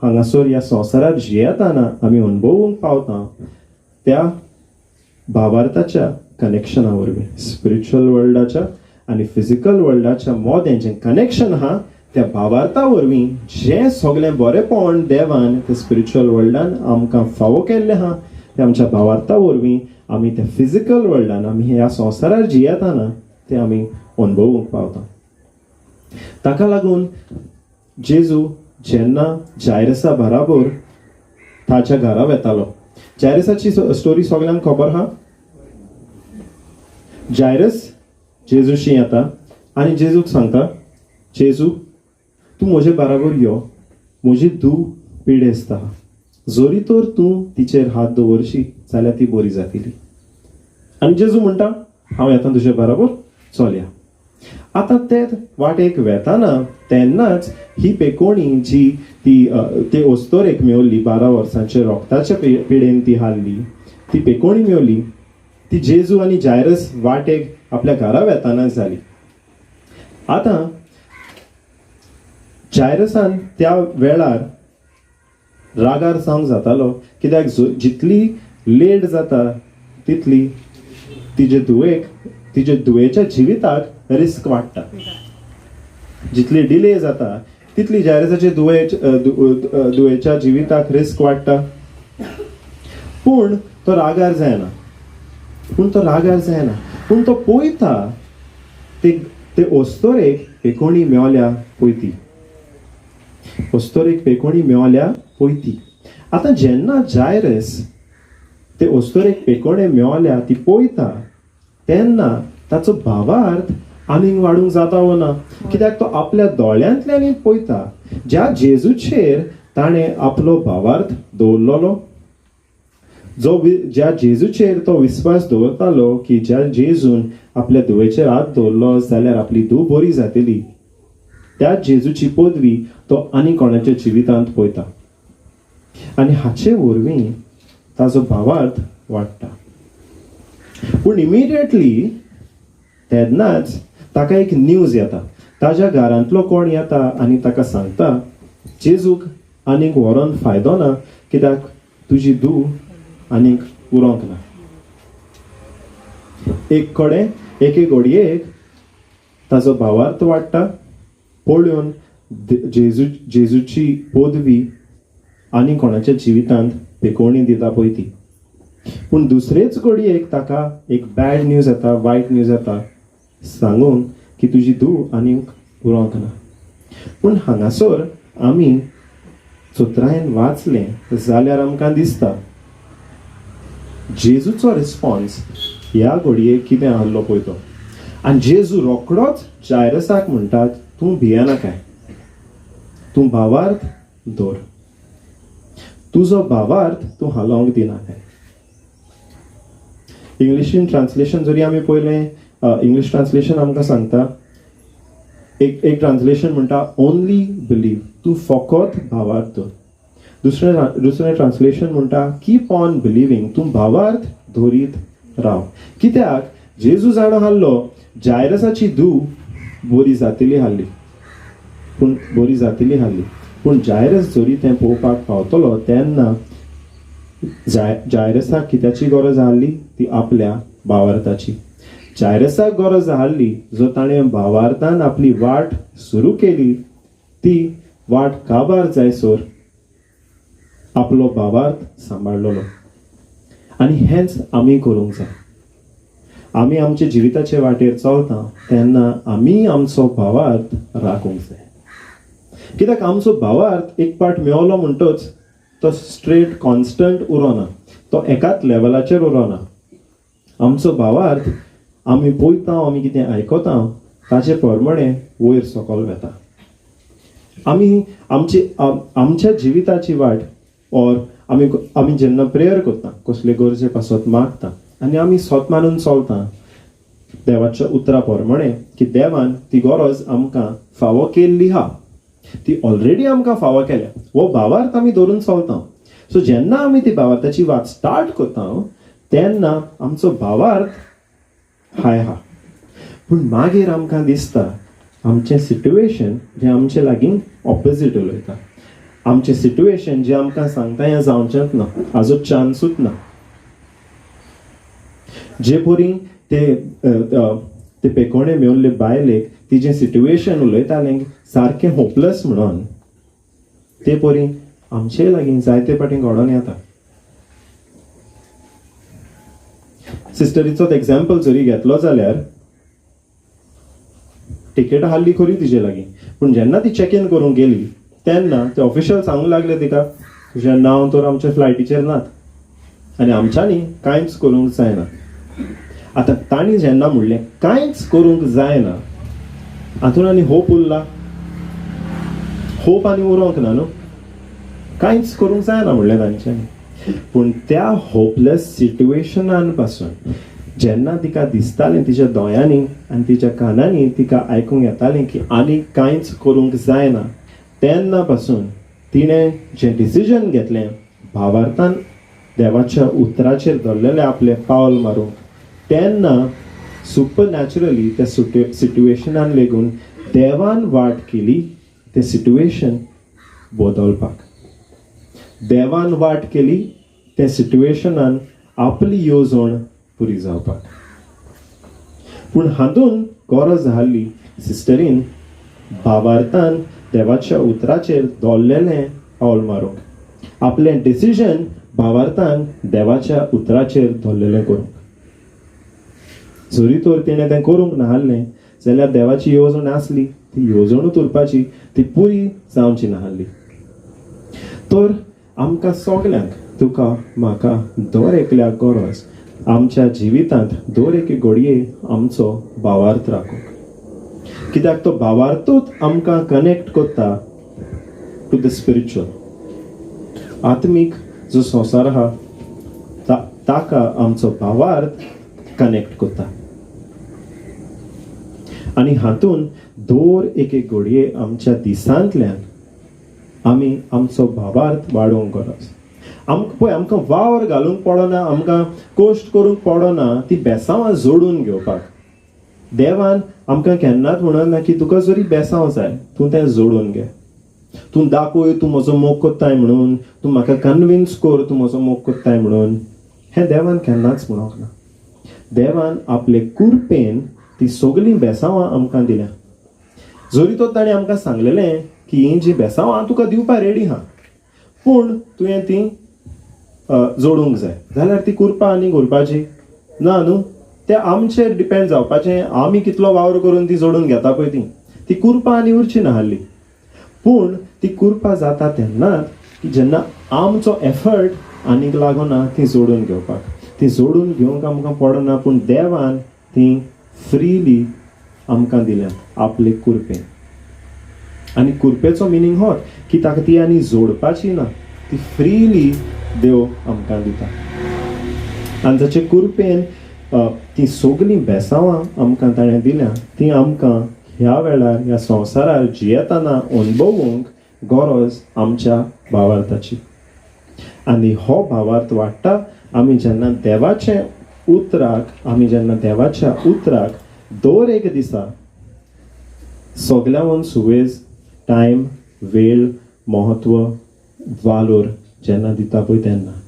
हांगासर ह्या संवसारार जियेताना आमी अणभवूंक पावता त्या भावार्थाच्या कनेक्शना वरवीं. स्पिरिच्युअल वर्ल्डाच्या आनी फिजिकल वर्ल्डाच्या मोदें जें कनेक्शन आहा, त्या भावार्था वरवीं जें सगळें बरेपण देवान ते स्पिरिच्युअल वर्ल्डान आमकां फावो केल्लें आहा, तें आमच्या भावार्था वरवीं आमी त्या फिजिकल वर्ल्डान, आमी ह्या संवसारार जियेताना तें आमी अणभवूंक पावता. ताका लागून जेजू जेन्ना जायरसा बराबर ताच्या घरा वेतालो, जायरसाची स्टोरी सगल्यांक खबर आहा. जायरस जेजूशी येता आनी जेजूक सांगता, जेजू, तूं म्हजे बराबर यो, म्हजी धूव पिडेस्त आहा, जरी तर तूं तिचेर हात दवरशी जाल्यार ती बरी जातली. आनी जेजू म्हणटा, हांव येता तुजे बराबर, चलया. आतां ते वाटेक वेताना तेन्नाच ही पेकोणी जी ती ते ओस्तोरेक मेवली, 12 वर्सांचे रोगताच्या पिडेन ती हाडली, ती पेकोणी मेवली, ती जेजू आनी जायरस वाटेक आपल्या घरा वेतानाच जाली. आतां जायरसान त्या वेळार रागार जावंक जातालो, कित्याक जितली लेट जाता तितली तिजे धुवेक, तिजे धुवेच्या जिविताक रिस्क वाडटा. जितली डिले जाता तितली जायरसाचे धुवेच्या जिविताक रिस्क वाडटा. पूण तो रागार जायना, पूण तो रागार जायना, पूण तो पळयता ते ते ओस्तोरेक पेकोणी मेवल्या पयती, ओस्तोरेक पेकोणी मेवल्या पयती. आतां जेन्ना जायरस ते ओस्तोरेक पेकोणे मेवल्या ती पळयता, तेन्ना ताचो भावार्थ आनीक वाडूंक जाता वो ना? कित्याक तो आपल्या दोळ्यांतल्यान पळयता, ज्या जेजूचेर ताणें आपलो भावार्थ दवरलेलो, जो ज्या जेजूचेर तो विस्वास दवरतालो की ज्या जेजून आपल्या धुवेचेर हात दवरलो जाल्यार आपली धूव बरी जातली, त्या जेजूची पदवी तो आनी कोणाच्या जिवितांत पळयता आनी हाचे वरवीं ताजो भावार्थ वाडटा. पूण इमिडिएटली तेन्नाच ताका एक न्यूज येता. ताज्या घरांतलो कोण येता आनी ताका सांगता, जेजूक आनीक व्हरोन फायदो ना, कित्याक तुजी धूव आनीक उरोंक ना. एक कडेन एके घडयेक ताजो भावार्थ वाडटा पळोवन जेजूची पदवी आनी कोणाच्या जिवितांत पेकोवणी दिता पळय ती. पूण दुसरेच घडयेक ताका एक बॅड न्यूज येता, वायट न्यूज येता सांगून की तुजी धूव आनीक उरोंक ना. पूण हांगासर आमी चतुरायेन वाचलें जाल्यार आमकां दिसता जेजूचो रिस्पॉन्स ह्या घडयेक कितें आहलो पळय तो. आनी जेजू रोखडोच जायरसाक म्हणटा, तूं भियेनाकाय, तूं भावार्थ दवर, तुजो भावार्थ तूं हालोवंक दिनाकाय. इंग्लिशीन ट्रान्सलेशन जरी आमी पळयलें, इंग्लीश ट्रान्सलेशन आमकां सांगता, एक एक ट्रान्सलेशन म्हणटा, ओनली बिलीव, तूं फकत भावार्थ दवर. दुसरें दुसरें ट्रान्सलेशन म्हणटा, कीप ऑन बिलिवींग, तूं भावार्थ धरीत राव. कित्याक जेजू जाणा आहलो जायरसाची धूव बरी जातली आहली, पूण बरी जातली आहली, पूण जायरस जरी तें पळोवपाक पावतलो तेन्ना जायरसाक कित्याची गरज आहली? ती आपल्या भावार्थाची. जायरसाक गरज आहली, जो ताणें भावार्थान आपली वाट सुरू केली ती वाट काबार जायसर आपलो भावार्थ सांबाळलेलो. आनी हेंच आमी करूंक जाय. आमी आमच्या जिविताचे वाटेर चलता तेन्ना आमी आमचो भावार्थ राखूंक जाय, कित्याक आमचो भावार्थ एक पाट मेवलो म्हणटच तो स्ट्रेट कॉन्स्टंट उरोना, तो एकाच लेवलाचेर उरोना. आमचो भावार्थ आमी पळयता, आमी कितें आयकता ताचे प्रमाणे वयर सकयल वेता. आमी आमची आमच्या जिविताची वाट ऑर आमी आमी जेन्ना प्रेयर करता, कसले गरजे पासत मागता आनी आमी सोत मानून चलता देवाच्या उतरा प्रमाणे की देवान ती गरज आमकां फावो केल्ली आहा. ती ऑलरेडी आमकां फावो केल्या. हो भावार्थ आमी धरून चलता. सो जेन्ना आमी ती भावार्थाची वाट स्टार्ट करता तेन्ना आमचो भावार्थ हाय हा. पूण मागीर आमकां दिसता आमचें सिट्युएशन जें आमचे लागीं ऑपोजीट उलयता, आमचें सिट्युएशन जें आमकां सांगता हें जावचेंच ना, हाजो चान्सूच ना. जे परी ते ते पेकोणे मेवल्ले बायलेक तिजें सिट्युएशन उलयतालें सारकें होपलेस म्हणून, ते परी आमचे लागीं जायते फाटीं घडोवन येता. सिस्टरीचोच एग्जाम्पल जरी घेतलो जाल्यार टिकेट आहली खरी तिजे लागीं, पूण जेन्ना ती चॅक इन करूंक गेली तेन्ना ते ऑफिशियल सांगूंक लागले तिका, तुजें नांव तर आमच्या फ्लायटीचेर नात आनी आमच्यांनी कांयच करूंक जायना. आतां तांणी जेन्ना म्हणलें कांयच करूंक जायना, हातून आनी होप उरला? होप आनी उरोंक ना न्हू. कांयच करूंक जायना म्हणलें तांच्यांनी. पूण त्या होपलेस सिट्युएशनान पासून जेन्ना तिका दिसतालें तिच्या दोळ्यांनी आनी तिच्या कानांनी तिका आयकूंक येतालें की आनी कांयच करूंक जायना, तेन्ना पासून तिणें जें डिसिजन घेतलें भावार्थान देवाच्या उतराचेर धरलेलें आपलें पावल मारूंक, तेन्ना सुपर नॅचरली त्या सिट्युएशनान लेगून देवान वाट केली तें सिट्युएशन बदलपाक. देवान वाट केली त्या सिट्युएशनान आपली येवजण पुरी जावपाक. पूण हातून गरज आहली सिस्टरीन भावार्थान देवाच्या उतराचेर दवरलेलें पावल मारूंक, आपलें डिसिजन भावार्थान देवाच्या उतराचेर दवरलेलें करूंक. जरी तर तिणें तें करूंक नाहलें जाल्यार देवाची येवजण आसली ती येवजणूच उरपाची, ती पुरी जावची नाहली. तर आमकां सगल्यांक, तुका म्हाका दर एकल्याक गरज आमच्या जिवितांत दर एके घडये आमचो भावार्थ राखूंक, कित्याक तो भावार्थूच आमकां कनेक्ट करता टू the spiritual, आत्मीक जो संवसार आहा ताका आमचो भावार्थ कनेक्ट करता. आनी हातून दर एक एक घडये आमच्या दिसांतल्यान आमी आमचो भावार्थ वाडोवंक गरज. आमकां पळय, आमकां वावर घालूंक पडना, आमकां कश्ट करूंक पडना ती बेसांवां जोडून घेवपाक. देवान आमकां केन्नाच म्हणना की तुका जरी बेसांव जाय तूं तें जोडून घे, तूं दाखय तूं म्हजो मोग कोत्ताय म्हणून, तूं म्हाका कन्विन्स कर तूं म्हजो मोग कोत्ताय म्हणून. हें देवान केन्नाच म्हणोंक ना. देवान आपले कुरपेन ती सगळीं बेसांवां आमकां दिल्या. जरी तर ताणें आमकां सांगलेलें की हीं जीं बेसांवां हांव तुका दिवपाक रेडी आहा, पूण तुवें तीं जोडूंक जाय, जाल्यार ती कुरपा आनी उरपाची ना न्हू. तें आमचेर डिपेंड जावपाचें, आमी कितलो वावर करून ती जोडून घेता पळय ती ती कुरपा आनी उरची नाहली. पूण ती कुरपा जाता तेन्नाच की जेन्ना आमचो एफर्ट आनीक लागना ती जोडून घेवपाक. ती जोडून घेवंक आमकां पडना, पूण देवान ती फ्रिली आमकां दिल्यात आपले कुरपेन. आनी कुरपेचो मिनींग होच की ताका ती आनी जोडपाची ना, ती फ्रिली देव आमकां दिता. आनी ताचे कुरपेन ती सगळीं बेसांवां आमकां ताणें दिल्या, ती आमकां ह्या वेळार ह्या संवसारार जियेतना अणभवूंक गरज आमच्या भावार्थाची. आनी हो भावार्थ वाडटा आमी जेन्ना देवाचे उतराक, आमी जेन्ना देवाच्या उतराक दर एक दिसा सगल्यावन सुवेज टायम, वेळ, म्हत्व, वालोर जेन्ना दिता पळय तेन्ना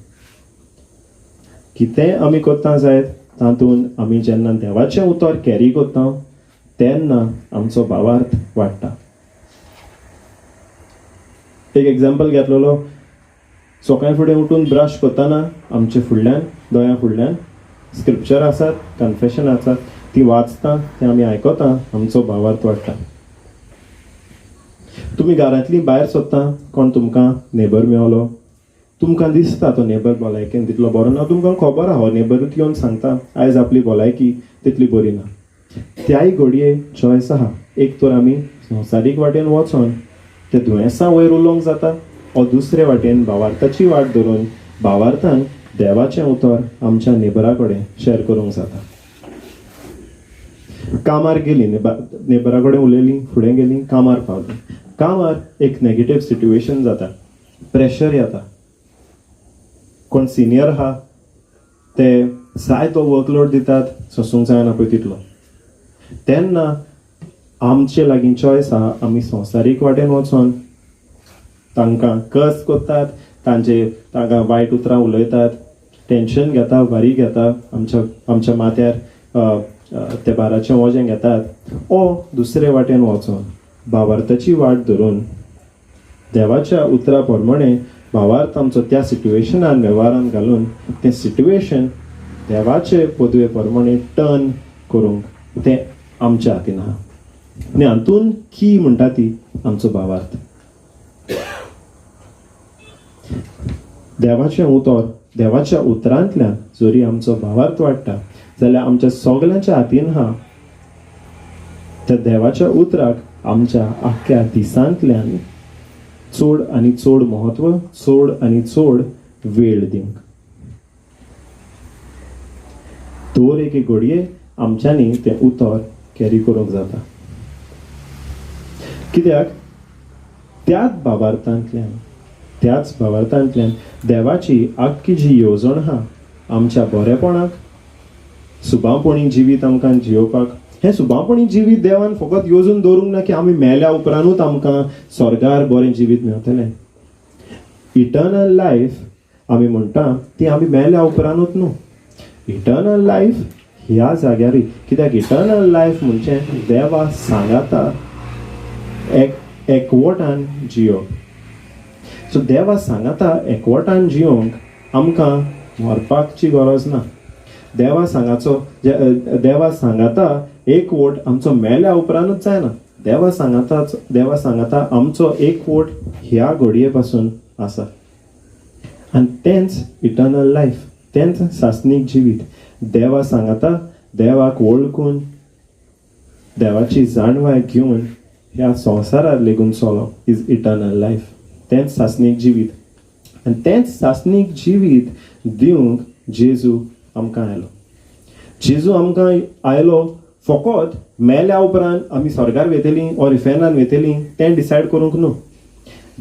कितेंय आमी करता जायत तातूंत आमी जेन्ना देवाचें उतर कॅरी करता तेन्ना आमचो भावार्थ वाडटा. एक एग्जाम्पल घेतलेलो, सकाळी फुडें उठून ब्रश करतना आमचे फुडल्यान दोळ्यां फुडल्यान स्क्रिप्चर आसात, कन्फेशन आसात, ती वाचता, ती आमी आयकता, आमचो भावार्थ वाडटा. तुमी घरांतली भायर सोदता, कोण तुमकां नेबर मेवलो, तुमकां दिसता तो नेबर भलायकेन तितलो बरो ना, तुमकां खबर आहा, हो नेबरूच येवन सांगता आयज आपली भलायकी तितली बरी ना. त्याय घडये चॉयस आहा, एक तर आमी संवसारीक वाटेन वचोन ते दुयेंसां वयर उलोवंक जाता, ओ दुसरे वाटेन भावार्थाची वाट धरून भावार्थान देवाचें उतर आमच्या नेबरा कडेन शेअर करूंक जाता. कामार गेली, नेबरा कडेन उलयली, फुडें गेली, कामार पावली. कामार एक नेगेटीव सिट्युएशन जाता, प्रेशर येता, कोण सिनियर आहा ते जायतो वर्कलोड दितात, सोंसूंक जायना पळय तितलो. तेन्ना आमचे लागीं चॉयस आहा, आमी संवसारीक वाटेन वचोन तांकां कस करतात, तांचे तांकां वायट उतरां उलयतात, टेंशन घेता, भारी घेता, आमच्या आमच्या माथ्यार ते भाराचें वजें घेतात. ओ दुसरे वाटेन वचोन भावार्थाची वाट धरून देवाच्या उतरा प्रमाणे भावार्थ आमचो त्या सिट्युएशनान वेव्हारान घालून तें सिट्युएशन देवाचे पदवे प्रमाणे टर्न करूंक तें आमच्या हातीन आहा. आनी हातून की म्हणटा ती आमचो भावार्थ. देवाचें उतर, देवाच्या उतरांतल्यान जरी आमचो भावार्थ वाडटा जाल्यार आमच्या सगल्यांच्या हातीन आहा त्या देवाच्या उतराक आमच्या आख्ख्या दिसांतल्यान चड आनी चड म्हत्व, चड आनी चड वेळ दिवंक. दर एके घडये आमच्यांनी तें उतर कॅरी करूंक जाता, कित्याक त्याच भावार्थांतल्यान, त्याच भावार्थांतल्यान देवाची आख्खी जी येवजण आहा आमच्या बरेपणाक, सुबावपणी जिवीत आमकां जियोवपाक. हें सुबावपणी जिवीत देवान फकत येवजून दवरूंक ना की आमी मेल्या उपरांतूच आमकां स्वर्गार बरें जिवीत मेळटलें. इटर्नल लायफ आमी म्हणटा ती आमी मेल्या उपरांतूच न्हू, इटर्नल लायफ ह्या जाग्यारूय. कित्याक इटर्नल लायफ म्हणजे देवा सांगाता एक एकवटान जियोवप. सो देवा सांगाता एकवटान जियोंक आमकां मरपाची गरज ना. देवा सांगाचो देवा सांगाता एकवट आमचो मेल्या उपरांतूच जायना. देवा सांगाता, देवा सांगाता आमचो एकवट ह्या घडये पासून आसा. आनी तेंच इटर्नल लायफ, तेंच सासणीक जिवीत. देवा सांगाता देवाक वळखून देवाची जाणवाय घेवन ह्या संवसारार लेगून चलो is eternal life, तेंच सासणीक जिवीत. आनी तेंच सासणीक जिवीत दिवंक जेजू आमकां आयलो. जेजू आमकां आयलो फकत मेल्या उपरांत आमी स्वर्गार वेतलीं ऑर इफेर्नान वेतलीं तें डिसायड करूंक न्हू.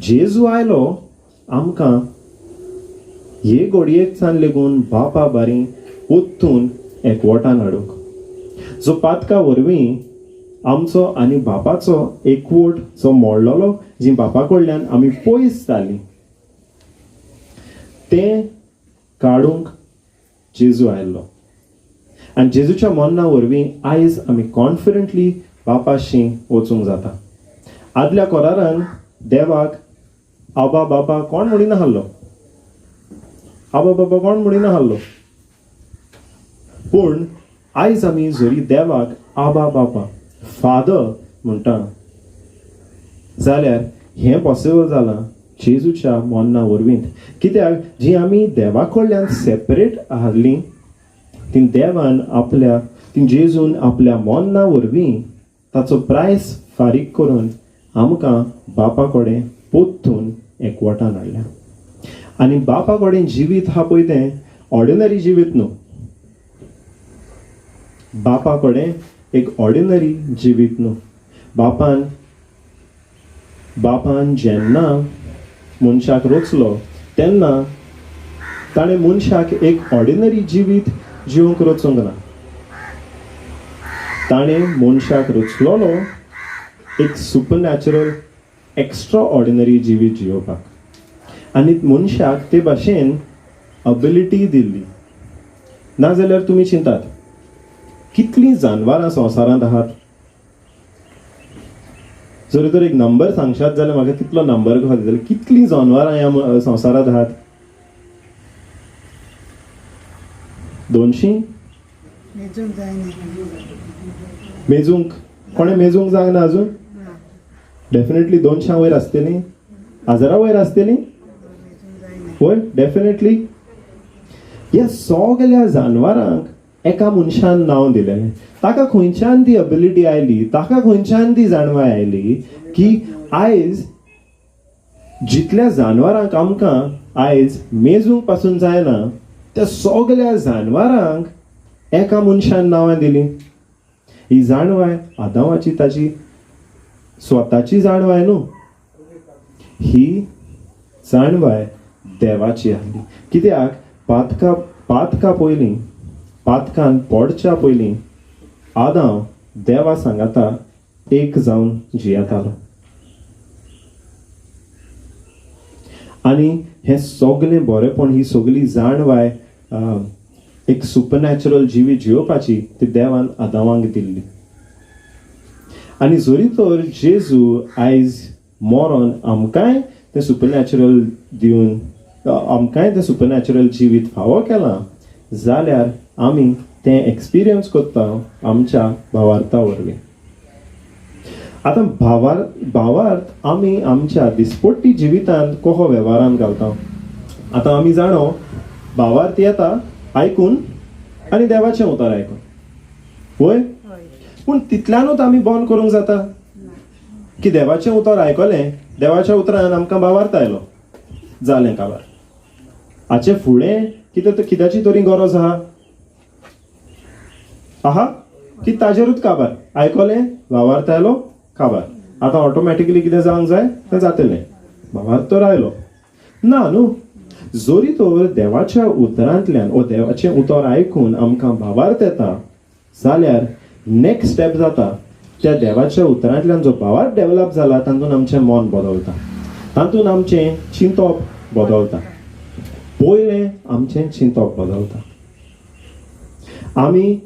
जेजू आयलो आमकां हे घडयेक सान लेगून बापा बारी ओतून एकवटान हाडूंक, जो पातका वरवीं आमचो आनी बापाचो एकवट जो मोडलेलो, जी बापा कडल्यान आमी पयस जालीं, तें काडूंक जेजू आयल्लो. आनी जेजूच्या मरणा वरवीं आयज आमी कॉन्फिडंटली बापाशी वचूंक जाता. आदल्या कोरारान देवाक आबा बाबा कोण म्हणिना आहलो, आबा बाबा कोण म्हणिना आहलो, पूण आयज आमी जरी देवाक आबा बाबा फादर म्हणटा जाल्यार हें पॉसिबल जालां जेजूच्या मरणा वरवीं. कित्याक जी आमी देवा कडल्यान सेपरेट आहलीं ती देवान आपल्या, ती जेजून आपल्या मरणा वरवीं ताचो प्रायस फारीक करून आमकां बापा कडेन पोत्तून एकवटान हाडल्या. आनी बापा कडेन जिवीत आहा पळय तें ऑर्डिनरी जिवीत न्हू, बापा कडेन एक ऑर्डिनरी जिवीत न्हू. बापान बापान जेन्ना मनशाक रचलो तेन्ना ताणें मनशाक एक ऑर्डिनरी जिवीत जिवंक रचूंक ना, ताणें मनशाक रचलोलो एक सुपरनॅचरल एक्स्ट्रा ऑर्डिनरी जिवीत जियोवपाक, आनी मनशाक ते भाशेन अबिलिटी दिल्ली. नाजाल्यार तुमी चिंतात कितलीं जानवरां संवसारांत आहात. जर तर एक नंबर सांगशात जाल्यार म्हाका कितलो नंबर कसो दितले, कितलीं जानवरां ह्या संवसारांत आहात? 200 मेजूंक जायना. मेजूंक कोणें मेजूंक जायना अजून? डेफिनेटली 200 वयर आसतलीं, 1000 वयर आसतलीं, वय डेफिनेटली. ह्या सगल्या जानवरांक एका मनशान नांव दिलें. ताका खंयच्यान ती अबिलिटी आयली, ताका खंयच्यान ती जाणवाय आयली की आयज जितल्या जानवरांक आमकां आयज मेजूंक पासून जायना त्या सगल्या जानवरांक एका मनशान नांवां दिलीं. ही जाणवाय आदावाची, ताची स्वताची जाणवाय न्हू, ही जाणवाय देवाची आहली. कित्याक पातका पयलीं, पातकान पडच्या पयलीं आदांव देवा सांगाता एक जावन जियेतालो. आनी हें सगलें बरेंपण, ही सगली जाणवाय एक सुपरनॅचरल जिवीत जियोवपाची ती देवान आदावांक दिल्ली. आनी जरी तर जेजू आयज मरोन आमकांय तें सुपरनॅचरल दिवन आमकांय तें सुपरनॅचरल जिवीत फावो केलां जाल्यार आमी तें एक्सपिरियन्स करता आमच्या भावार्था वरवीं. आतां भावार्थ आमी आमच्या दिसपट्टी जिवितांत कसो वेव्हारांत घालता. आतां आमी जाणो भावार्थ येता आयकून आनी देवाचें उतर आयकून, वय? पूण तितल्यानूच आमी बंद करूंक जाता की देवाचें उतर आयकलें, देवाच्या उतरान आमकां भावार्थ आयलो, जालें काबार. हाचे फुडें कितें कित्याची तरी गरज आहा? आहा की ताजेरूच काबार, आयकलें भावार्थ आयलो काबार, आतां ऑटोमॅटिकली कितें जावंक जाय तें जातलें, भावार्थ तर आयलो ना न्हू. जरी तर देवाच्या उतरांतल्यान ओ देवाचें उतर आयकून आमकां भावार्थ येता जाल्यार नेक्स्ट स्टेप जाता त्या देवाच्या उतरांतल्यान जो भावार्थ डेवलप जाला तातूंत आमचें मन बदलता, तातूंत आमचें चिंतप बदलता. पयलें आमचें चिंतप बदलता, आमी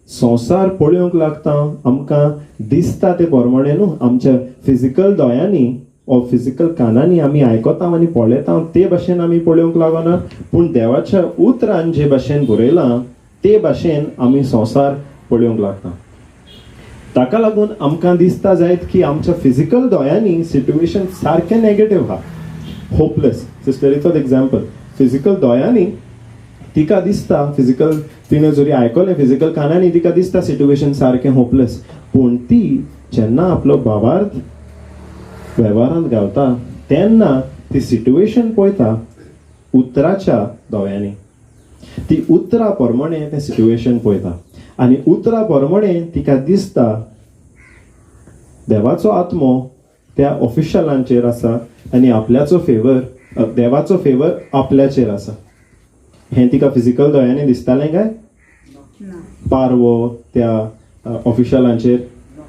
संवसार पळोवंक लागता, आमकां दिसता ते प्रमाणे न्हू, आमच्या फिजिकल दोळ्यांनी ओ फिजिकल कानांनी आमी आयकता आनी पळयता ते भाशेन आमी पळोवंक लागना, पूण देवाच्या उतरान जे भाशेन बरयलां ते भाशेन आमी संवसार पळोवंक लागता. ताका लागून आमकां दिसता जायत की आमच्या फिजिकल दोळ्यांनी सिट्युएशन सारकें नेगेटीव आहा, होपलेस. सिस्टरीचोच एग्जाम्पल, फिजिकल दोळ्यांनी तिका दिसता, फिजिकल तिणें जरी आयकलें फिजिकल कानांनी तिका दिसता सिट्युएशन सारकें होपलेस, पूण ती जेन्ना आपलो भावार्थ वेव्हारांत घालता तेन्ना ती सिट्युएशन पळयता उतराच्या दोळ्यांनी, ती उतरा प्रमाणे तें सिट्युएशन पळयता आनी उतरा प्रमाणे तिका दिसता देवाचो आत्मो त्या ऑफिशलांचेर आसा आनी आपल्याचो फेवर, देवाचो फेवर आपल्याचेर आसा. हें तिका फिजिकल दोळ्यांनी दिसतालें काय पारवो त्या ऑफिशलांचेर?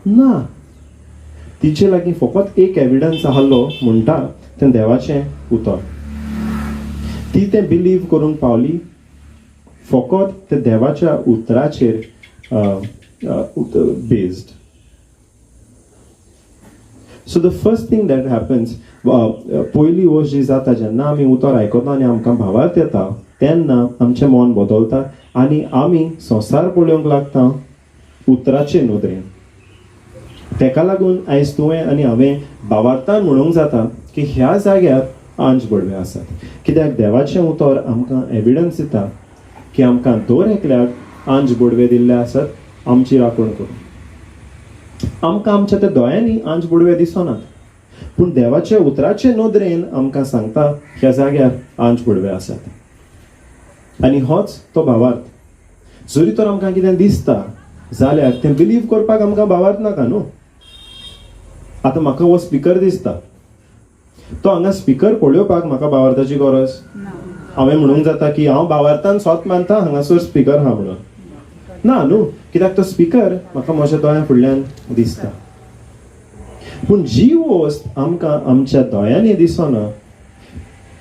ना, तिचे लागीं फकत एक एविडन्स आहलो म्हणटा तें देवाचें उतर. ती तें बिलीव करूंक पावली फकत ते देवाच्या उतराचेर based. So the first thing that happens, पयली वस्त जी जाता जेन्ना आमी उतर आयकता आनी आमकां भावार्थ येता तेन्ना आमचें मन बदलता आनी आमी संवसार पळोवंक लागता उतराचे नदरेन. तेका लागून आयज तुवें आनी हांवें भावार्थान म्हणूंक जाता की ह्या जाग्यार आंज बडवे आसात, कित्याक देवाचें उतर आमकां एविडन्स दिता की आमकां दर एकल्याक आंज बडवे दिल्ले आसात आमची राखण करूंक. आमकां आमच्या त्या दोळ्यांनी आंज बडवे दिसनात, पूण देवाच्या उतराचे नदरेन आमकां सांगता ह्या जाग्यार आंज बडवे आसात. आनी होच तो भावार्थ. जरी तर आमकां कितें दिसता जाल्यार तें बिलीव करपाक आमकां भावार्थ नाका न्हू. आतां म्हाका हो स्पिकर दिसता, तो हांगा स्पिकर पळोवपाक म्हाका भावार्थाची गरज? हांवें म्हणूंक जाता की हांव भावार्थान सोत मानता हांगासर स्पिकर आहा म्हणून? ना न्हू, कित्याक तो स्पिकर म्हाका म्हज्या दोळ्यां फुडल्यान दिसता. पूण जी वस्त आमकां आमच्या दोळ्यांनी दिसना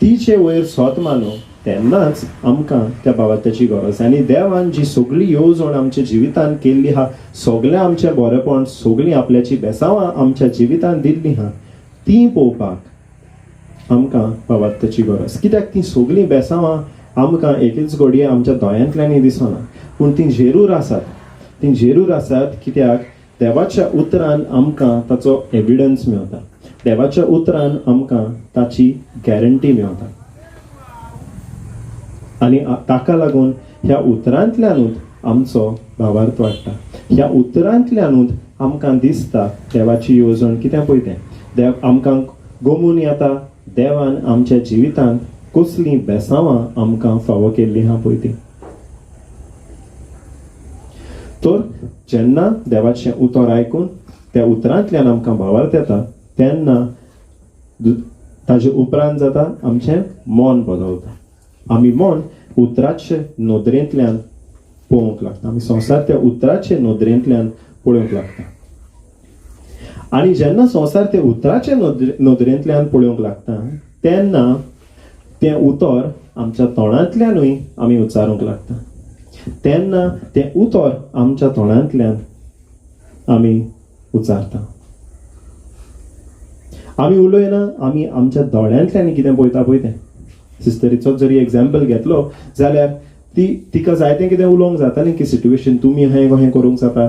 तिचे वयर सोत मानू तेन्नाच आमकां त्या भावार्थाची गरज. आनी देवान जी सगळी येवजण आमच्या जिवितान केल्ली आहा, सगळें आमचें बरेपण, सगळीं आपल्याची बेसांवां आमच्या जिवितान दिल्ली आहा, ती पळोवपाक आमकां भावार्थाची गरज. कित्याक ती सगळीं बेसांवां आमकां एकेच घडये आमच्या दोळ्यांतल्यानय दिसना, पूण ती जेरूर आसात. ती जेरूर आसात कित्याक देवाच्या उतरान आमकां ताचो एविडन्स मेवता, देवाच्या उतरान आमकां ताची गॅरंटी मेवता आनी ताका लागून ह्या उतरांतल्यानूच आमचो भावार्थ वाडटा. ह्या उतरांतल्यानूच आमकां दिसता देवाची येवजण कितें पळय तें. देव आमकां गोमून येता देवान आमच्या जिवितांत कसलीं बेसांवां आमकां फावो केल्लीं आहा पळय तीं. तर जेन्ना देवाचें उतर आयकून त्या उतरांतल्यान आमकां भावार्थ येता तेन्ना ताजे उपरांत जाता आमचें मन बदलता. आमी मन उतराचे नदरेंतल्यान पळोवंक लागता, आमी संवसार त्या उतराचे नदरेंतल्यान पळोवंक लागता. आनी जेन्ना संवसार त्या उतराचे नदरेंतल्यान पळोवंक लागता तेन्ना तें उतर आमच्या तोंडांतल्यानूय आमी उच्चारूंक लागता. तेन्ना तें उतर आमच्या तोंडांतल्यान आमी उच्चारता. आमी उलयना, आमी आमच्या दोळ्यांतल्यान कितें पळयता पळय तें. सिस्टरीचो जरी एग्जाम्पल घेतलो जाल्यार ती तिका जायतें कितें उलोवंक जातालें की सिट्युएशन तुमी हें कहें करूंक जाता,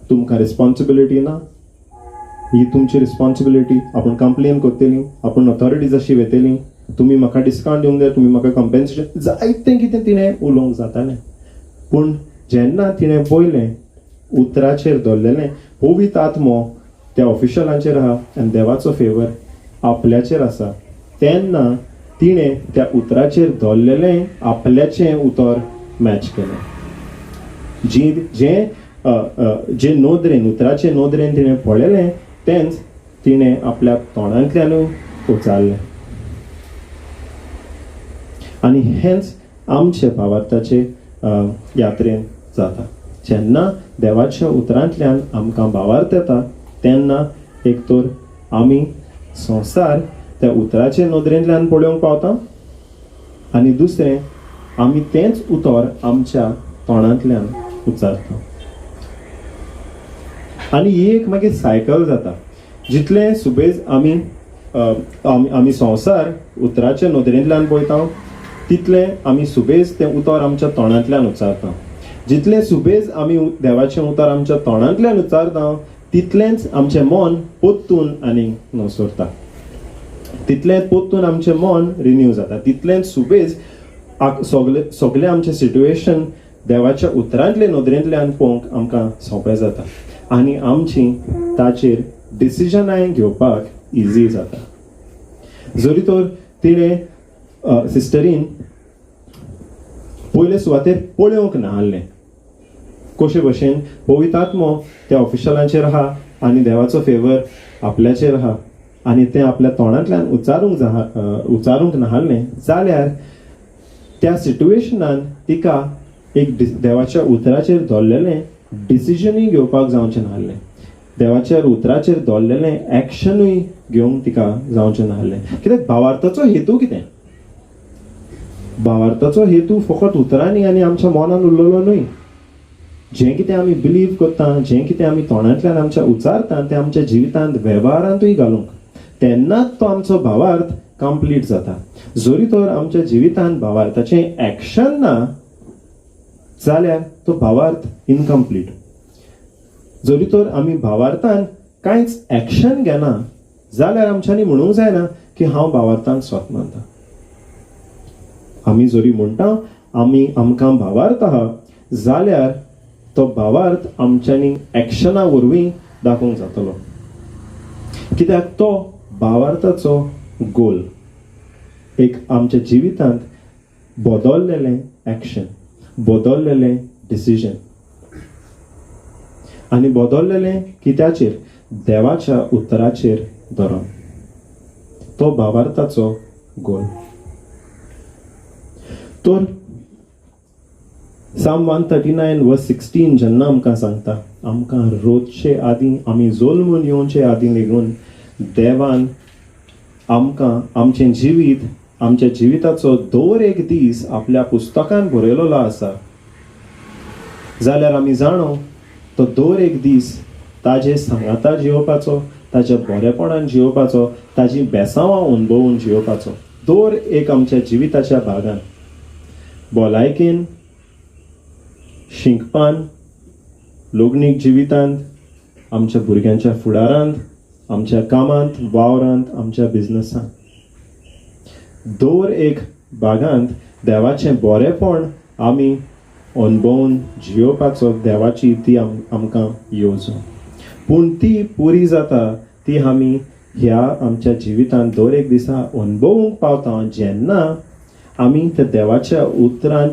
तुमकां रिस्पॉन्सिबिलिटी ना, ही तुमची रिस्पॉन्सिबिलिटी, आपूण कंप्लेन करतली, आपूण ऑथॉरिटीज अशी वेतली, तुमी म्हाका डिस्कावंट दिवंक जाय, तुमी म्हाका कंपेन्सेशन, जायतें कितें तिणें उलोवंक जातालें. पूण जेन्ना तिणें पळयलें उतराचेर दवरलेलें पवित्र आत्मो त्या ऑफिशलांचेर आहा आनी देवाचो फेवर आपल्याचेर आसा, तेन्ना तिणें त्या उतराचेर दवरलेलें आपल्याचें उतर मॅच केलें. जी जें जे नदरेन उतराचे नदरेन तिणें पळयलें तेंच तिणें आपल्या तोंडांतल्यानूय उचारलें. आनी हेंच आमचे भावार्थाचे यात्रेन जाता. जेन्ना देवाच्या उतरांतल्यान आमकां भावार्थ येता तेन्ना एक तर आमी संवसार त्या उतराचे नदरेंतल्यान पळोवंक पावता आनी दुसरें आमी तेंच उतर आमच्या तोंडांतल्यान उच्चारता. आनी ही एक मागीर सायकल जाता. जितलें सुबेज आमी आमी संवसार उतराच्या नदरेंतल्यान पळयता तितलें आमी सुबेज तें उतर आमच्या तोंडांतल्यान उच्चारता. जितलें सुबेज आमी देवाचें उतर आमच्या तोंडांतल्यान उच्चारता तितलेंच आमचें मन पोत्तून आनी नसरता, तितलें पोत्तून आमचें मन रिन्यू जाता, तितलेंच सुबेज सगळे सगळें आमचें सिट्युएशन देवाच्या उतरांतले नदरेंतल्यान पळोवंक आमकां सोंपें जाता आनी आमची ताचेर डिसिजनांय घेवपाक इजी जाता. जरी तर तिणें सिस्टरीन पयले सुवातेर पळोवंक नासलें कशे भशेन पवित्र आत्मो त्या ऑफिशलांचेर आहा आनी देवाचो फेवर आपल्याचेर आहा आनी तें आपल्या तोंडांतल्यान उच्चारूंक नासलें जाल्यार त्या सिट्युएशनान तिका एक देवाच्या उतराचेर दवरलेलें डिसिजनूय घेवपाक जावचें नासलें, देवाच्या उतराचेर दवरलेलें एक्शनूय घेवंक तिका जावचें नासलें. कित्याक भावार्थाचो हेतू कितें? भावार्थाचो हेतू फकत उतरांनी आनी आमच्या मनान उरलेलो न्हय. जें कितें आमी बिलीव करता, जें कितें आमी तोंडांतल्यान आमच्या उच्चारता तें आमच्या जिवितांत वेव्हारांतूय घालूंक, तेन्नाच तो आमचो भावार्थ कंप्लीट जाता. जरी तर आमच्या जिवितांत भावार्थाचें एक्शन ना जाल्यार तो भावार्थ इनकम्प्लीट. जरी तर आमी भावार्थान कांयच एक्शन घेना जाल्यार आमच्यांनी म्हणूंक जायना की हांव भावार्थान स्वत मानता. आमी जरी म्हणटा आमी आमकां भावार्थ आहा जाल्यार तो भावार्थ आमच्यांनी एक्शना वरवीं दाखोवंक जातलो, कित्याक तो भावार्थाचो गोल एक आमच्या जिवितांत बदललेलें एक्शन, बदललेलें डिसिजन आनी बदललेलें कित्याचेर? देवाच्या उतराचेर धरून. तो भावार्थाचो गोल. तर Psalm 139 verse 16 जेन्ना आमकां सांगता आमकां रोजचे आदीं आमी जल्मून येवचे आदीं लेगून देवान आमकां आमचें जिवीत आमच्या जिविताचो दर एक दीस आपल्या पुस्तकान बरयलेलो आसा जाल्यार आमी जाणो तो दर एक दीस ताजे सांगाता जियोवपाचो, ताच्या बरेपणान जियोवपाचो, ताजी बेसांवां अणभवून जियोवपाचो. दर एक आमच्या जिविताच्या भागान भलायकेन, शिंकपान, लग्नीक जिवितांत, आमच्या भुरग्यांच्या फुडारांत, आमच्या कामांत, वावरांत, आमच्या बिजनसांत, दर एक भागांत देवाचें बरेपण आमी अणभवून जियोवपाचो देवाची ती आमकां येवजण. पूण ती पुरी जाता ती आमी ह्या आमच्या जिवितांत दर एक दिसा अणभवूंक पावता जेन्ना आमी त्या देवाच्या उतरांत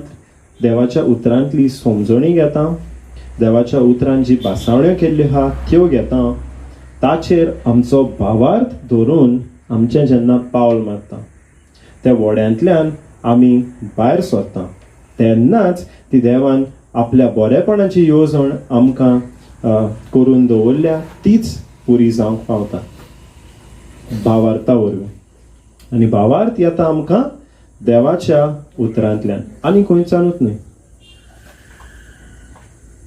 देवाच्या उतरांतली समजणी घेता, देवाच्या उतरान जी भासावण्यो केल्ल्यो आहा त्यो घेता, ताचेर आमचो भावार्थ धरून आमचें जेन्ना पावल मारता, त्या व्हड्यांतल्यान आमी भायर सरता, तेन्नाच ती देवान आपल्या बरेपणाची येवजण आमकां करून दवरल्या तीच पुरी जावंक पावता भावार्था वरवीं. आनी भावार्थ येता आमकां देवाच्या उतरांतल्यान, आनी खंयच्यानूच न्हय.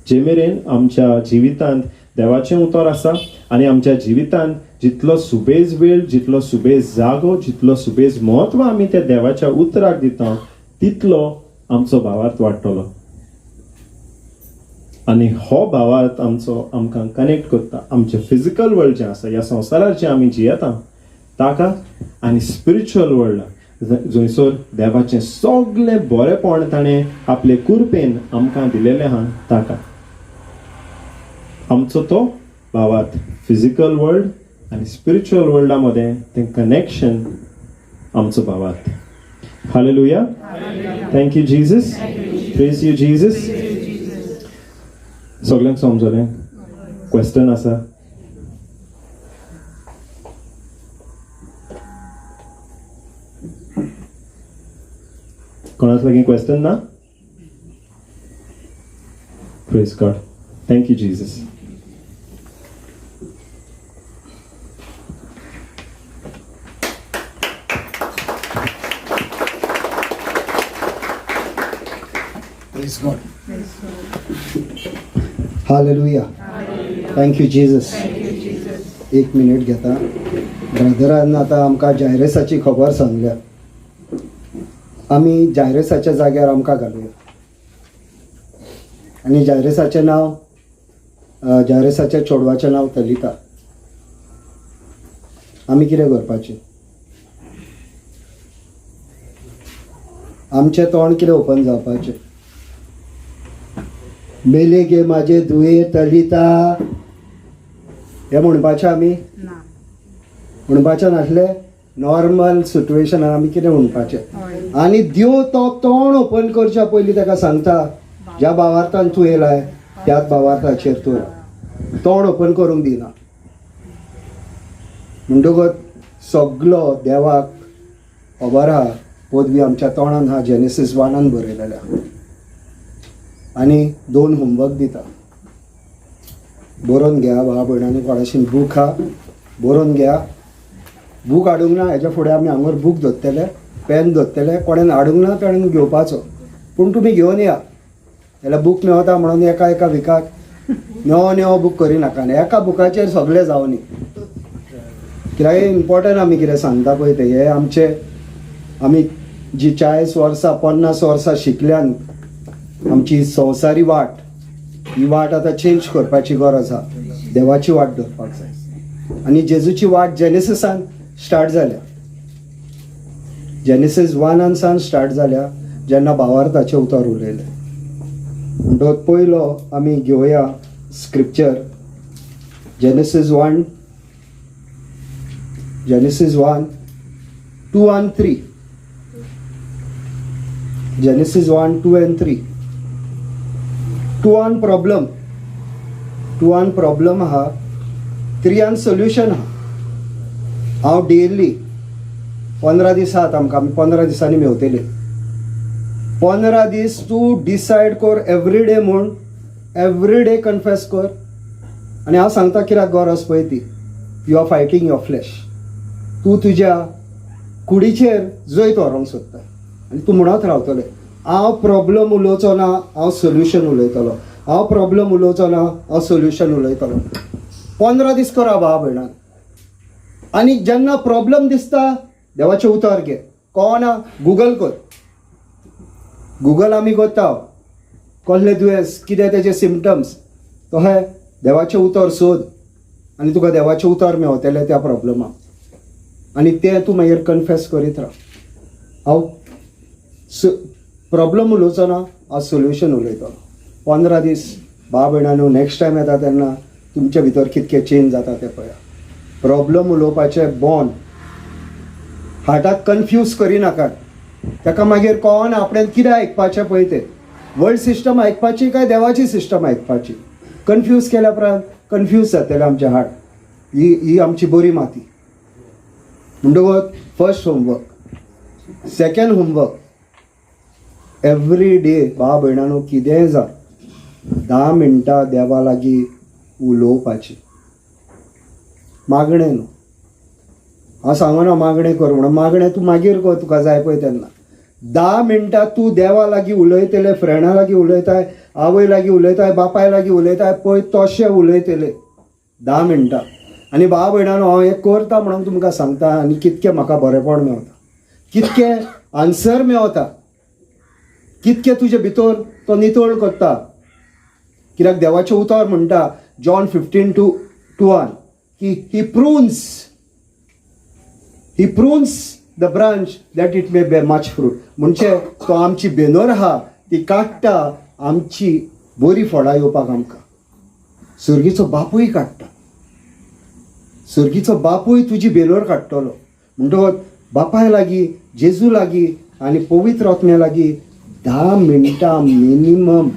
जे मेरेन आमच्या जिवितांत देवाचें उतर आसा आनी आमच्या जिवितांत जितलो सुबेज वेळ, जितलो सुबेज जागो, जितलो सुबेज म्हत्व आमी त्या देवाच्या उतराक दिता, तितलो आमचो भावार्थ वाडटलो. आनी हो भावार्थ आमचो आमकां कनेक्ट करता आमचें फिजिकल वर्ल्ड जें आसा, ह्या संवसारार जें आमी जियेता ताका, आनी स्पिरिच्युअल वर्ल्डाक जंयसर देवाचें सगळें बरेपण ताणें आपले कुरपेन आमकां दिलेलें आहा ताका. आमचो तो भावार्थ फिजिकल वर्ल्ड आनी स्पिरिच्युअल वर्ल्डा मदें तें कनेक्शन आमचो भावार्थ. Hallelujah. Thank you Jesus. Praise you Jesus. सगल्यांक समजलें? क्वेश्चन आसा? कोणाच लागीं क्वेश्चन ना? Praise God. Thank you Jesus. Praise God. Hallelujah. Thank you Jesus. एक मिनिट घेता. ब्रदरान आतां आमकां जायरसाची खबर सांगल्या. आमी जायरसाच्या जाग्यार आमकां घालुया आनी जायरसाचें नांव, जायरसाच्या चेडवाचें नांव तलिता. आमी कितें करपाचें? आमचें तोंड कितें ओपन जावपाचें? मेले गे म्हाजे दुये तलिता हें म्हणपाचें आमी? म्हणपाचें नासलें? नॉर्मल सिट्युएशनान आमी कितें म्हणपाचें? आनी देव तो तोंड ओपन करच्या पयलीं ताका सांगता, ज्या भावार्थान तूं येयलाय त्याच भावार्थाचेर तूं राव. तोंड ओपन करूंक दिना. म्हणटकच सगलो देवाक खबर आहा, पदवी आमच्या तोंडान आहा, जेनेसीस 1 बरयलेलें आहा. आनी 2 होमवर्क दिता, बरोवन घ्या भाव भयणांनी. कोणाशीन बूक आहा बरोवन घ्या. बूक हाडूंक ना हेच्या फुडें आमी हांगर बूक दवरतले, पेन दवरतले. कोणेन हाडूंक ना ताणें घेवपाचो, पूण तुमी घेवन या. जाल्यार बूक मेवता म्हणून एका एका विकाक नवो नवो बूक करिनाका आनी एका बुकाचेर सगळें जावनी. कित्याक इम्पोर्टंट आमी कितें सांगता पळय तें, हें आमचें आमी जी 40 वर्सां 50 वर्सां शिकल्यान आमची संवसारी वाट, ही वाट आतां चेंज करपाची गरज आहा. देवाची वाट धरपाक जाय. आनी जेजूची वाट जेनेसिसान स्टार्ट जाल्या, जेनेसिस 1 सान स्टार्ट जाल्या, जेन्ना भावार्थाचें उतर उलयलें. म्हणटकच पयलो आमी घेवया scripture genesis 1, genesis 1 2 and 3. Genesis 1 2 and 3. 2 on problem, 2 on problem आहा, 3 ऑन सोल्युशन आहा. हांव डेली 15 दीस आहात आमकां, आमी 15 दिसांनी मेवतले. 15 दीस तूं डिसायड कर एवरी डे म्हूण, एवरी डे कन्फेस कर. आनी हांव सांगता कित्याक गरज पळय ती, you are fighting your flesh. तूं तुज्या कुडीचेर जैत व्हरूंक सोदता आनी तूं म्हणत रावतलें, हांव प्रॉब्लम उलोवचो ना, हांव सोल्युशन उलयतलो. हांव प्रॉब्लम उलोवचो ना, हांव सोल्युशन उलयतलो. 15 दीस करा भाव भयणान. आनी जेन्ना प्रॉब्लम दिसता देवाचें उतर घे, कळना गुगल कर. गुगल आमी करता, कसलें दुयेंस, कितें तेजे सिमटम्स, तशें देवाचें उतर सोद आनी तुका देवाचें उतर मेवतलें त्या प्रॉब्लमाक, आनी तें तूं मागीर कन्फेस करीत राव. हांव प्रॉब्लम उलोवचो ना, हांव सोल्युशन उलयतलो. 15 दीस भाव भयणांनो, नेक्स्ट टायम येता तेन्ना तुमचे भितर कितके चेंज जाता तें पळया. प्रॉब्लम उलोवपाचें बॉन हार्टाक कन्फ्यूज करिनाकात. ताका मागीर कळना आपणें कितें आयकपाचें पळय तें, वर्ल्ड सिस्टम आयकपाची काय देवाची सिस्टम आयकपाची. कन्फ्यूज केल्या उपरांत कन्फ्यूज जातलें आमचें हार्ट. ही आमची बरी माती. म्हणटकच first homework. Second homework, every day भाव भयणानो कितेंय जावं 10 मिनटां देवा लागीं उलोवपाची. मागणें न्हू, हांव सांगना मागणें कर म्हणून, मागणें तूं मागीर कर तुका जाय पळय तेन्ना. 10 मिनटां तूं देवा लागीं उलयतले, फ्रेंडा लागीं उलयताय, आवय लागीं उलयताय, बापाय लागीं उलयताय पळय तशें उलयतले 10 मिनटां. आनी भाव भयणानो हांव हें करता म्हणून तुमकां सांगता आनी कितकें म्हाका बरेंपण मेवता, कितकें आन्सर मेवता, कितकें तुजे भितर तो नितळ करता. कित्याक देवाचें उतर म्हणटा जॉन 15:2-1 की he prunes the branch that it may bear much fruit. म्हणजे तो आमची बेनर आहा ती काडटा आमची बरी फळां येवपाक. आमकां सर्गीचो बापूय काडटा, सर्गीचो बापूय तुजी बेलोर काडटलो. म्हणटकच बापाय लागीं, जेजू लागीं आनी पवित्र आत्म्या लागीं 10 मिनटां मिनिमम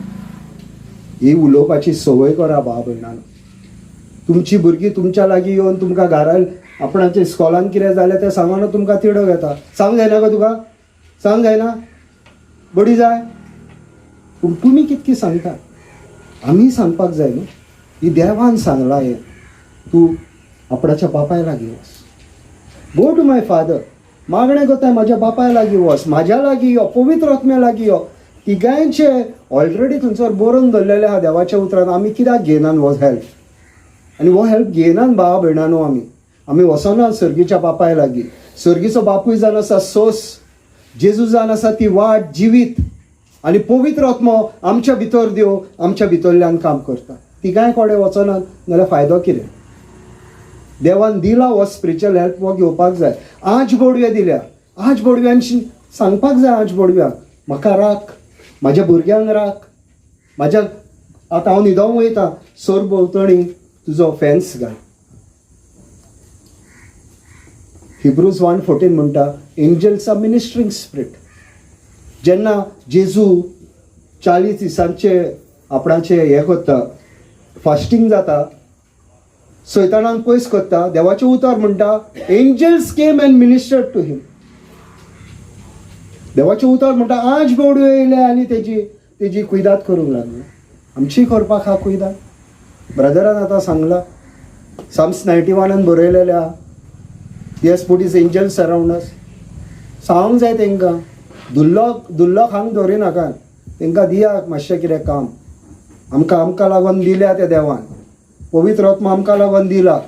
ही उलोवपाची संवय करा भाव भयणानो. तुमची भुरगीं तुमच्या लागीं येवन तुमकां घरान आपणाचे इस्कॉलान कितें जालें तें सांगून तुमकां तिडक येता. सांग जायना गो तुका, सांग जायना, बडी जाय. पूण तुमी कितकी सांगता, आमी सांगपाक जाय न्हू. ही देवान सांगलां हें, तूं आपणाच्या बापाय लागीं वच, गो टू my father. मागणें करता म्हाज्या बापाय लागीं वच, म्हाज्या लागीं यो, पवित्र आत्म्या लागीं यो. तिगांयचे ऑलरेडी थंयसर बरोवन दवरलेलें आहा देवाच्या उतरान. आमी कित्याक घेयनात हो हेल्प? आनी हो हेल्प घेयनात भावा भयणानो. आमी आमी वचनात सर्गीच्या बापाय लागीं. सर्गीचो बापूय जावन आसा सोस, जेजू जावन आसा ती वाट, जिवीत, आनी पवित्र आत्मो आमच्या भितर देव आमच्या भितरल्यान काम करता. तिगांय कडेन वचनात जाल्यार फायदो कितें? देवान दिला हो स्पिरिच्युअल हेल्प, हो घेवपाक जाय. आज बोडवे दिल्या, आज बोडव्यांशी सांगपाक जाय, आज बोडव्यांक म्हाका राख, म्हाज्या भुरग्यांक राख, म्हाज्या आतां हांव न्हिदोंक वयता, सोर भोंवतणी तुजो फेन्स घाल. हिब्रूज 1:14 म्हणटा एंजल्स are ministering spirit. जेन्ना जेजू 40 दिसांचे आपणाचे हें करता, फास्टींग जाता, सैतानाक पयस करता, देवाचें उतर म्हणटा angels came and ministered to him. देवाचें उतर म्हणटा आज बोडव्यो येयले आनी तेजी कुयदाद करूंक लागले. आमची करपाक आहा कुयदाद. ब्रदरान आतां सांगलां, साम्स 91 बरयलेलें आहा, he has put his angels around us. सांगूंक जाय तेंकां, धुल्लो धुल्लो खावंक दवरिनाका, तेंकां दिया मातशें कितें काम. आमकां आमकां लागून दिल्या त्या देवान, पवित्र आत्मा आमकां लागून दिला,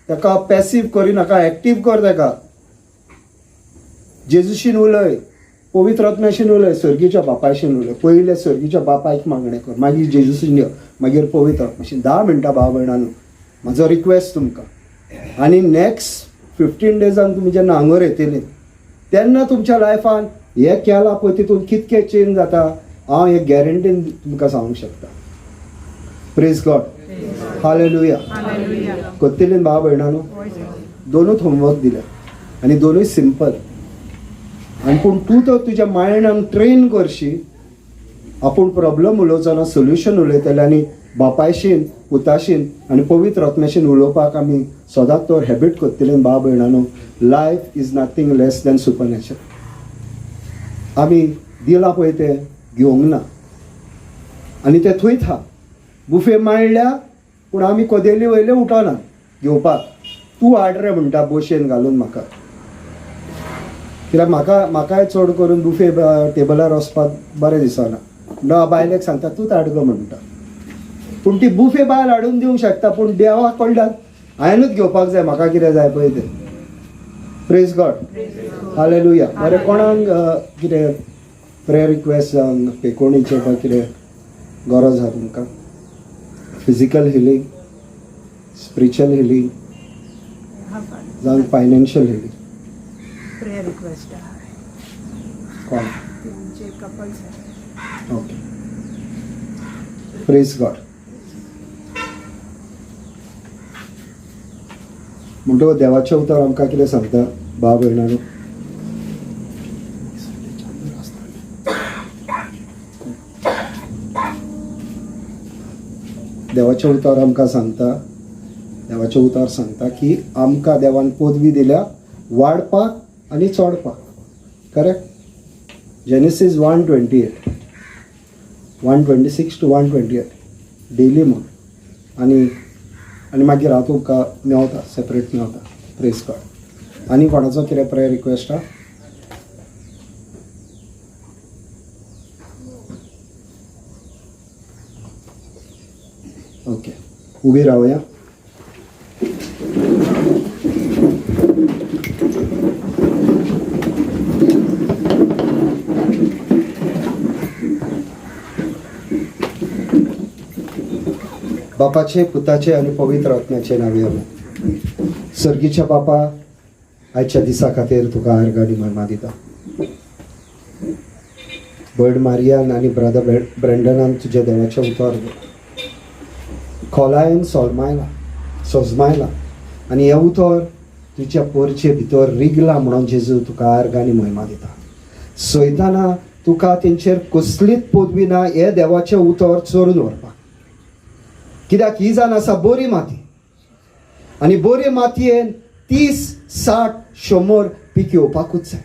ताका पॅसीव करिनाका, एक्टीव कर ताका. जेजूशीन उलय, पवित्र आत्म्याशीन उलय, सर्गीच्या बापायशीन उलय. पयलें सर्गीच्या बापायक मागणें कर, मागीर जेजूशीन यो, मागीर पवित्र आत्माशीन. 10 मिनटां भाव भयणांनो, म्हाजो रिक्वेस्ट तुमकां. आनी नेक्स्ट 15 डेजान तुमी जेन्ना हांगर येतली तेन्ना तुमच्या लायफान हें केलां पळय तितून कितकें चेंज जाता हांव एक गॅरंटीन तुमकां सांगूंक शकता. Praise God, hallelujah. करतली भाव भयणांनो, दोनूच होमवर्क दिले आनी दोनूय सिंपल. आनी पूण तूं तर तुज्या मायंडाक ट्रेन करशी, आपूण प्रॉब्लम उलोवचो ना, सोल्युशन उलयतले. आनी बापायशीन, पुताशीन आनी पवित्र आत्म्याशीन उलोवपाक आमी सदांच तो हॅबीट करतले. भाव भयणांनो, life is nothing less than supernatural. आमी दिलां पळय तें घेवंक ना आनी तें थंयच आहा. बुफे मांडल्या पूण आमी कदेली वयले उठना घेवपाक. तूं हाड रे म्हणटा बोशेन घालून म्हाका, कित्याक म्हाका म्हाकाय चड करून बुफे टेबलार वचपाक बरें दिसना. म्हणटा बायलेक सांगता तूंच हाड गो म्हणटा. पूण ती बुफे बायल हाडून दिवंक शकता, पूण देवा कडल्यान हांवेनूच घेवपाक जाय म्हाका कितें जाय पळय तें. Praise God, hallelujah. बरें, कोणाक कितें प्रेयर रिक्वेस्ट जावन पेकोणीचें वा कितें गरज आहा तुमकां? फिजिकल हिलींग, स्पिरिच्युअल हिलींग जावं फायनान्शियल हिलींग. प्रेयर रिक्वेस्ट आहा. कोण? आमचे कपल्स आहा. ओके, प्रेज गॉड. म्हणटकच देवाचें उतर आमकां कितें सांगता भाव भयणांनो? देवाचें उतर आमकां सांगता, देवाचें उतर सांगता की आमकां देवान पदवी दिल्या वाडपाक आनी चोडपाक. Correct? Genesis 1:28, 1:26 to 1:28 daily म्हण. आनी आनी मागीर हांव तुमकां मेवता, सेपरेट मेवता. प्रेस गॉड. आनी कोणाचो कितें प्रेयर रिक्वेस्ट आहा? ओके, उबी रावया. बापाचे, पुताचे आनी पवित्र आत्म्याचे नांवे, आमेन. सर्गीच्या बापा, आयच्या दिसा खातीर तुका आर्गां आनी महिमा दिता. भयण मारियान आनी ब्रदर ब्रेंडनान तुज्या देवाचें उतर खोलायेन सोलमायलां, सोजमायलां आनी हें उतर तुज्या पोरचे भितर रिगलां म्हणून जेजू तुका आर्गां आनी महिमा दिता. सैताना, तुका तेंचेर कसलीच पदवी ना हें देवाचें उतर चोरून व्हरपाक, कित्याक ही जावन आसा बरी माती आनी बरी मातयेन 30, 60, 100 पीक येवपाकूच जाय,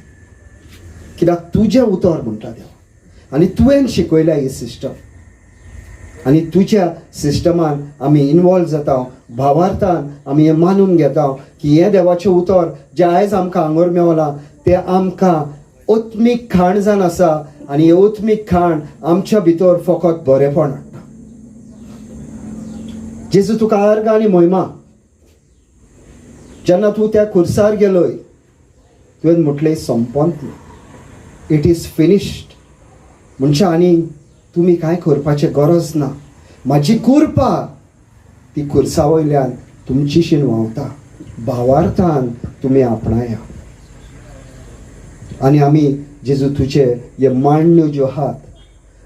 कित्याक तुजें उतर म्हणटा देवा आनी तुवें शिकयल्या ही सिस्टम आनी तुज्या सिस्टमान आमी इनवॉल्व जाता. भावार्थान आमी हें मानून घेता की हें देवाचें उतर जें आयज आमकां हांगर मेवलां तें आमकां आत्मीक खाण जावन आसा आनी हें आत्मीक खाण आमच्या भितर फकत बरेपण हाडटा. जेजू, तुका आर्गां आनी महिमा. जेन्ना तूं त्या खुर्सार गेलोय, तुवें म्हटलें, संपतलें, it is finished. म्हणजे आनी तुमी कांय करपाचें गरज ना. म्हाजी कुरपा ती खुर्सा वयल्यान तुमचीशीन व्हांवता. भावार्थान तुमी आपणाया. आनी आमी जेजू तुजे हे मांडण्यो ज्यो आहात,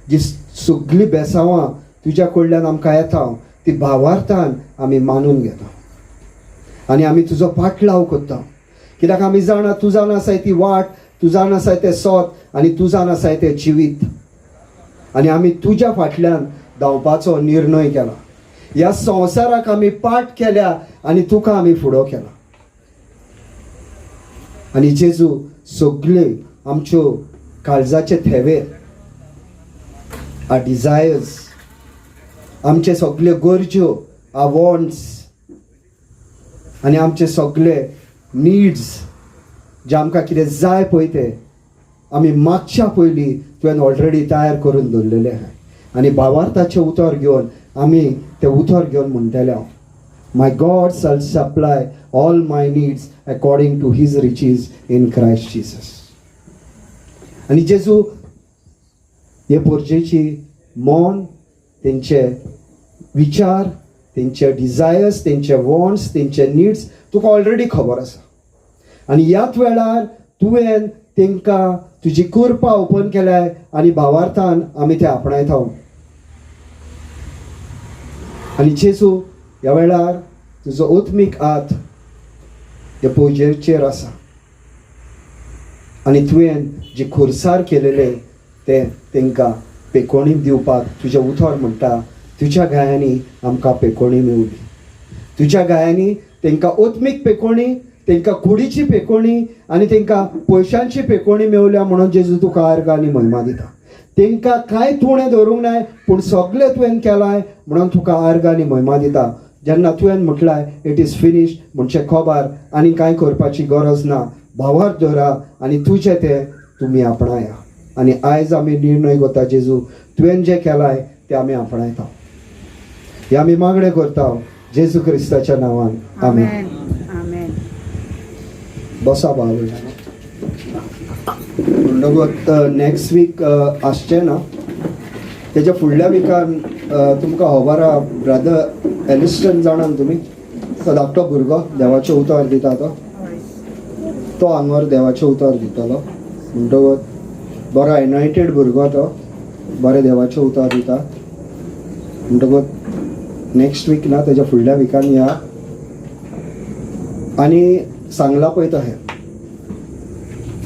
जी सगळीं बेसांवां तुज्या कडल्यान आमकां येता, ती भावार्थान आमी मानून घेता आनी आमी तुजो पाटलाव करता, कित्याक आमी जाणा, तूं जावन आसाय ती वाट, तूं जावन आसाय तें सोत आनी तूं जावन आसाय तें जिवीत. आनी आमी तुज्या फाटल्यान धांवपाचो निर्णय केला. ह्या संवसाराक आमी पाठ केल्या आनी तुका आमी फुडो केला. आनी जेजू, सगळे आमच्यो काळजाचे थेवे, आ डिजायर्स, आमचे सगळे गरज्यो, आ वॉन्ट्स आनी आमचे सगळे निड्स, जे आमकां कितें जाय पळय, ते आमी मागच्या पयलीं तुवें ऑलरेडी तयार करून दवरलेलें आहा. आनी भावार्थाचें उतर घेवन आमी तें उतर घेवन म्हणटले हांव, my God shall supply all my needs according to his riches in Christ Jesus. आनी जेजू, हे पोरजेची मन, तेंचे विचार, तेंचे डिजायर्स, तेंचे वॉन्ट्स, तेंचे निड्स तुका ऑलरेडी खबर आसा. आनी ह्याच वेळार तुवें तांकां तुजी कृपा ओपन केल्याय आनी भावार्थान आमी ते आपणायता. आनी जेजू, ह्या वेळार तुजो आत्मीक हात ह्या पुजेचेर आसा आनी तुवें जे खुर्सार केलेले तें तांकां पेकोणी दिवपाक तुजें उतर म्हणटा, तुज्या घायांनी आमकां पेकोणी मेवली. तुज्या घायांनी तांकां आत्मीक पेकोणी, तांकां कुडीची पेकोणी आनी तांकां पयशांची पेकोणी मेवल्या म्हणून जेजू तुका आर्गां आनी महिमा दिता. तांकां कांय तुणें दवरूंक नाय, पूण सगळें तुवें केलां म्हणून तुका आर्गां आनी महिमा दिता. जेन्ना तुवें म्हटलाय, it is finish, म्हणजे खबर आनी कांय करपाची गरज ना. भावार्थ दवरा आनी तुजें तें तुमी आपणाया. आनी आयज आमी निर्णय घेता, जेजू, तुवें जें केलाय तें आमी आपणायता. हें आमी मागणें करता जेजू क्रिस्ताच्या नांवान, आमेन. आमेन, आमेन. बसा भाव. म्हणटकूच नेक्स्ट वीक आसचें ना, तेच्या फुडल्या विकान तुमकां खबर आहा, ब्रदर एलिस्टन जाणान तुमी, तो धाकटो भुरगो देवाचें उतर दिता तो. तो हांगर देवाचें उतर दितलो. म्हणटकूच बरो एनॉयटेड भुरगो तो, बरें देवाचें उतर दिता. म्हणटकूच नेक्स्ट वीक ना, तेच्या फुडल्या विकान या. आनी सांगलां पळय तशें,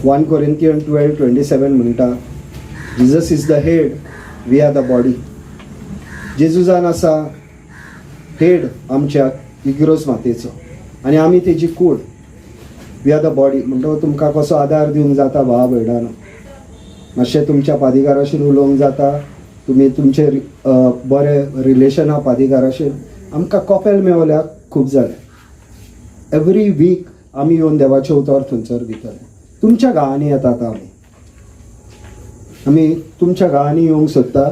1 Corinthian 12:27 म्हणटा, Jesus is the head, we are the body. जेजू जावन आसा हेड आमच्या इग्रोज मातेचो आनी आमी तेजी कूड. We are the body. म्हणटकच तुमकां कसो आदार दिवंक जाता भावा भयणानो, मातशें तुमच्या पादिकाराशीन उलोवंक जाता. तुमी तुमचे बरें रिलेशन आहा पादिकाराशीन. आमकां कॉपेल मेवल्यार खूब जालें. एवरी वीक आमी येवन देवाचें उतर थंयसर दितले. तुमच्या गांवांनी येतात आमी, आमी तुमच्या गांवांनी येवंक सोदता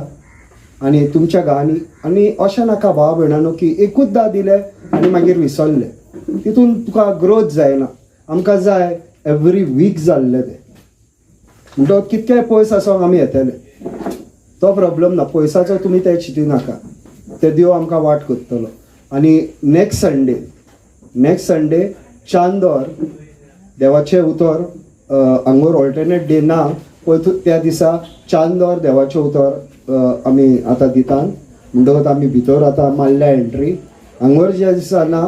आनी तुमच्या गांवांनी. आनी अशें नाका भावा भयणानो की एकूचदां दिलें आनी मागीर विसरले, तितून तुका ग्रोथ जायना. आमकां जाय एवरी वीक जाल्लें तें. म्हणटकच कितकेय पयस आसोंक आमी येतले, तो प्रॉब्लम ना पयसाचो. तुमी ते चिंतू नाका, ते देव आमकां वाट करतलो. आनी next Sunday, next Sunday Chandor देवाचें उतर. हांगोर ऑल्टरनेट डे ना, पळय त्या दिसा चांदोर देवाचें उतर आमी आतां दितात. म्हणटकच आमी भितर आतां मारल्या एंट्री. हांगोर ज्या दिसा ना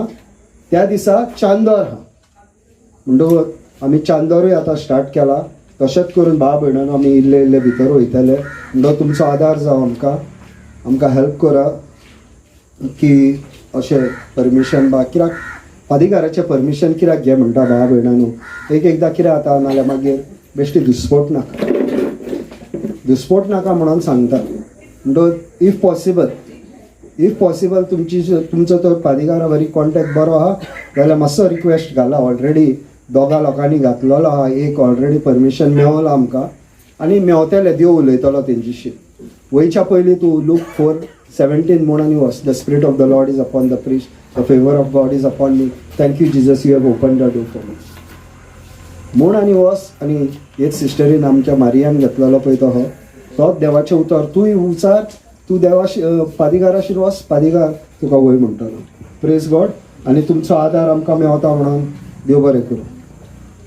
त्या दिसा चांदोर आहा. म्हणटकच आमी चांदोरूय आतां स्टार्ट केला. तशेंच करून भाव भयणांनो आमी इल्ले इल्ले भितर वयतले. म्हणटकच तुमचो आदार जावं आमकां, आमकां हेल्प करा की अशें परमिशन बा कित्याक पादिकाराचें परमिशन कित्याक घे म्हणटा भावा भयणांनो. एक एकदां कितें जाता नाल्यार मागीर बेश्टी दुस्पोट नाका, दुस्पोट नाका म्हणून सांगता. म्हणटकच if possible, if possible तुमची, तुमचो तो पादिकारा बरी कॉन्टेक्ट बरो आहा जाल्यार मातसो रिक्वेस्ट घाला. ऑलरेडी दोगा लोकांनी घातलेलो आहा. एक ऑलरेडी परमिशन मेवला आमकां आनी मेवतलें. देव उलयतलो तेंच्याशी. वयच्या पयलीं तूं लूक 4:17 म्हूण आनी वच. "The Spirit of the Lord is upon the priest, the favour of God is upon me. Thank you, Jesus, you have open the door for me," म्हूण आनी वच. आनी एक सिस्टरीन आमच्या मारियान घेतलेलो पळय तो हो तोच देवाचें उतर तूंय उचार. तूं देवाशी पादिकाराशी वच, पादिकार तुका वय म्हणटलो. प्रेज गॉड. आनी तुमचो आदार आमकां मेवता म्हणून देव बरें करूं.